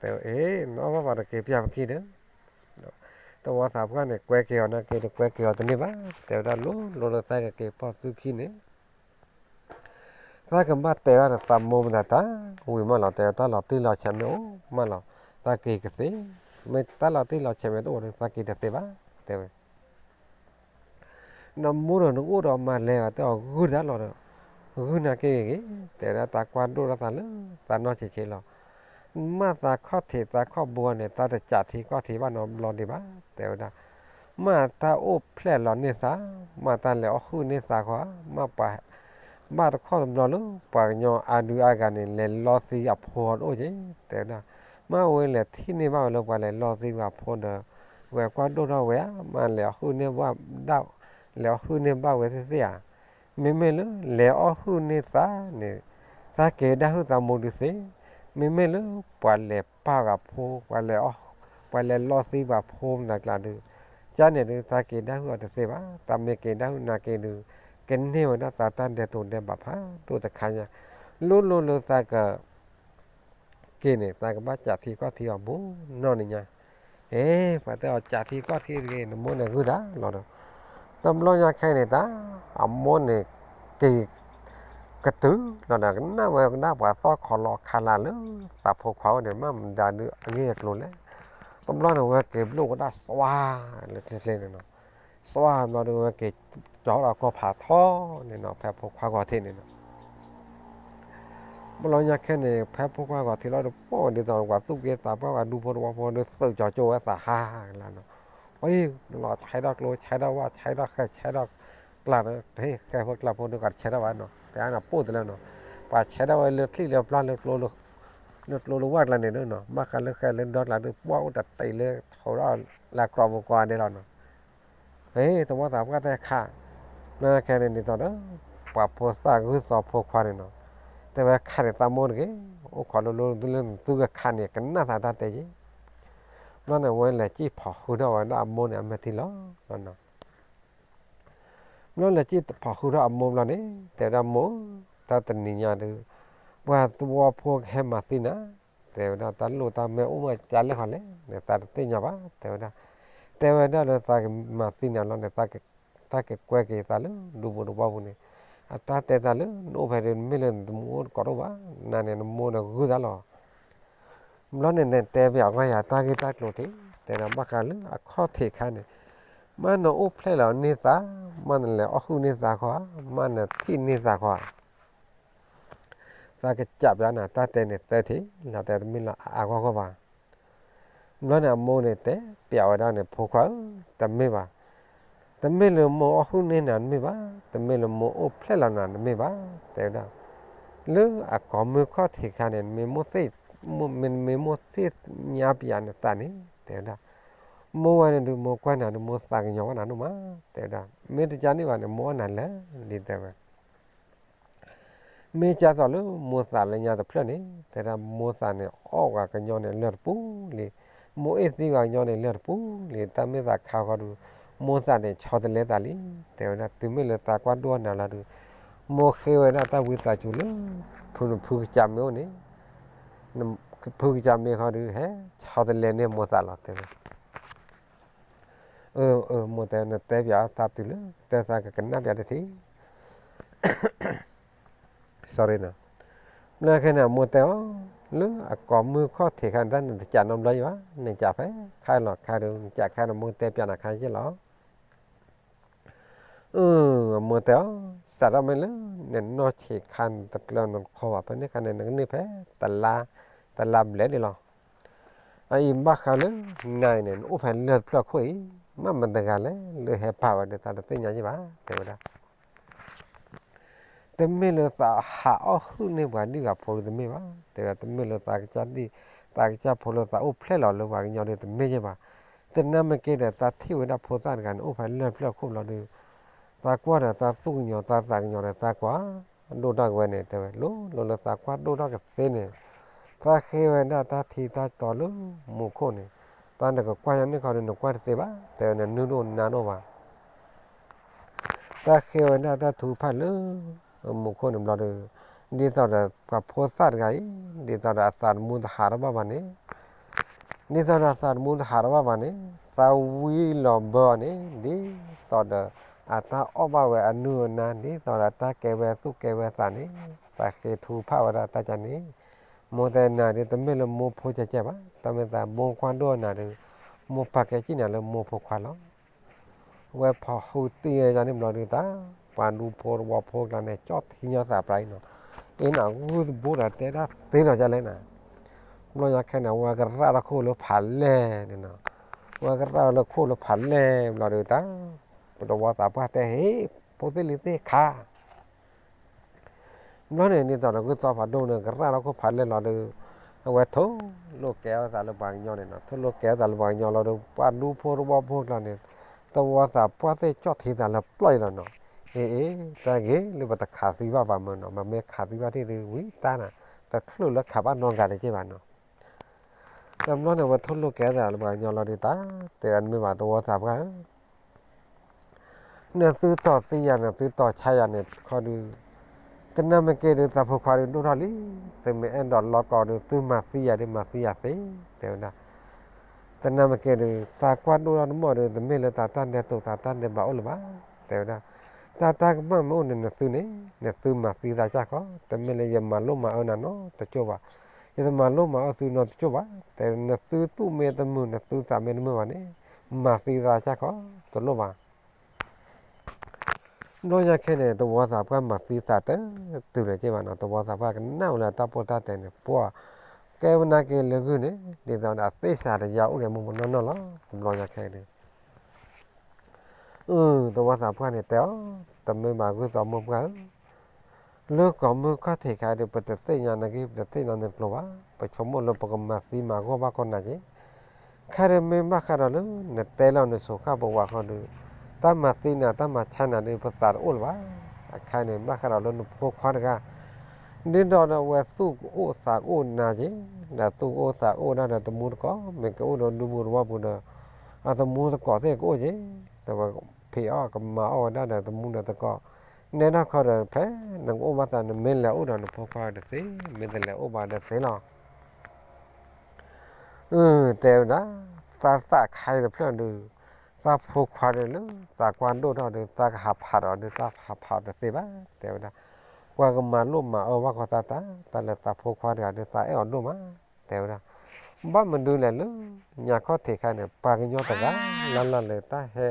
တဲဝဲ, အ့ နအီၣ်ဘၣ်ပှၤတက့ၤပျၢ်ပခံဒီး, သဝီသးပှၢ်န့ၣ် ကွဲက့ၤအီၤနာ်က့ၤတကွဲက့ၤအီၤတန့ၢ်ဘၣ်, တဲဝဲဒၣ်လိၤလိၤလၢသးကက့ၤပီၢ်သူခံန့ၣ် သးကဘၣ်တဲဒၣ်ဒီးသးမိၢ်မနုၤတၢ်ဝံၤမးလီၤ, တဲဝဲတၢ်လီၤတံၢ်လီၤဆဲးမ့ၢ်အိၣ်မးလီၤ, သးက့ၤကသ့, မ့ၢ်တၢ်လီၤတံၢ်လီၤဆဲးမ့ၢ်တအိၣ်ဒီး သးက့ၤတသ့ဘၣ်, တဲဝဲ. နမိၢ်ဒီးနအိၣ်ဒီးမၤလဲၤအီၤ တဲအီၤဂုၢ်တၢ်လီၤဒီး, ဂုၢ်နာ်က့ဂ့ၤဂ့ၤ တဲဝဲဒၣ် သးကွၢ်ဒိၣ်ထီၣ်သးလၢသးနီၢ်ဆံးဆံးလီၤ. မ့ၢ်သးခီၣ်ထံးသးခီၣ်ဘိန့ၣ် သးတကးထံကီၢ်ထံးဘၣ်နီတဘျီဒံးဘၣ် တဲဝဲဒၣ်. မ့ၢ်တၢ်အိၣ်ဖျဲၣ်လီၤန့ၢ်သး, မ့ၢ်တၢ်လဲၤအီၣ်ဟုၣ်န့ၢ်သးခီဧါ, မ့ၢ်ပှၤ ဘၣ်တခီတဘျီလၢပှၤကညီအါဒုအါဂၤန့ၣ် လဲၤလီသံအဖိအဒိၣ်က့ၤ တဲဝဲဒၣ်. မ့ၢ်ဝဲလဲၤထံၣ်န့ၢ်ဘၣ်ဝဲလၢပှၤလဲၤလီသံပှၤဖိဒီး ဝဲကွၢ်ဒိၣ်ထီၣ်ဝဲဧါ, မ့ၢ်လဲၤအီၣ်ဟုၣ်န့ၢ်ဘၣ်ဒၣ်, လဲၤအီၣ်ဟုၣ်န့ၢ်ဘၣ်ဝဲသ့ၣ်သ့ၣ်ဧါ. မ့မ့ၢ်လၢလဲၤအီၣ်ဟုၣ်န့ၢ်သးန့ၣ် သးက့ၤဒၣ်ဟုၣ်သးမိၢ်ဒုးသ့. မ့မ့ၢ်လၢပှၤလဲၤပာ်ဂၤဖိ, ပှၤလဲၤ, ပှၤလဲၤလီသံပှၤဖိမနုၤကျါဒုး, ကန့ၣ်ဒုး သးက့ၤဒၣ်ဟုၣ်အီၤတသ့ဘၣ်. သးမ့ၢ်က့ၤဒၣ်ဟုၣ်နာ်က့ဒုး ကန့ၢ်ဝဲဒၣ်သးတၢ်ဒဲးတိာ်ဒဲးဘးဖးဒိၣ်တခါညါ, လိၤလိၤလၢသးက က့ၤန့ၣ် သးကဘၣ်ကးထံကီၢ်ထံအီၤဘူးနီၢ်န့ၣ်ညါ. အ့ ပှၤတဲအီၤကးထံကီၢ်ထံတဂ့ၤ နမိၢ်န့ၣ်ဂုၢ်တၢ်လီၤဒီး, တဘျီညါခဲအံၤန့ၣ်တၢ်, အမိၢ်န့ၣ်က့ၤကတုၤလီၤဒီး ကနၣ်ဝဲကနၣ်ပှၤသီၣ်ခီလီၤခးလၢ်လၢသးဖိခွါအိၣ်န့ၣ် မ့ၢ်မတၤဒုးအဂ့ၢ်အကျိၤလဲၣ်. တဘျီန့ၣ်ဝဲက့ၤဘျိၣ်ဝဲဒၣ်စွါလၢချ့ချ့န့ၣ်နီၤ, စွါဘျီဒီးဝဲက့ၤကၠီၤဒီးကီၢ်ဖးထီန့ၣ်နီၤ ဖဲဖိခွါဂီၤထံးန့ၣ်နီၤ. ဘျီညါခဲန့ၣ် ဖဲဖိခွါဂီၤထံးလီၤဒီး ပိၢ်ဒ်သိးပှၤသူၣ်က့သးပှၢ် ပှၤဒူဖိတဝီဖိဒီး သုးကၠီၤကၠိဝဲသးဟးလၢနီၤ. ပှၤအံၤ လီၤဆဲးထီၣ်ကျိ ဆဲးထီၣ်ဝၣ် ဆဲးထီၣ်ဃဲ ဆဲးထီၣ်ကျါဒီး ဟ့ၣ်ဃဲဖိကျါဖိဒီး ကဆဲးထီၣ်ဘၣ်နီၤ တဲအါန့ၣ်ပိၢ်တလၢနီၤ. ပှၤဆဲးထီၣ်ဝဲလၢချံလၢပျၢ် လၢကျိလၢဝၣ်ကျါန့ၣ်ဒုးနီၤ ဘၣ်ဃးလၢဃဲလၢဒီကျါဒုး ပှၢ်အိၣ်တတံၤလၢ ထိးထီၣ်လၢကြီပူၤကိးဂၤဒဲးလီၤနီၤ. ဟ့ၣ် သဝီသးပှၢ်တဲခး, လၢခဲန့ၣ်ဒ်သိးဒီး ပှၤဖိသၣ်ဂုၢ်သီဖိခွါန့ၣ်နီၤ, တဲဝဲခးန့ၣ်သးမိၢ်တဂ့ၤ, အိၣ်ခိးလိၤလိၤလၢနသုကခးန့ၣ် ကနၣ်သးတၢ်တဲက့ၤ. ဘျီန့ၣ်ဝဲလဲၤစံၣ်ဖီၣ်ဃုာ်ထီၣ်ဝဲဒၣ်အမိၢ်န့ၣ်အမဲာ်ထံလီၤ. ဘျီလဲၤစံၣ်ဖီၣ်ဃုာ်ထီၣ်အမိၢ်ဘျီန့ၣ် တဲဝဲဒၣ်မိၢ်ဧၢ, တၢ်တနံၤညါဒုး ပှၤသဝီဖိကဟဲမၤသံနၤ, တဲဝဲဒၣ်တၢ်လိၣ်တၢ်မဲာ်အိၣ်မးကလဲၣ်န့ၣ် သးတသ့ၣ်ညါဘၣ် တဲဝဲဒၣ်. တဲဝဲဒၣ်လၢသးကမၤသံနၤလီၤန့ၣ် တၢ်ကကွဲက့ၤသးလၢဒူပူၤတဝီပူၤန့ၣ်, အတၢ်တဲသးလၢနအိၣ်ဖဲဒုး မ့ၢ်လၢနတမူအိၣ်တကိးတအိၣ်ဘၣ်, နၤန့ၣ်နမိၢ်န့ၣ်ဂုၢ်တၢ်လီၤ. ဘျီန့ၣ်နတဲပၠးကွၢ်ယၤတၢ်ဂ့ၢ်တၢ်ကျိၤထံး, တဲဒၣ်ဘၣ်ဃးလၢအခီၣ်ထံးခါန့ၣ်, မ့ၢ်နအိၣ်ဖျဲၣ်လီၤန့ၢ်သး, မ့ၢ်နလဲၤအီၣ်ဟုၣ်န့ၢ်သးခီဧါ, မ့ၢ်နထံၣ်န့ၢ်သးခီဧါ. သးကစးပၠးနၤ တၢ်တဲန့ၣ်သၢထံၣ်လီၤ, တဲတမ့ၢ်လၢအဂီၢ်ဂီၢ်ဘၣ်. ဘျီန့ၣ်အမိၢ်န့ၣ်တဲပၠးဝဲဒၣ်န့ၣ် ဖိခွါဧၢ, တမ့ၢ်ဘၣ်. တမ့ၢ်လၢမိၢ်အီၣ်ဟုၣ်န့ၢ်နၤတမ့ၢ်ဘၣ်, တမ့ၢ်လၢမိၢ်အိၣ်ဖျဲၣ်လီၤနၤတမ့ၢ်ဘၣ်, တဲဝဲဒၣ်. လၢအကိာ်မုၢ်ခီၣ်ထံးခါန့ၣ် မ့ၢ်မိၢ်သ့ၣ်, မ့ၢ်မိၢ်သ့ၣ်ညါပၠးနသးန့ၣ် တဲဝဲဒၣ်. မိၢ်ဝဲန့ၣ်ဒုး မိၢ်ကွၢ်နၤဒုး မိၢ်သးကညီၤဝဲနၤဒိၣ်မး, တဲဝဲဒၣ်. မ့ၢ်တကါန့ၣ်ဘၣ်န့ၣ် မိၢ်အီၣ်နၤလၢာ်လံ တဲဝဲ မ့ၢ်ကၢ်သိးလၢမိၢ်သးလၢညါတဖျၢၣ်န့ၣ် တဲဒၣ်မိၢ်သးန့ၣ် အီၣ်ဝဲကညီန့ၣ်လၢာ်တပူၤလံ, မိၢ်အ့ၣ်သံဝဲကညီန့ၣ်လၢာ်တပူၤလံ, တၢ်မ့ၢ်သးခါဃီဒုး မိၢ်သးန့ၣ်ဆီတလဲသးလံ, တဲဝဲဒၣ်. တုၤမ့ၢ်လၢသးကွၢ်ဒိၣ်နၤလီၤဒုး မိၢ်ဃ့ဝဲဒၣ်တၢ်ဝံသးစူၤလၢ ဖုနဖုကစၢ်မ့ၢ်အိၣ်န့ၣ်, ဖုကစၢ်မ့ၢ်ဃီဒုး ဟဲဆီတလဲန့ၢ်မိၢ်သးလီၤ တဲဝဲ. အၢ အၢ မိၢ်တဲ နတဲပၠးသးတုၤလၢ တဲသးကကနၣ်ပၠးတထံၣ် sorry နီၤ. ဘျီခဲန့ၣ် အမိၢ်တဲအီၤ လၢအကိာ်မုၢ်ခီၣ်ထံးခါန့ၣ် တၢ်နတကးနီတဘျီယံၤဘၣ်, နကးဖဲခါလီၤခါဒီး နကးခါန့ၣ် မိၢ်တဲပၠးနၤခါယဲၢ်လီၤ. အၢ အမိၢ်တဲအီၤ စးထီၣ်မ့ၢ်လၢ နနီၢ်ဆံးခါန့ၣ်တကျၢၤနခီဘၣ် ဖဲန့ၣ်ခါန့ၣ် နကန့ၢ်ဖဲတလါ, တလါဘျဲၣ်န့ၣ်လီၤ. အအံၤဘၣ်ဃးလၢ နၤအံၤန့ၣ် နအိၣ်ဖဲလၢၢ်တဖျၢၣ်ခိၣ်အံၤ မ့ၢ်မတဂၤလဲၣ် လၢဟဲပာ်ဝဲဒၣ်သးတသ့ၣ်ညါယံၤဘၣ် တဲဝဲဒၣ်. တမ့ၢ်လၢသးဟးအီၣ်ဟုၣ်န့ၢ်ပှၤဒံၣ်ပှၤဖိဒုးတမ့ၢ်ဘၣ် တဲဝဲ, တမ့ၢ်လၢသးကစၢ်ဒံၣ် သးကစၢ်ဖိလၢသးအိၣ်ဖျဲၣ်လီၤလၢပှၤကညီဒုးတမ့ၢ်ယံၤဘၣ်. သနာ်က့ဒီး သးထံၣ်ဝဲဒၣ်ဖိသၣ်တဂၤန့ၣ် အိၣ်ဖဲလၢၢ်တဖျၢၣ်ခိၣ်ဘျီဒုး သးကွၢ်ဒီးသးသူၣ်ကညီၤ သးသးကညီၤဒီး သးကွၢ်ဒိၣ်တၢ်ကဝဲန့ၣ် တဲဝဲ, လိၤလိၤလၢသးကွၢ်ဒိၣ်ထီၣ်ကသ့န့ၣ်, သးဃ့ဝဲဒၣ်တၢ်ထံတၢ်တီလၢမူခိၣ်န့ၣ်, သးနကကွၢ်ယၤန့ၣ်ခီဒီး နကွၢ်တသ့ဘၣ် တဲဝဲ, နနုၢ်ဒိၣ်နါဒိၣ်ဘၣ် တၢ်ဃ့ဝဲဒၣ်တၢ်ထုကဖၣ်လၢမူခိၣ်န့ၣ်ဘျီဒီး, ဒ်သိးဒီးပှၤဖိသၣ်တဂၤအံၤ, ဒ်သိးဒီးအသးသမူတဟးထီၣ်ဘၣ်ဘၣ်န့ၣ်, ဒ်သိးဒီးအသးသမူတဟးထီၣ်ဘၣ်ဘၣ်န့ၣ်, သးဝံလီၤဘၢအီၤန့ၣ်, ဒ်သိးဒီးအတၢ်အီၣ်ဘၣ်ဝဲအနုၢ်အနါ, ဒ်သိးဒီးတၢ်ကဲဝဲသူၣ်ကဲဝဲသးန့ၣ်, သးဃ့ထုကဖၣ်ဝဲဒၣ်တၢ်ကန့ၣ်, မိၢ်တဲနၤဒ်တမ့ၢ်လၢမိၢ်ဖိကဲကဲဘၣ်, တၢ်မ့ၢ်သးမိၢ်ကွၢ်ဒိၣ်နၤဒီး, မိၢ်ပာ်ကဲကံၣ်နၤလၢမိၢ်ဖိခွါလီၤ. ဝဲဖီၣ်ဟူးတံၢ်ဝဲဒၣ်န့ၣ်ဘျီဒုးတၢ်, ပှၤဒူဖိတဝီဖိကျါန့ၣ် ကၠီၣ်ထံညီသးပြးအံၤနီၤ, အ့ၣ်နၤဂုၢ်သဘိဒီးတဲဒၣ်သ့လီၤဒ်လဲၣ်နၤ, ဘျီညါခဲန့ၣ် ဝဲကရၣ်ထီၣ်ခိၣ်လၢဖးလဲၢ်န့ၣ်နီၤ, ဝဲကရၣ်လၢခိၣ်လၢဖးလဲၢ်ဘျီဒုးတၢ်, ပတဝီသးပှၢ်တဲဟ့ၣ် ဖိသ့ၣ်လံၤသ့ၣ်ခါ ဘျီန့ၣ် ဒ်သိးဒီးဂုၢ်သီဖးဒိၣ်န့ၣ် ကရၣ်ထီၣ်ခိၣ်ဖးလဲၢ်လီၤဒီး, အဝဲထိၣ်လိာ်ကဲထီၣ်သးလၢပှၤကညီန့ၣ်နီၤ, ထိၣ်လိာ်ကဲထီၣ်သးလၢပှၤကညီလီၤဒီး ပှၤဒူဖိတဝီဖိကျါန့ၣ်, တဝီသးပှၢ်သ့ၣ်ကၠီၣ်ထံသးလၢပျီၢ်အံၤလီၤနီၤ, အ့ၣ်အ့ၣ် တၢ်ဂ့ၤလၢပတခးသံဘၣ်ဘၣ်မၢ်နီၤ, မ့မ့ၢ်ခးသံဘၣ်ထံၣ်ဒုးဝံၤတၢ်နၤ, တချုးလၢခးဘၣ်နီတဂၤတက့ၢ်ဘၣ်နီၤ တဘျီန့ၣ် ဝဲထိၣ်လိာ်ကဲသးလၢပှၤကညီလီၤဒုးတၢ်, တဲဝဲနမ့ၢ်ဘၣ်တဝီသးပှၢ်ဧၢ, နသုတီၢ်သံယၤ နသုတီၢ်ဆါယၤန့ၣ်ခီဒုး, တနၢ်မ့ၢ်က့ၤဒုး သးဖိခွါဒုးဒိၣ်ထီၣ်လံ, သုမ့ၢ်အဲၣ်ဒိးလီကီဒုး သုမၤသံယၤဒုး မၤသံယၤသ့, တဲဝဲဒၣ် တနၢ်မ့ၢ်က့ၤဒုး သးကွၢ်ဒိၣ်ထီၣ်တမီၢ်ဒီး တမ့ၢ်လၢတၢ်တၢ်ဒဲးတိာ် တၢ်တၢ်ဒဲးဘးအိၣ်လၢၤဘၣ်, တဲဝဲဒၣ်, တၢ်တၢ်ကမၣ်မ့ၢ်အိၣ်န့ၣ် နသုန့ၣ် နသုမၤသံသးကၢ်ခီ, တမ့ၢ်လၢယမၤလိၣ်မၤအၢနၤနီတကၠိၢ်ဘၣ်, ယတမၤလိၣ်မၤအၢသုနီတကၠိၢ်ဘၣ်, တဲနသုသူၣ်မ့ၢ်တမုာ် နသုသးမ့ၢ်တမုာ်ဘၣ်န့ၣ်, မၤသံသးကၢ်ခီ, တလိၣ်ဘၣ် ဘျီညါခဲန့ၣ် တဝီသးပှၢ်မၤသံသးတတုၤလၢၤက့ၢ်ဘၣ်နီၤ, တဝီသးပှၢ်ကနၣ်ဝဲလၢတၢ်ပိၢ်တၢ်တဲာ်န့ၣ် ပှၤကဲဝဲနာ်က့ၤလၢဂုၢ်န့ၣ် ဒ်သိးဒီးအသ့ၣ်စးတယါအိၣ်က့ၤမိၢ်မိၢ်နီၢ်နီၢ်လီၤ, တဘျီညါခဲဒုး အၢ တဝီသးပှၢ်န့ၣ်တဲအီၤ, တမ့ၢ်ဘၣ်ဂုၢ်သီမိၢ်ပှၢ်ဧၢ လၢကီၢ်မုၢ်ခီၣ်ထံးခါဒုး ပတသ့ၣ်ညါနာ်က့ ပတသ့ၣ်ညါနကျိၤဘၣ်, ပဆိကမိၣ်လၢပကမၤသံမၤဂီၢ်ဘၣ်ကီးနၤက့ၤ, ခါဒုးမ့ၢ်ဘၣ်ဃးဒီးလၢ နတဲလီၤနစိၤဃၣ်ပဝးဃီဒုး, တၢ်မၤသံနၤ တၢ်မၤဆါနၤဒုး ပသးတအိၣ်လၢၤဘၣ်, အခါန့ၣ် ဘၣ်ဃးဒီးလၢနဖိခွါတဂၤ ဒ်ဒီးဒီးအဝဲသူၣ်ကအိၣ်သးကအိၣ်နၤက့ၤ, ဒီးသူၣ်ကအိၣ်သးကအိၣ်ဒၣ်ဒီးတမူတကိး မ့ၢ်ကအိၣ်ဒီးဒူပူၤတဝီပူၤဒီး အတမူတကိးသ့ၣ်ကအိၣ်က့ၤ, ဒီးဝဲဖံးအီၣ်ကမၤအီၣ်ဝဲဒၣ်ဒီးတမူဒီးတကိး, နဲဒၣ်ခီဒီးဖဲနကအိၣ်ဘၣ်သး နမ့ၢ်လဲၤအိၣ်ဒီးနဖိခွါတသ့, မ့ၢ်တလဲၤအိၣ်ဘၣ်ဒီးသ့လီၤ. အၢ တဲဝဲဒၣ်, သးသးခါအံၤတဖျၢၣ်ဒုး, သးဖိခွါဒုးလၢ သးကွၢ်ဒိၣ်ထီၣ်ဒုး သးကဟးဖးဒီးဒုး သးဟးဖးအီၤတသ့ဘၣ်, တဲဝဲဒၣ်, ပှၤကမၤလိၣ်မၤအၢဘၣ်ဃီသးတၢ်, တၢ်လၢသးဖိခွါတဂၤဒုး သးအဲၣ်အီၤဒိၣ်မး, တဲဝဲဒၣ်, ဘၣ်မနုၤလဲၣ်လၢ ညါခီၣ်ထံးခါန့ၣ် ပှၤကညီတဂၤလၢ်လၢ်လၢ တၢ်ဟဲ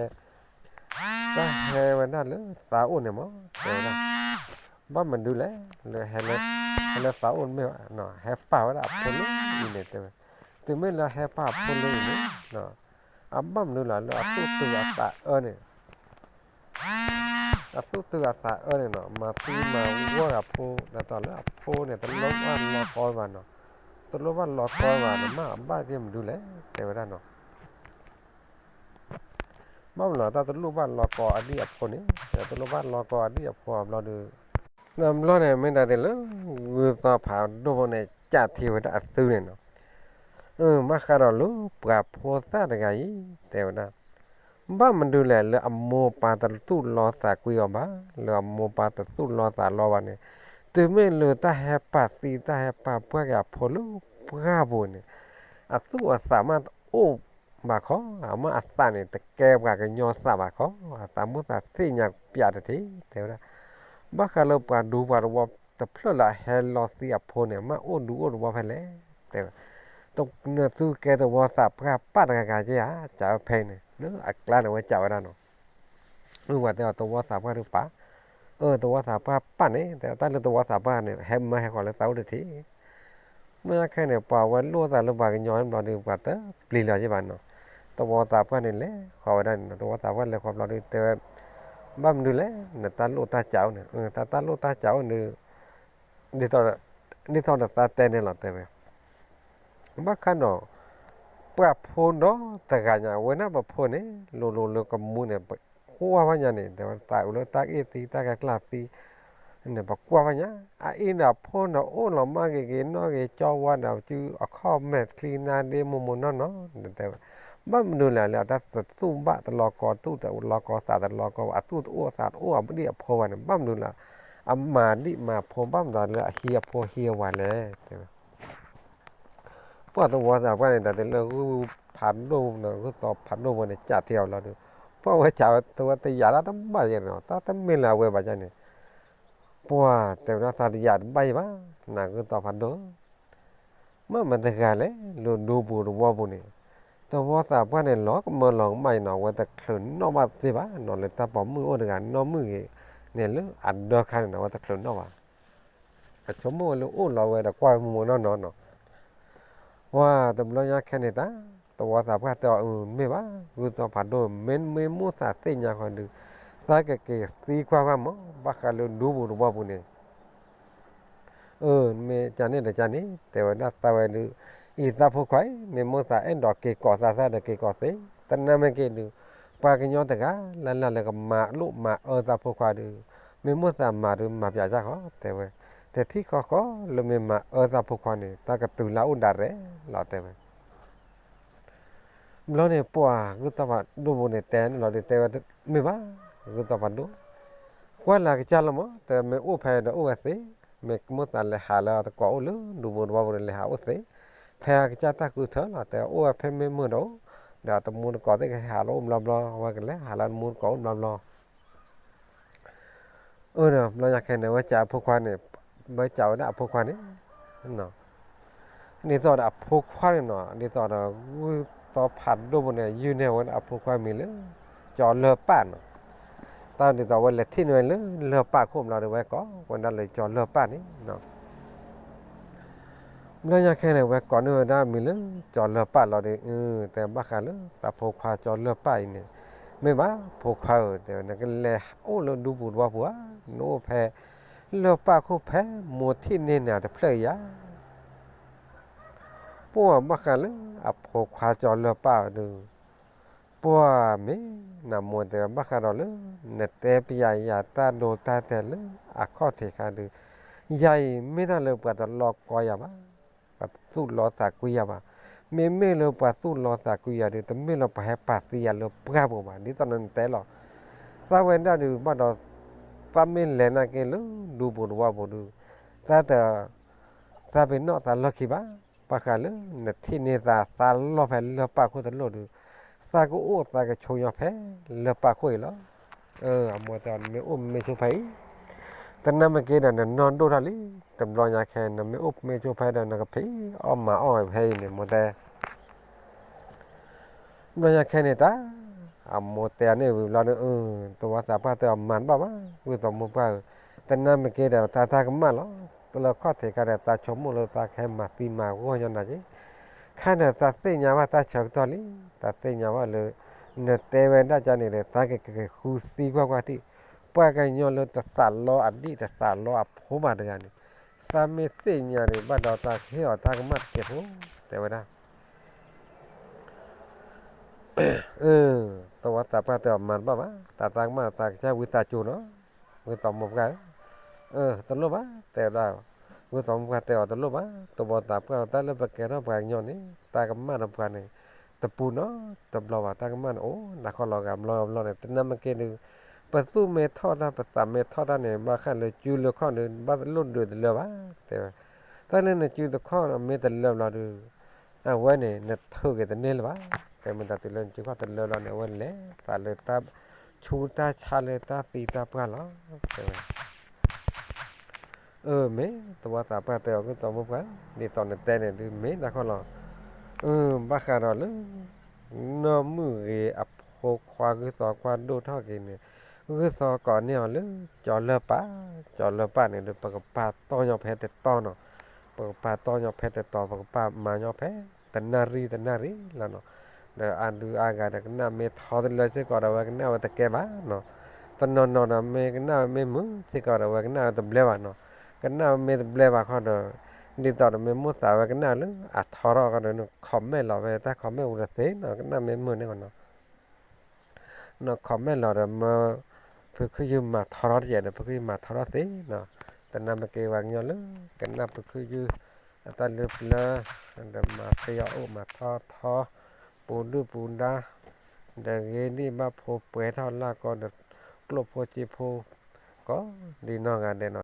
တၢ်ဟဲဝဲဒၣ်လၢသးအိၣ်န့ၣ်မး, တဲဝဲဒၣ်, ဘၣ်မနုၤလဲၣ် လၢဟဲလၢ ဟဲလၢသးအိၣ်မ့ၢ်ဘၣ်, ဟဲပာ်ဝဲဒၣ်အဖိလၢအံၤန့ၣ် တဲဝဲ, တုၤမ့ၢ်လၢဟဲပာ်အဖိလၢအံၤန့ၣ်, အဘၣ်မနုၤလဲၣ်လၢအသူၣ်တုၤအသးအၢန့ၣ် အသူၣ်တုၤအသးအၢန့ၣ်နီၤ, မၤသံမၤဂီၢ်အဖိ ဒ်သိးလၢအဖိန့ၣ် တလိၣ်ဘၣ်လီၤကီဘၣ်နီၤ, တလိၣ်ဘၣ်လီၤကီဘၣ်နီၤ, မ့ၢ်အဘၣ်က့ၤမနုၤလဲၣ် တဲဝဲဒၣ်နီၤ. ဘၣ်မနုၤတၢ်တလိၣ်ဘၣ်လီၤကီအဒံၣ်အဖိန့ၣ်, တလိၣ်ဘၣ်လီၤကီအဒံၣ်အဖိအဘျီဒီး, တဘျီန့ၣ် မ့ၢ်ဒၣ်ဒ်လၢ ဂုၢ်သီဖးဒိၣ်ဖိန့ၣ် ကးထံဝဲဒၣ်အသုန့ၣ်နီၤ, ဘၣ်ဃးဒီးလၢပှၤဖိသၣ်တဂၤအံၤ တဲဝဲဒၣ်, ဘၣ်မနုၤလဲၣ်လၢအမိၢ်ပၢ်တသူၣ်လီသးကွံအီၤဘၣ်, လၢအမိၢ်ပၢ်တသူၣ်လီသးလီဘၣ်န့ၣ်, တုၤမ့ၢ်လၢတၢ်ဟဲပာ်သံတၢ်ဟဲပာ်ပှၢ်က့ၤအဖိလၢပှၢ်ပူၤန့ၣ်, အသူၣ်အသးမ့ၢ်တအိၣ်ဘၣ်ခီ, အမ့ၢ်အသးန့ၣ် တကဲပှၤကညီသးဘၣ်ခီ, အသးမိၢ်သးသ့ၣ်ညါပျးတထံၣ် တဲဝဲဒၣ်, ဘၣ်ဃးလၢပှၤဒူပှၤတဝီတဖျၢၣ်လၢအဟဲလီသံအဖိန့ၣ် မ့ၢ်အိၣ်ဒူအိၣ်တဝီဖဲလဲၣ်, တဲဝဲ, နသုကဲတဝီသးပှၢ်ပာ်တဂၤဂၤက့ဧါ, ကးဝဲဖဲအံၤန့ၣ် လၢအကျါန့ၣ်ဝဲကးဝဲဒၣ်နီၤ အဝဲတဲအီၤတဝီသးပှၢ်ဒုးပာ်, အၢ တဝီသးပှၢ်ပာ်န့ၣ် တဲတၢ်လၢတဝီသးပှၢ်န့ၣ် ဟဲမၢဟဲဃီၤလၢသးအိၣ်တထံၣ်, မ့ၢ်ခဲန့ၣ် ပှၤဝဲလိၣ်သးလၢပှၤကညီဘျီဒီး ပှၤတပျံၤလီၤက့ဘၣ်နီၤ, တဝီသးပှၢ်န့ၣ်လဲၤဃီၤဝဲဒၣ်န့ၣ်နီၤ, တဝီသးပှၢ်လဲၤဃီၤဘျီဒီးတဲဝဲ, ဘၣ်မနုၤလဲၣ် နတၢ်လိၣ်တၢ်ကးအိၣ်န့ၣ်, တၢ်တၢ်လိၣ်တၢ်ကးအိၣ်န့ၣ် ဒ်သိးဒီးသးတဲန့ၣ်လီၤ တဲဝဲ ဘၣ်ခါဒီး ပှၤဖိဒီးတဂၤညါ ဝဲဒၣ်ပဖိန့ၣ် လိၤလိၤလၢကမူန့ၣ် ပကွၢ်ဘၣ်ညါန့ၣ် တဲဝဲသးအိၣ်လၢတၢ်အ့ၣ်သံ တၢ်ကကျၢ်သံန့ၣ် ပကွၢ်ဘၣ်ညါ အအံၤဒီးအဖိန့ၣ် အိၣ်လီၤမၢ်ဂ့ၤဂ့ၤနီၣ်ဂ့ၤ ကၠီဝါဒီး စုအခီၣ်မဲာ်ချံနါဒ့မိၢ်မိၢ်နီၢ်နီၢ် တဲဝဲ ဘၣ်မနုၤလဲၣ်လၢအတၢ်တသူၣ်ဘၣ်တလီၤကီ သူၣ်တလီၤကီ သးတလီၤကီ အသူၣ်တအိၣ်သးတအိၣ် အဒံၣ်အဖိဘၣ်န့ၣ် ဘၣ်မနုၤလၢ အမၤဒံၣ်မၤဖိ ဘၣ်မနုၤလၢအဟံးအဖိဟံးအဝၤလဲၣ် တဲဝဲ ပှၤတဝီသးပှၢ်န့ၣ် တၢ်တလၢဂုၢ်ဖးဒိၣ်န့ၣ် ဂုၢ်သီဖးဒိၣ်ဝဲန့ၣ် ကးထံအီၤလီၤဒီး ပှၤဝဲကးဝဲတဝဲတယာ်ဒၣ်တဘၣ်ယဲၢ်န့ၣ် တၢ်တမ့ၢ်လၢအဝဲဘၣ်ယဲၢ်န့ၣ် ပှၤတဲဝဲဒၣ်သးတယာ်တဘၣ်ယဲၢ်ဘၣ် နဂုၢ်သီဖးဒိၣ် မ့ၢ်မတၤတဂၤလဲၣ် လၢဒူပူၤတဝီပူၤန့ၣ် သဝီသးပှၢ်န့ၣ် လီၤကမၢလီၤကမၣ်အံၤနီၤ, အဝဲတချုးနီၣ်ဘၣ်သ့ဘၣ်နီၤ, လၢတၢ်ပိာ်မုၣ်အိၣ်တဂၤနီၢ်မုၣ်ဂ့ၤန့ၣ် လၢအဒၢခါန့ၣ်နီၤ အဝဲတချုးနီၣ်ဘၣ်. အဆိကမိၣ်ဝဲလၢအိၣ်လီၤဝဲဒီးကွၢ်ဝဲမိၢ်မိၢ်နီၢ်နီၢ်နီၤ. ပှၤတဘျီညါခဲန့ၣ်တၢ် သဝီသးပှၢ်တဲအီၤ, အမ့ၢ်ဘၣ် ဂုၢ်သီဖးဒိၣ်, မ့မ့ၢ်မိၣ်သးသ့ၣ်ညါဃီဒုး သးကက့ၤသံကွၢ်ကွၢ်မး, ဘၣ်ဃးလၢဒူပူၤသဝီပူၤန့ၣ် အၢ မ့ၢ်ကန့ၣ်ဒီးကန့ၣ် တဲဝဲဒၣ်သးဝဲဒုး, အံၤသးဖိခွါအံၤ မ့ၢ်မိၣ်သးအဲၣ်ဒိးက့ၤကိးသးသးဒီးက့ၤကိးသ့, တနာ်မ့ၢ်က့ၤဒုး, ပှၤကညီတဂၤလၢ်လၢ်လၢကမၤလိၣ်မၤအၢသးဖိခွါဒုး, မ့ၢ်မိၣ်သးမၤဒုးမၤပၠးစၢ်ဃီ တဲဝဲ, တထံၣ်ဃီဃီလၢမ့ၢ်မၤအၢသးဖိခွါန့ၣ် သးကတုၤလၢအအိၣ်ဒၣ်ရဲၣ်လီၤ တဲဝဲ. ဘျီန့ၣ် ပှၤဂုၢ်သီဖးဒိၣ်ပူၤန့ၣ် တဲန့ၣ်လီၤဒုး တဲဝဲ, မ့ၢ်ဘၣ် ဂုၢ်သီဖးဒိၣ်, ကွၢ်လၢအကစၢ်လီၤမး, တဲမ့ၢ်အိၣ်ဖဲဒီးအိၣ်ဝဲသ့, မ့ၢ်မိၣ်သးလဲၤဟးလၢတကိးအိၣ်လၢဒူပူၤသဝီပူၤန့ၣ် လဲၤဟးအိၣ်သ့, ဖဲအကစၢ်တၢ်ဃုထၢလီၤ, တဲအိၣ်ဝဲဖဲမ့ၢ်မုာ်ဒီးအိၣ်, ဒီးတမူတကိးသ့ၣ်ကဟဲဟးလၢအိၣ်ဘျီဘျီ, အဝဲကလဲၤဟးလၢတမူတကိးအိၣ်ဘျီဘျီ အၢ ဒီးဘျီညါခဲန့ၣ် အဝဲကးအဖိခွါန့ၣ်, အဝဲကးဝဲဒၣ်အဖိခွါန့ၣ်, ဒ်သိးဒီးအဖိခွါန့ၣ်နီၤ, ဒ်သိးဒီးဂုၢ်သီဖးဒိၣ်ပူၤန့ၣ် ယုၢ်န့ၢ်ဝဲဒၣ်အဖိခွါမံၤလၢ ကၠီၤလၢၢ်ပၢ်နီၤ, တၢ်ဒ်သိးအဝဲလဲၤထံၣ်န့ၢ်ဝဲလၢလၢၢ်ပၢ်ခိၣ်ဘျီဒီး ဝဲကိးဝဲဒၣ်လၢကၠီၤလၢၢ်ပၢ်န့ၣ် ဘျီညါခဲန့ၣ် ဝဲကိးန့ၢ်ဝဲဒၣ်မံၤလၢ ကၠီၤလၢၢ်ပၢ်လီၤဒီး, တဲဘၣ်ဃးလၢသးဖိခွါကၠီၤလၢၢ်ပၢ်အံၤန့ၣ်, မ့ၢ်ဘၣ်ဖိခွါဧၢ, တဲဝဲ နကလဲၤအိၣ်လၢဒူပူၤသဝီပူၤဧါ, နအိၣ်ဖဲလၢၢ်ပၢ်ခိၣ်ဖဲ မိၢ်ထံၣ်န့ၢ်နၤတဖျၢၣ်ဧါ ပှၤဘၣ်ဃးလၢအဖိခွါကၠီၤလၢၢ်ပၢ်ဒုး, ပှၤမ့ၢ်နမိၢ်တဲဘၣ်ဃးဒီးလၢ နတဲပယၤယၤတၢ်ဒိတၢ်တဲာ်လၢအခီၣ်ထံးခါဒုး, ယၤအံၤမ့ၢ်တၢ်လၢပှၤတလီကီယၤဘၣ်, ပှၤသူၣ်လီသးကွံယၤဘၣ်, မ့မ့ၢ်လၢပှၤသူၣ်လီသးကွံယၤဒုး တမ့ၢ်လၢပှၤဟဲပာ်သံယၤလၢပှၢ်ပူၤဘၣ်, ဒ်သိးနတဲလီၤ, သးဝဲဒၣ်ဒုးဘၣ်ဒီး သးမ့ၢ်လဲၤနာ်က့လၢဒူပူၤသဝီပူၤဒုး, သးတ သးပ့ၤနီၣ်သးလီၢ်ခံဘၣ်, ဘၣ်ဃးလၢနထံၣ်န့ၢ်သး သးလီၢ်ဖဲလၢၢ်ပၢ်ခိၣ်တလိၣ်ဒုး, သးကအိၣ်သးကဆိးညီဖဲလၢၢ်ပၢ်ခိၣ်အံၤလီၤ. အမိၢ်တဲအီၤ နမ့ၢ်အိၣ်မ့ၢ်ဆိဖဲအံၤ, တနာ်မ့ၢ်က့ၤဒီးနနီၢ်ဒိၣ်ထီၣ်လံ, တဘျီညါခဲ နမ့ၢ်အိၣ်မ့ၢ်ဆိဖဲဒီး နကဖံးအီၣ်မၤအီၣ်ဖဲအံၤန့ၣ် မိၢ်တဲ ဘျီညါခဲန့ၣ်တၢ်, အမိၢ်တဲအီၤန့ၣ်ဝံၤဘျီဒီး, သဝီသးပှၢ်တဲအီၤ မၤတဘၣ်ဘၣ် ဂုၢ်သီမိၢ်ပှၢ်ဧၢ, တနာ်မ့ၢ်က့ၤဒီး တၢ်တၢ်ကမၣ်လီၤ, တလၢခီၣ်ထံးခါဒီး သးဆိကမိၣ်လၢသးကဟဲမၤသံမၤဂီၢ်ညီနၤက့ၤ, ခါန့ၣ် သးသ့ၣ်ညါဘၣ်တၢ်ဆၢကတီၢ်လံ, သးသ့ၣ်ညါဘၣ်လၢ နတဲဝဲဒၣ်ကန့ၣ်ဒီး သးကက့ၤဃုသံကွၢ်ကွၢ်ထံၣ်, ပှၤကညီလၢတသးလီအဒံၣ်တသးလီအဖိမးတဂၤန့ၣ်, သးမ့ၢ်သ့ၣ်ညါဒံးဘၣ်ဒီး သးကဟ့ၣ်အီၤတၢ်ကမၣ်တစဲးဖိ, တဲဝဲဒၣ် သဝီသးပှၢ်တဲအီၤ မၤတဘၣ်ဘၣ်, တၢ်သးကမၣ်ဒီး သးကစၢ်ဝံသးစူၤနီၤ, ဂုၢ်သီမိၢ်ပှၢ်ဧၢ, တလိၣ်ဘၣ် တဲဝဲဒၣ်, ဂုၢ်သီမိၢ်ပှၢ်တဲအီၤ တလိၣ်ဘၣ်, သဝီသးပှၢ် တၢ်လၢပကဲထီၣ်ပှၤကညီန့ၣ် တၢ်ကမၣ်ဒီးပှၤန့ၣ် တပူၤနီတဘျီဘၣ်, တၢ်ကမၣ်န့ၣ်အိၣ်နၤခီလီၤဂာ်ဘျီဘျီန့ၣ်, တနာ်မ့ၢ်က့ၤဒုး, ပသူၣ်မ့ၢ်ထီၣ်တၢ် ပသးမ့ၢ်ထီၣ်တၢ်န့ၣ် ဘၣ်ဃးလၢစုလၢခီၣ်ဒုး ဘၣ်လိၣ်ဒုးတလၢဘၣ်, တဲဝဲ, တၢ်လၢနစုတခီၣ်မ့ၢ်တလၢဘျီဒုး အဝဲန့ၣ် နထုးက့ၤတန့ၢ်လၢၤဘၣ်, တဲမ့ၢ်တၢ်တုၤလၢနစုခီၣ်တလၢလီၤန့ၣ် အဝဲလဲၤသးလၢတၢ်ဆူးတၢ်ဆါလၢတၢ်သံတၢ်ပှၢ်လီၤ, တဲဝဲ. အၢ မ့ၢ် သဝီသးပှၢ်တဲအီၤ ဂုၢ်သီမိၢ်ပှၢ်, ဒ်သိးနတဲန့ၣ်ဒုး မ့ၢ်နၤခီလီၤ, အၢ ဘၣ်ဃးဒီးလၢ နီၢ်မုၢ်ဂ့ၤအဖိခွါဂုၢ်သီကွၢ်ဒိၣ်ထီၣ်က့ၤန့ၣ်, ဂုၢ်သီကိးန့ၢ်အီၤလၢ ကၠီၤလၢၢ်ပၢ်, ကၠီၤလၢၢ်ပၢ်န့ၣ်ဒီး ပကပာ်တီၢ်ညီဖဲတတီၤနီၤ, ပကပာ်တီၢ်ညီဖဲတတီၤ ပကပာ်မၤညီဖဲ တနၣ်ရံၣ်တနၣ်ရံၣ်လီၤနီၤ, ဒီးအါဒုအါဂၤဒီး ကနၣ်မ့ၢ်ထီတလၢစ့ၢ်ကီးဒီး အဝဲကနၣ်ဝဲတကဲဘၣ်နီၤ, တနီၤနီၤဒီး မ့ၢ်ကနၣ်ဝဲမ့ၢ်မုာ်စ့ၢ်ကီးဒီး အဝဲကနၣ်ဝဲတဘျဲဘၣ်နီၤ, ကနၣ်ဝဲမ့ၢ်တဘျဲဘၣ်ခီဒီး ဒ်သိးဒီးမ့ၢ်မိၣ်သးဝဲကနၣ်လၢအထီထီၣ်ခီဒီး န comment လီၤဝဲတၢ် comment ပူၤတသ့နီၤ, ကနၣ်မ့ၢ်မုာ်န့ၣ်နီၤ န comment လီၤဒီး မၢဖုခုယုၢ်မၤထီထီၣ်တယဲၢ်ဒီး ဖုခုယုၢ်မၤထီထီၣ်သ့နီၤ, တနာ်မ့ၢ်က့ၤပှၤကညီလၢ ကနၣ်ဖုခုယုၢ် အတၢ်လၢပျၢၤ ဒီးမၤသ့အီၤအိၣ်မၤထီထီ ပူၤဒုၣ်ပူၤဒါ ဒီးဂ့ၤဒံၣ်ဘၣ်ဖိပှဲၤထီၣ်လၢကီၢ်ဒီး ကျိၣ်ဖိစ့ဖိ ကိးဒံနီၢ်ဂၤဒဲးနီၤ.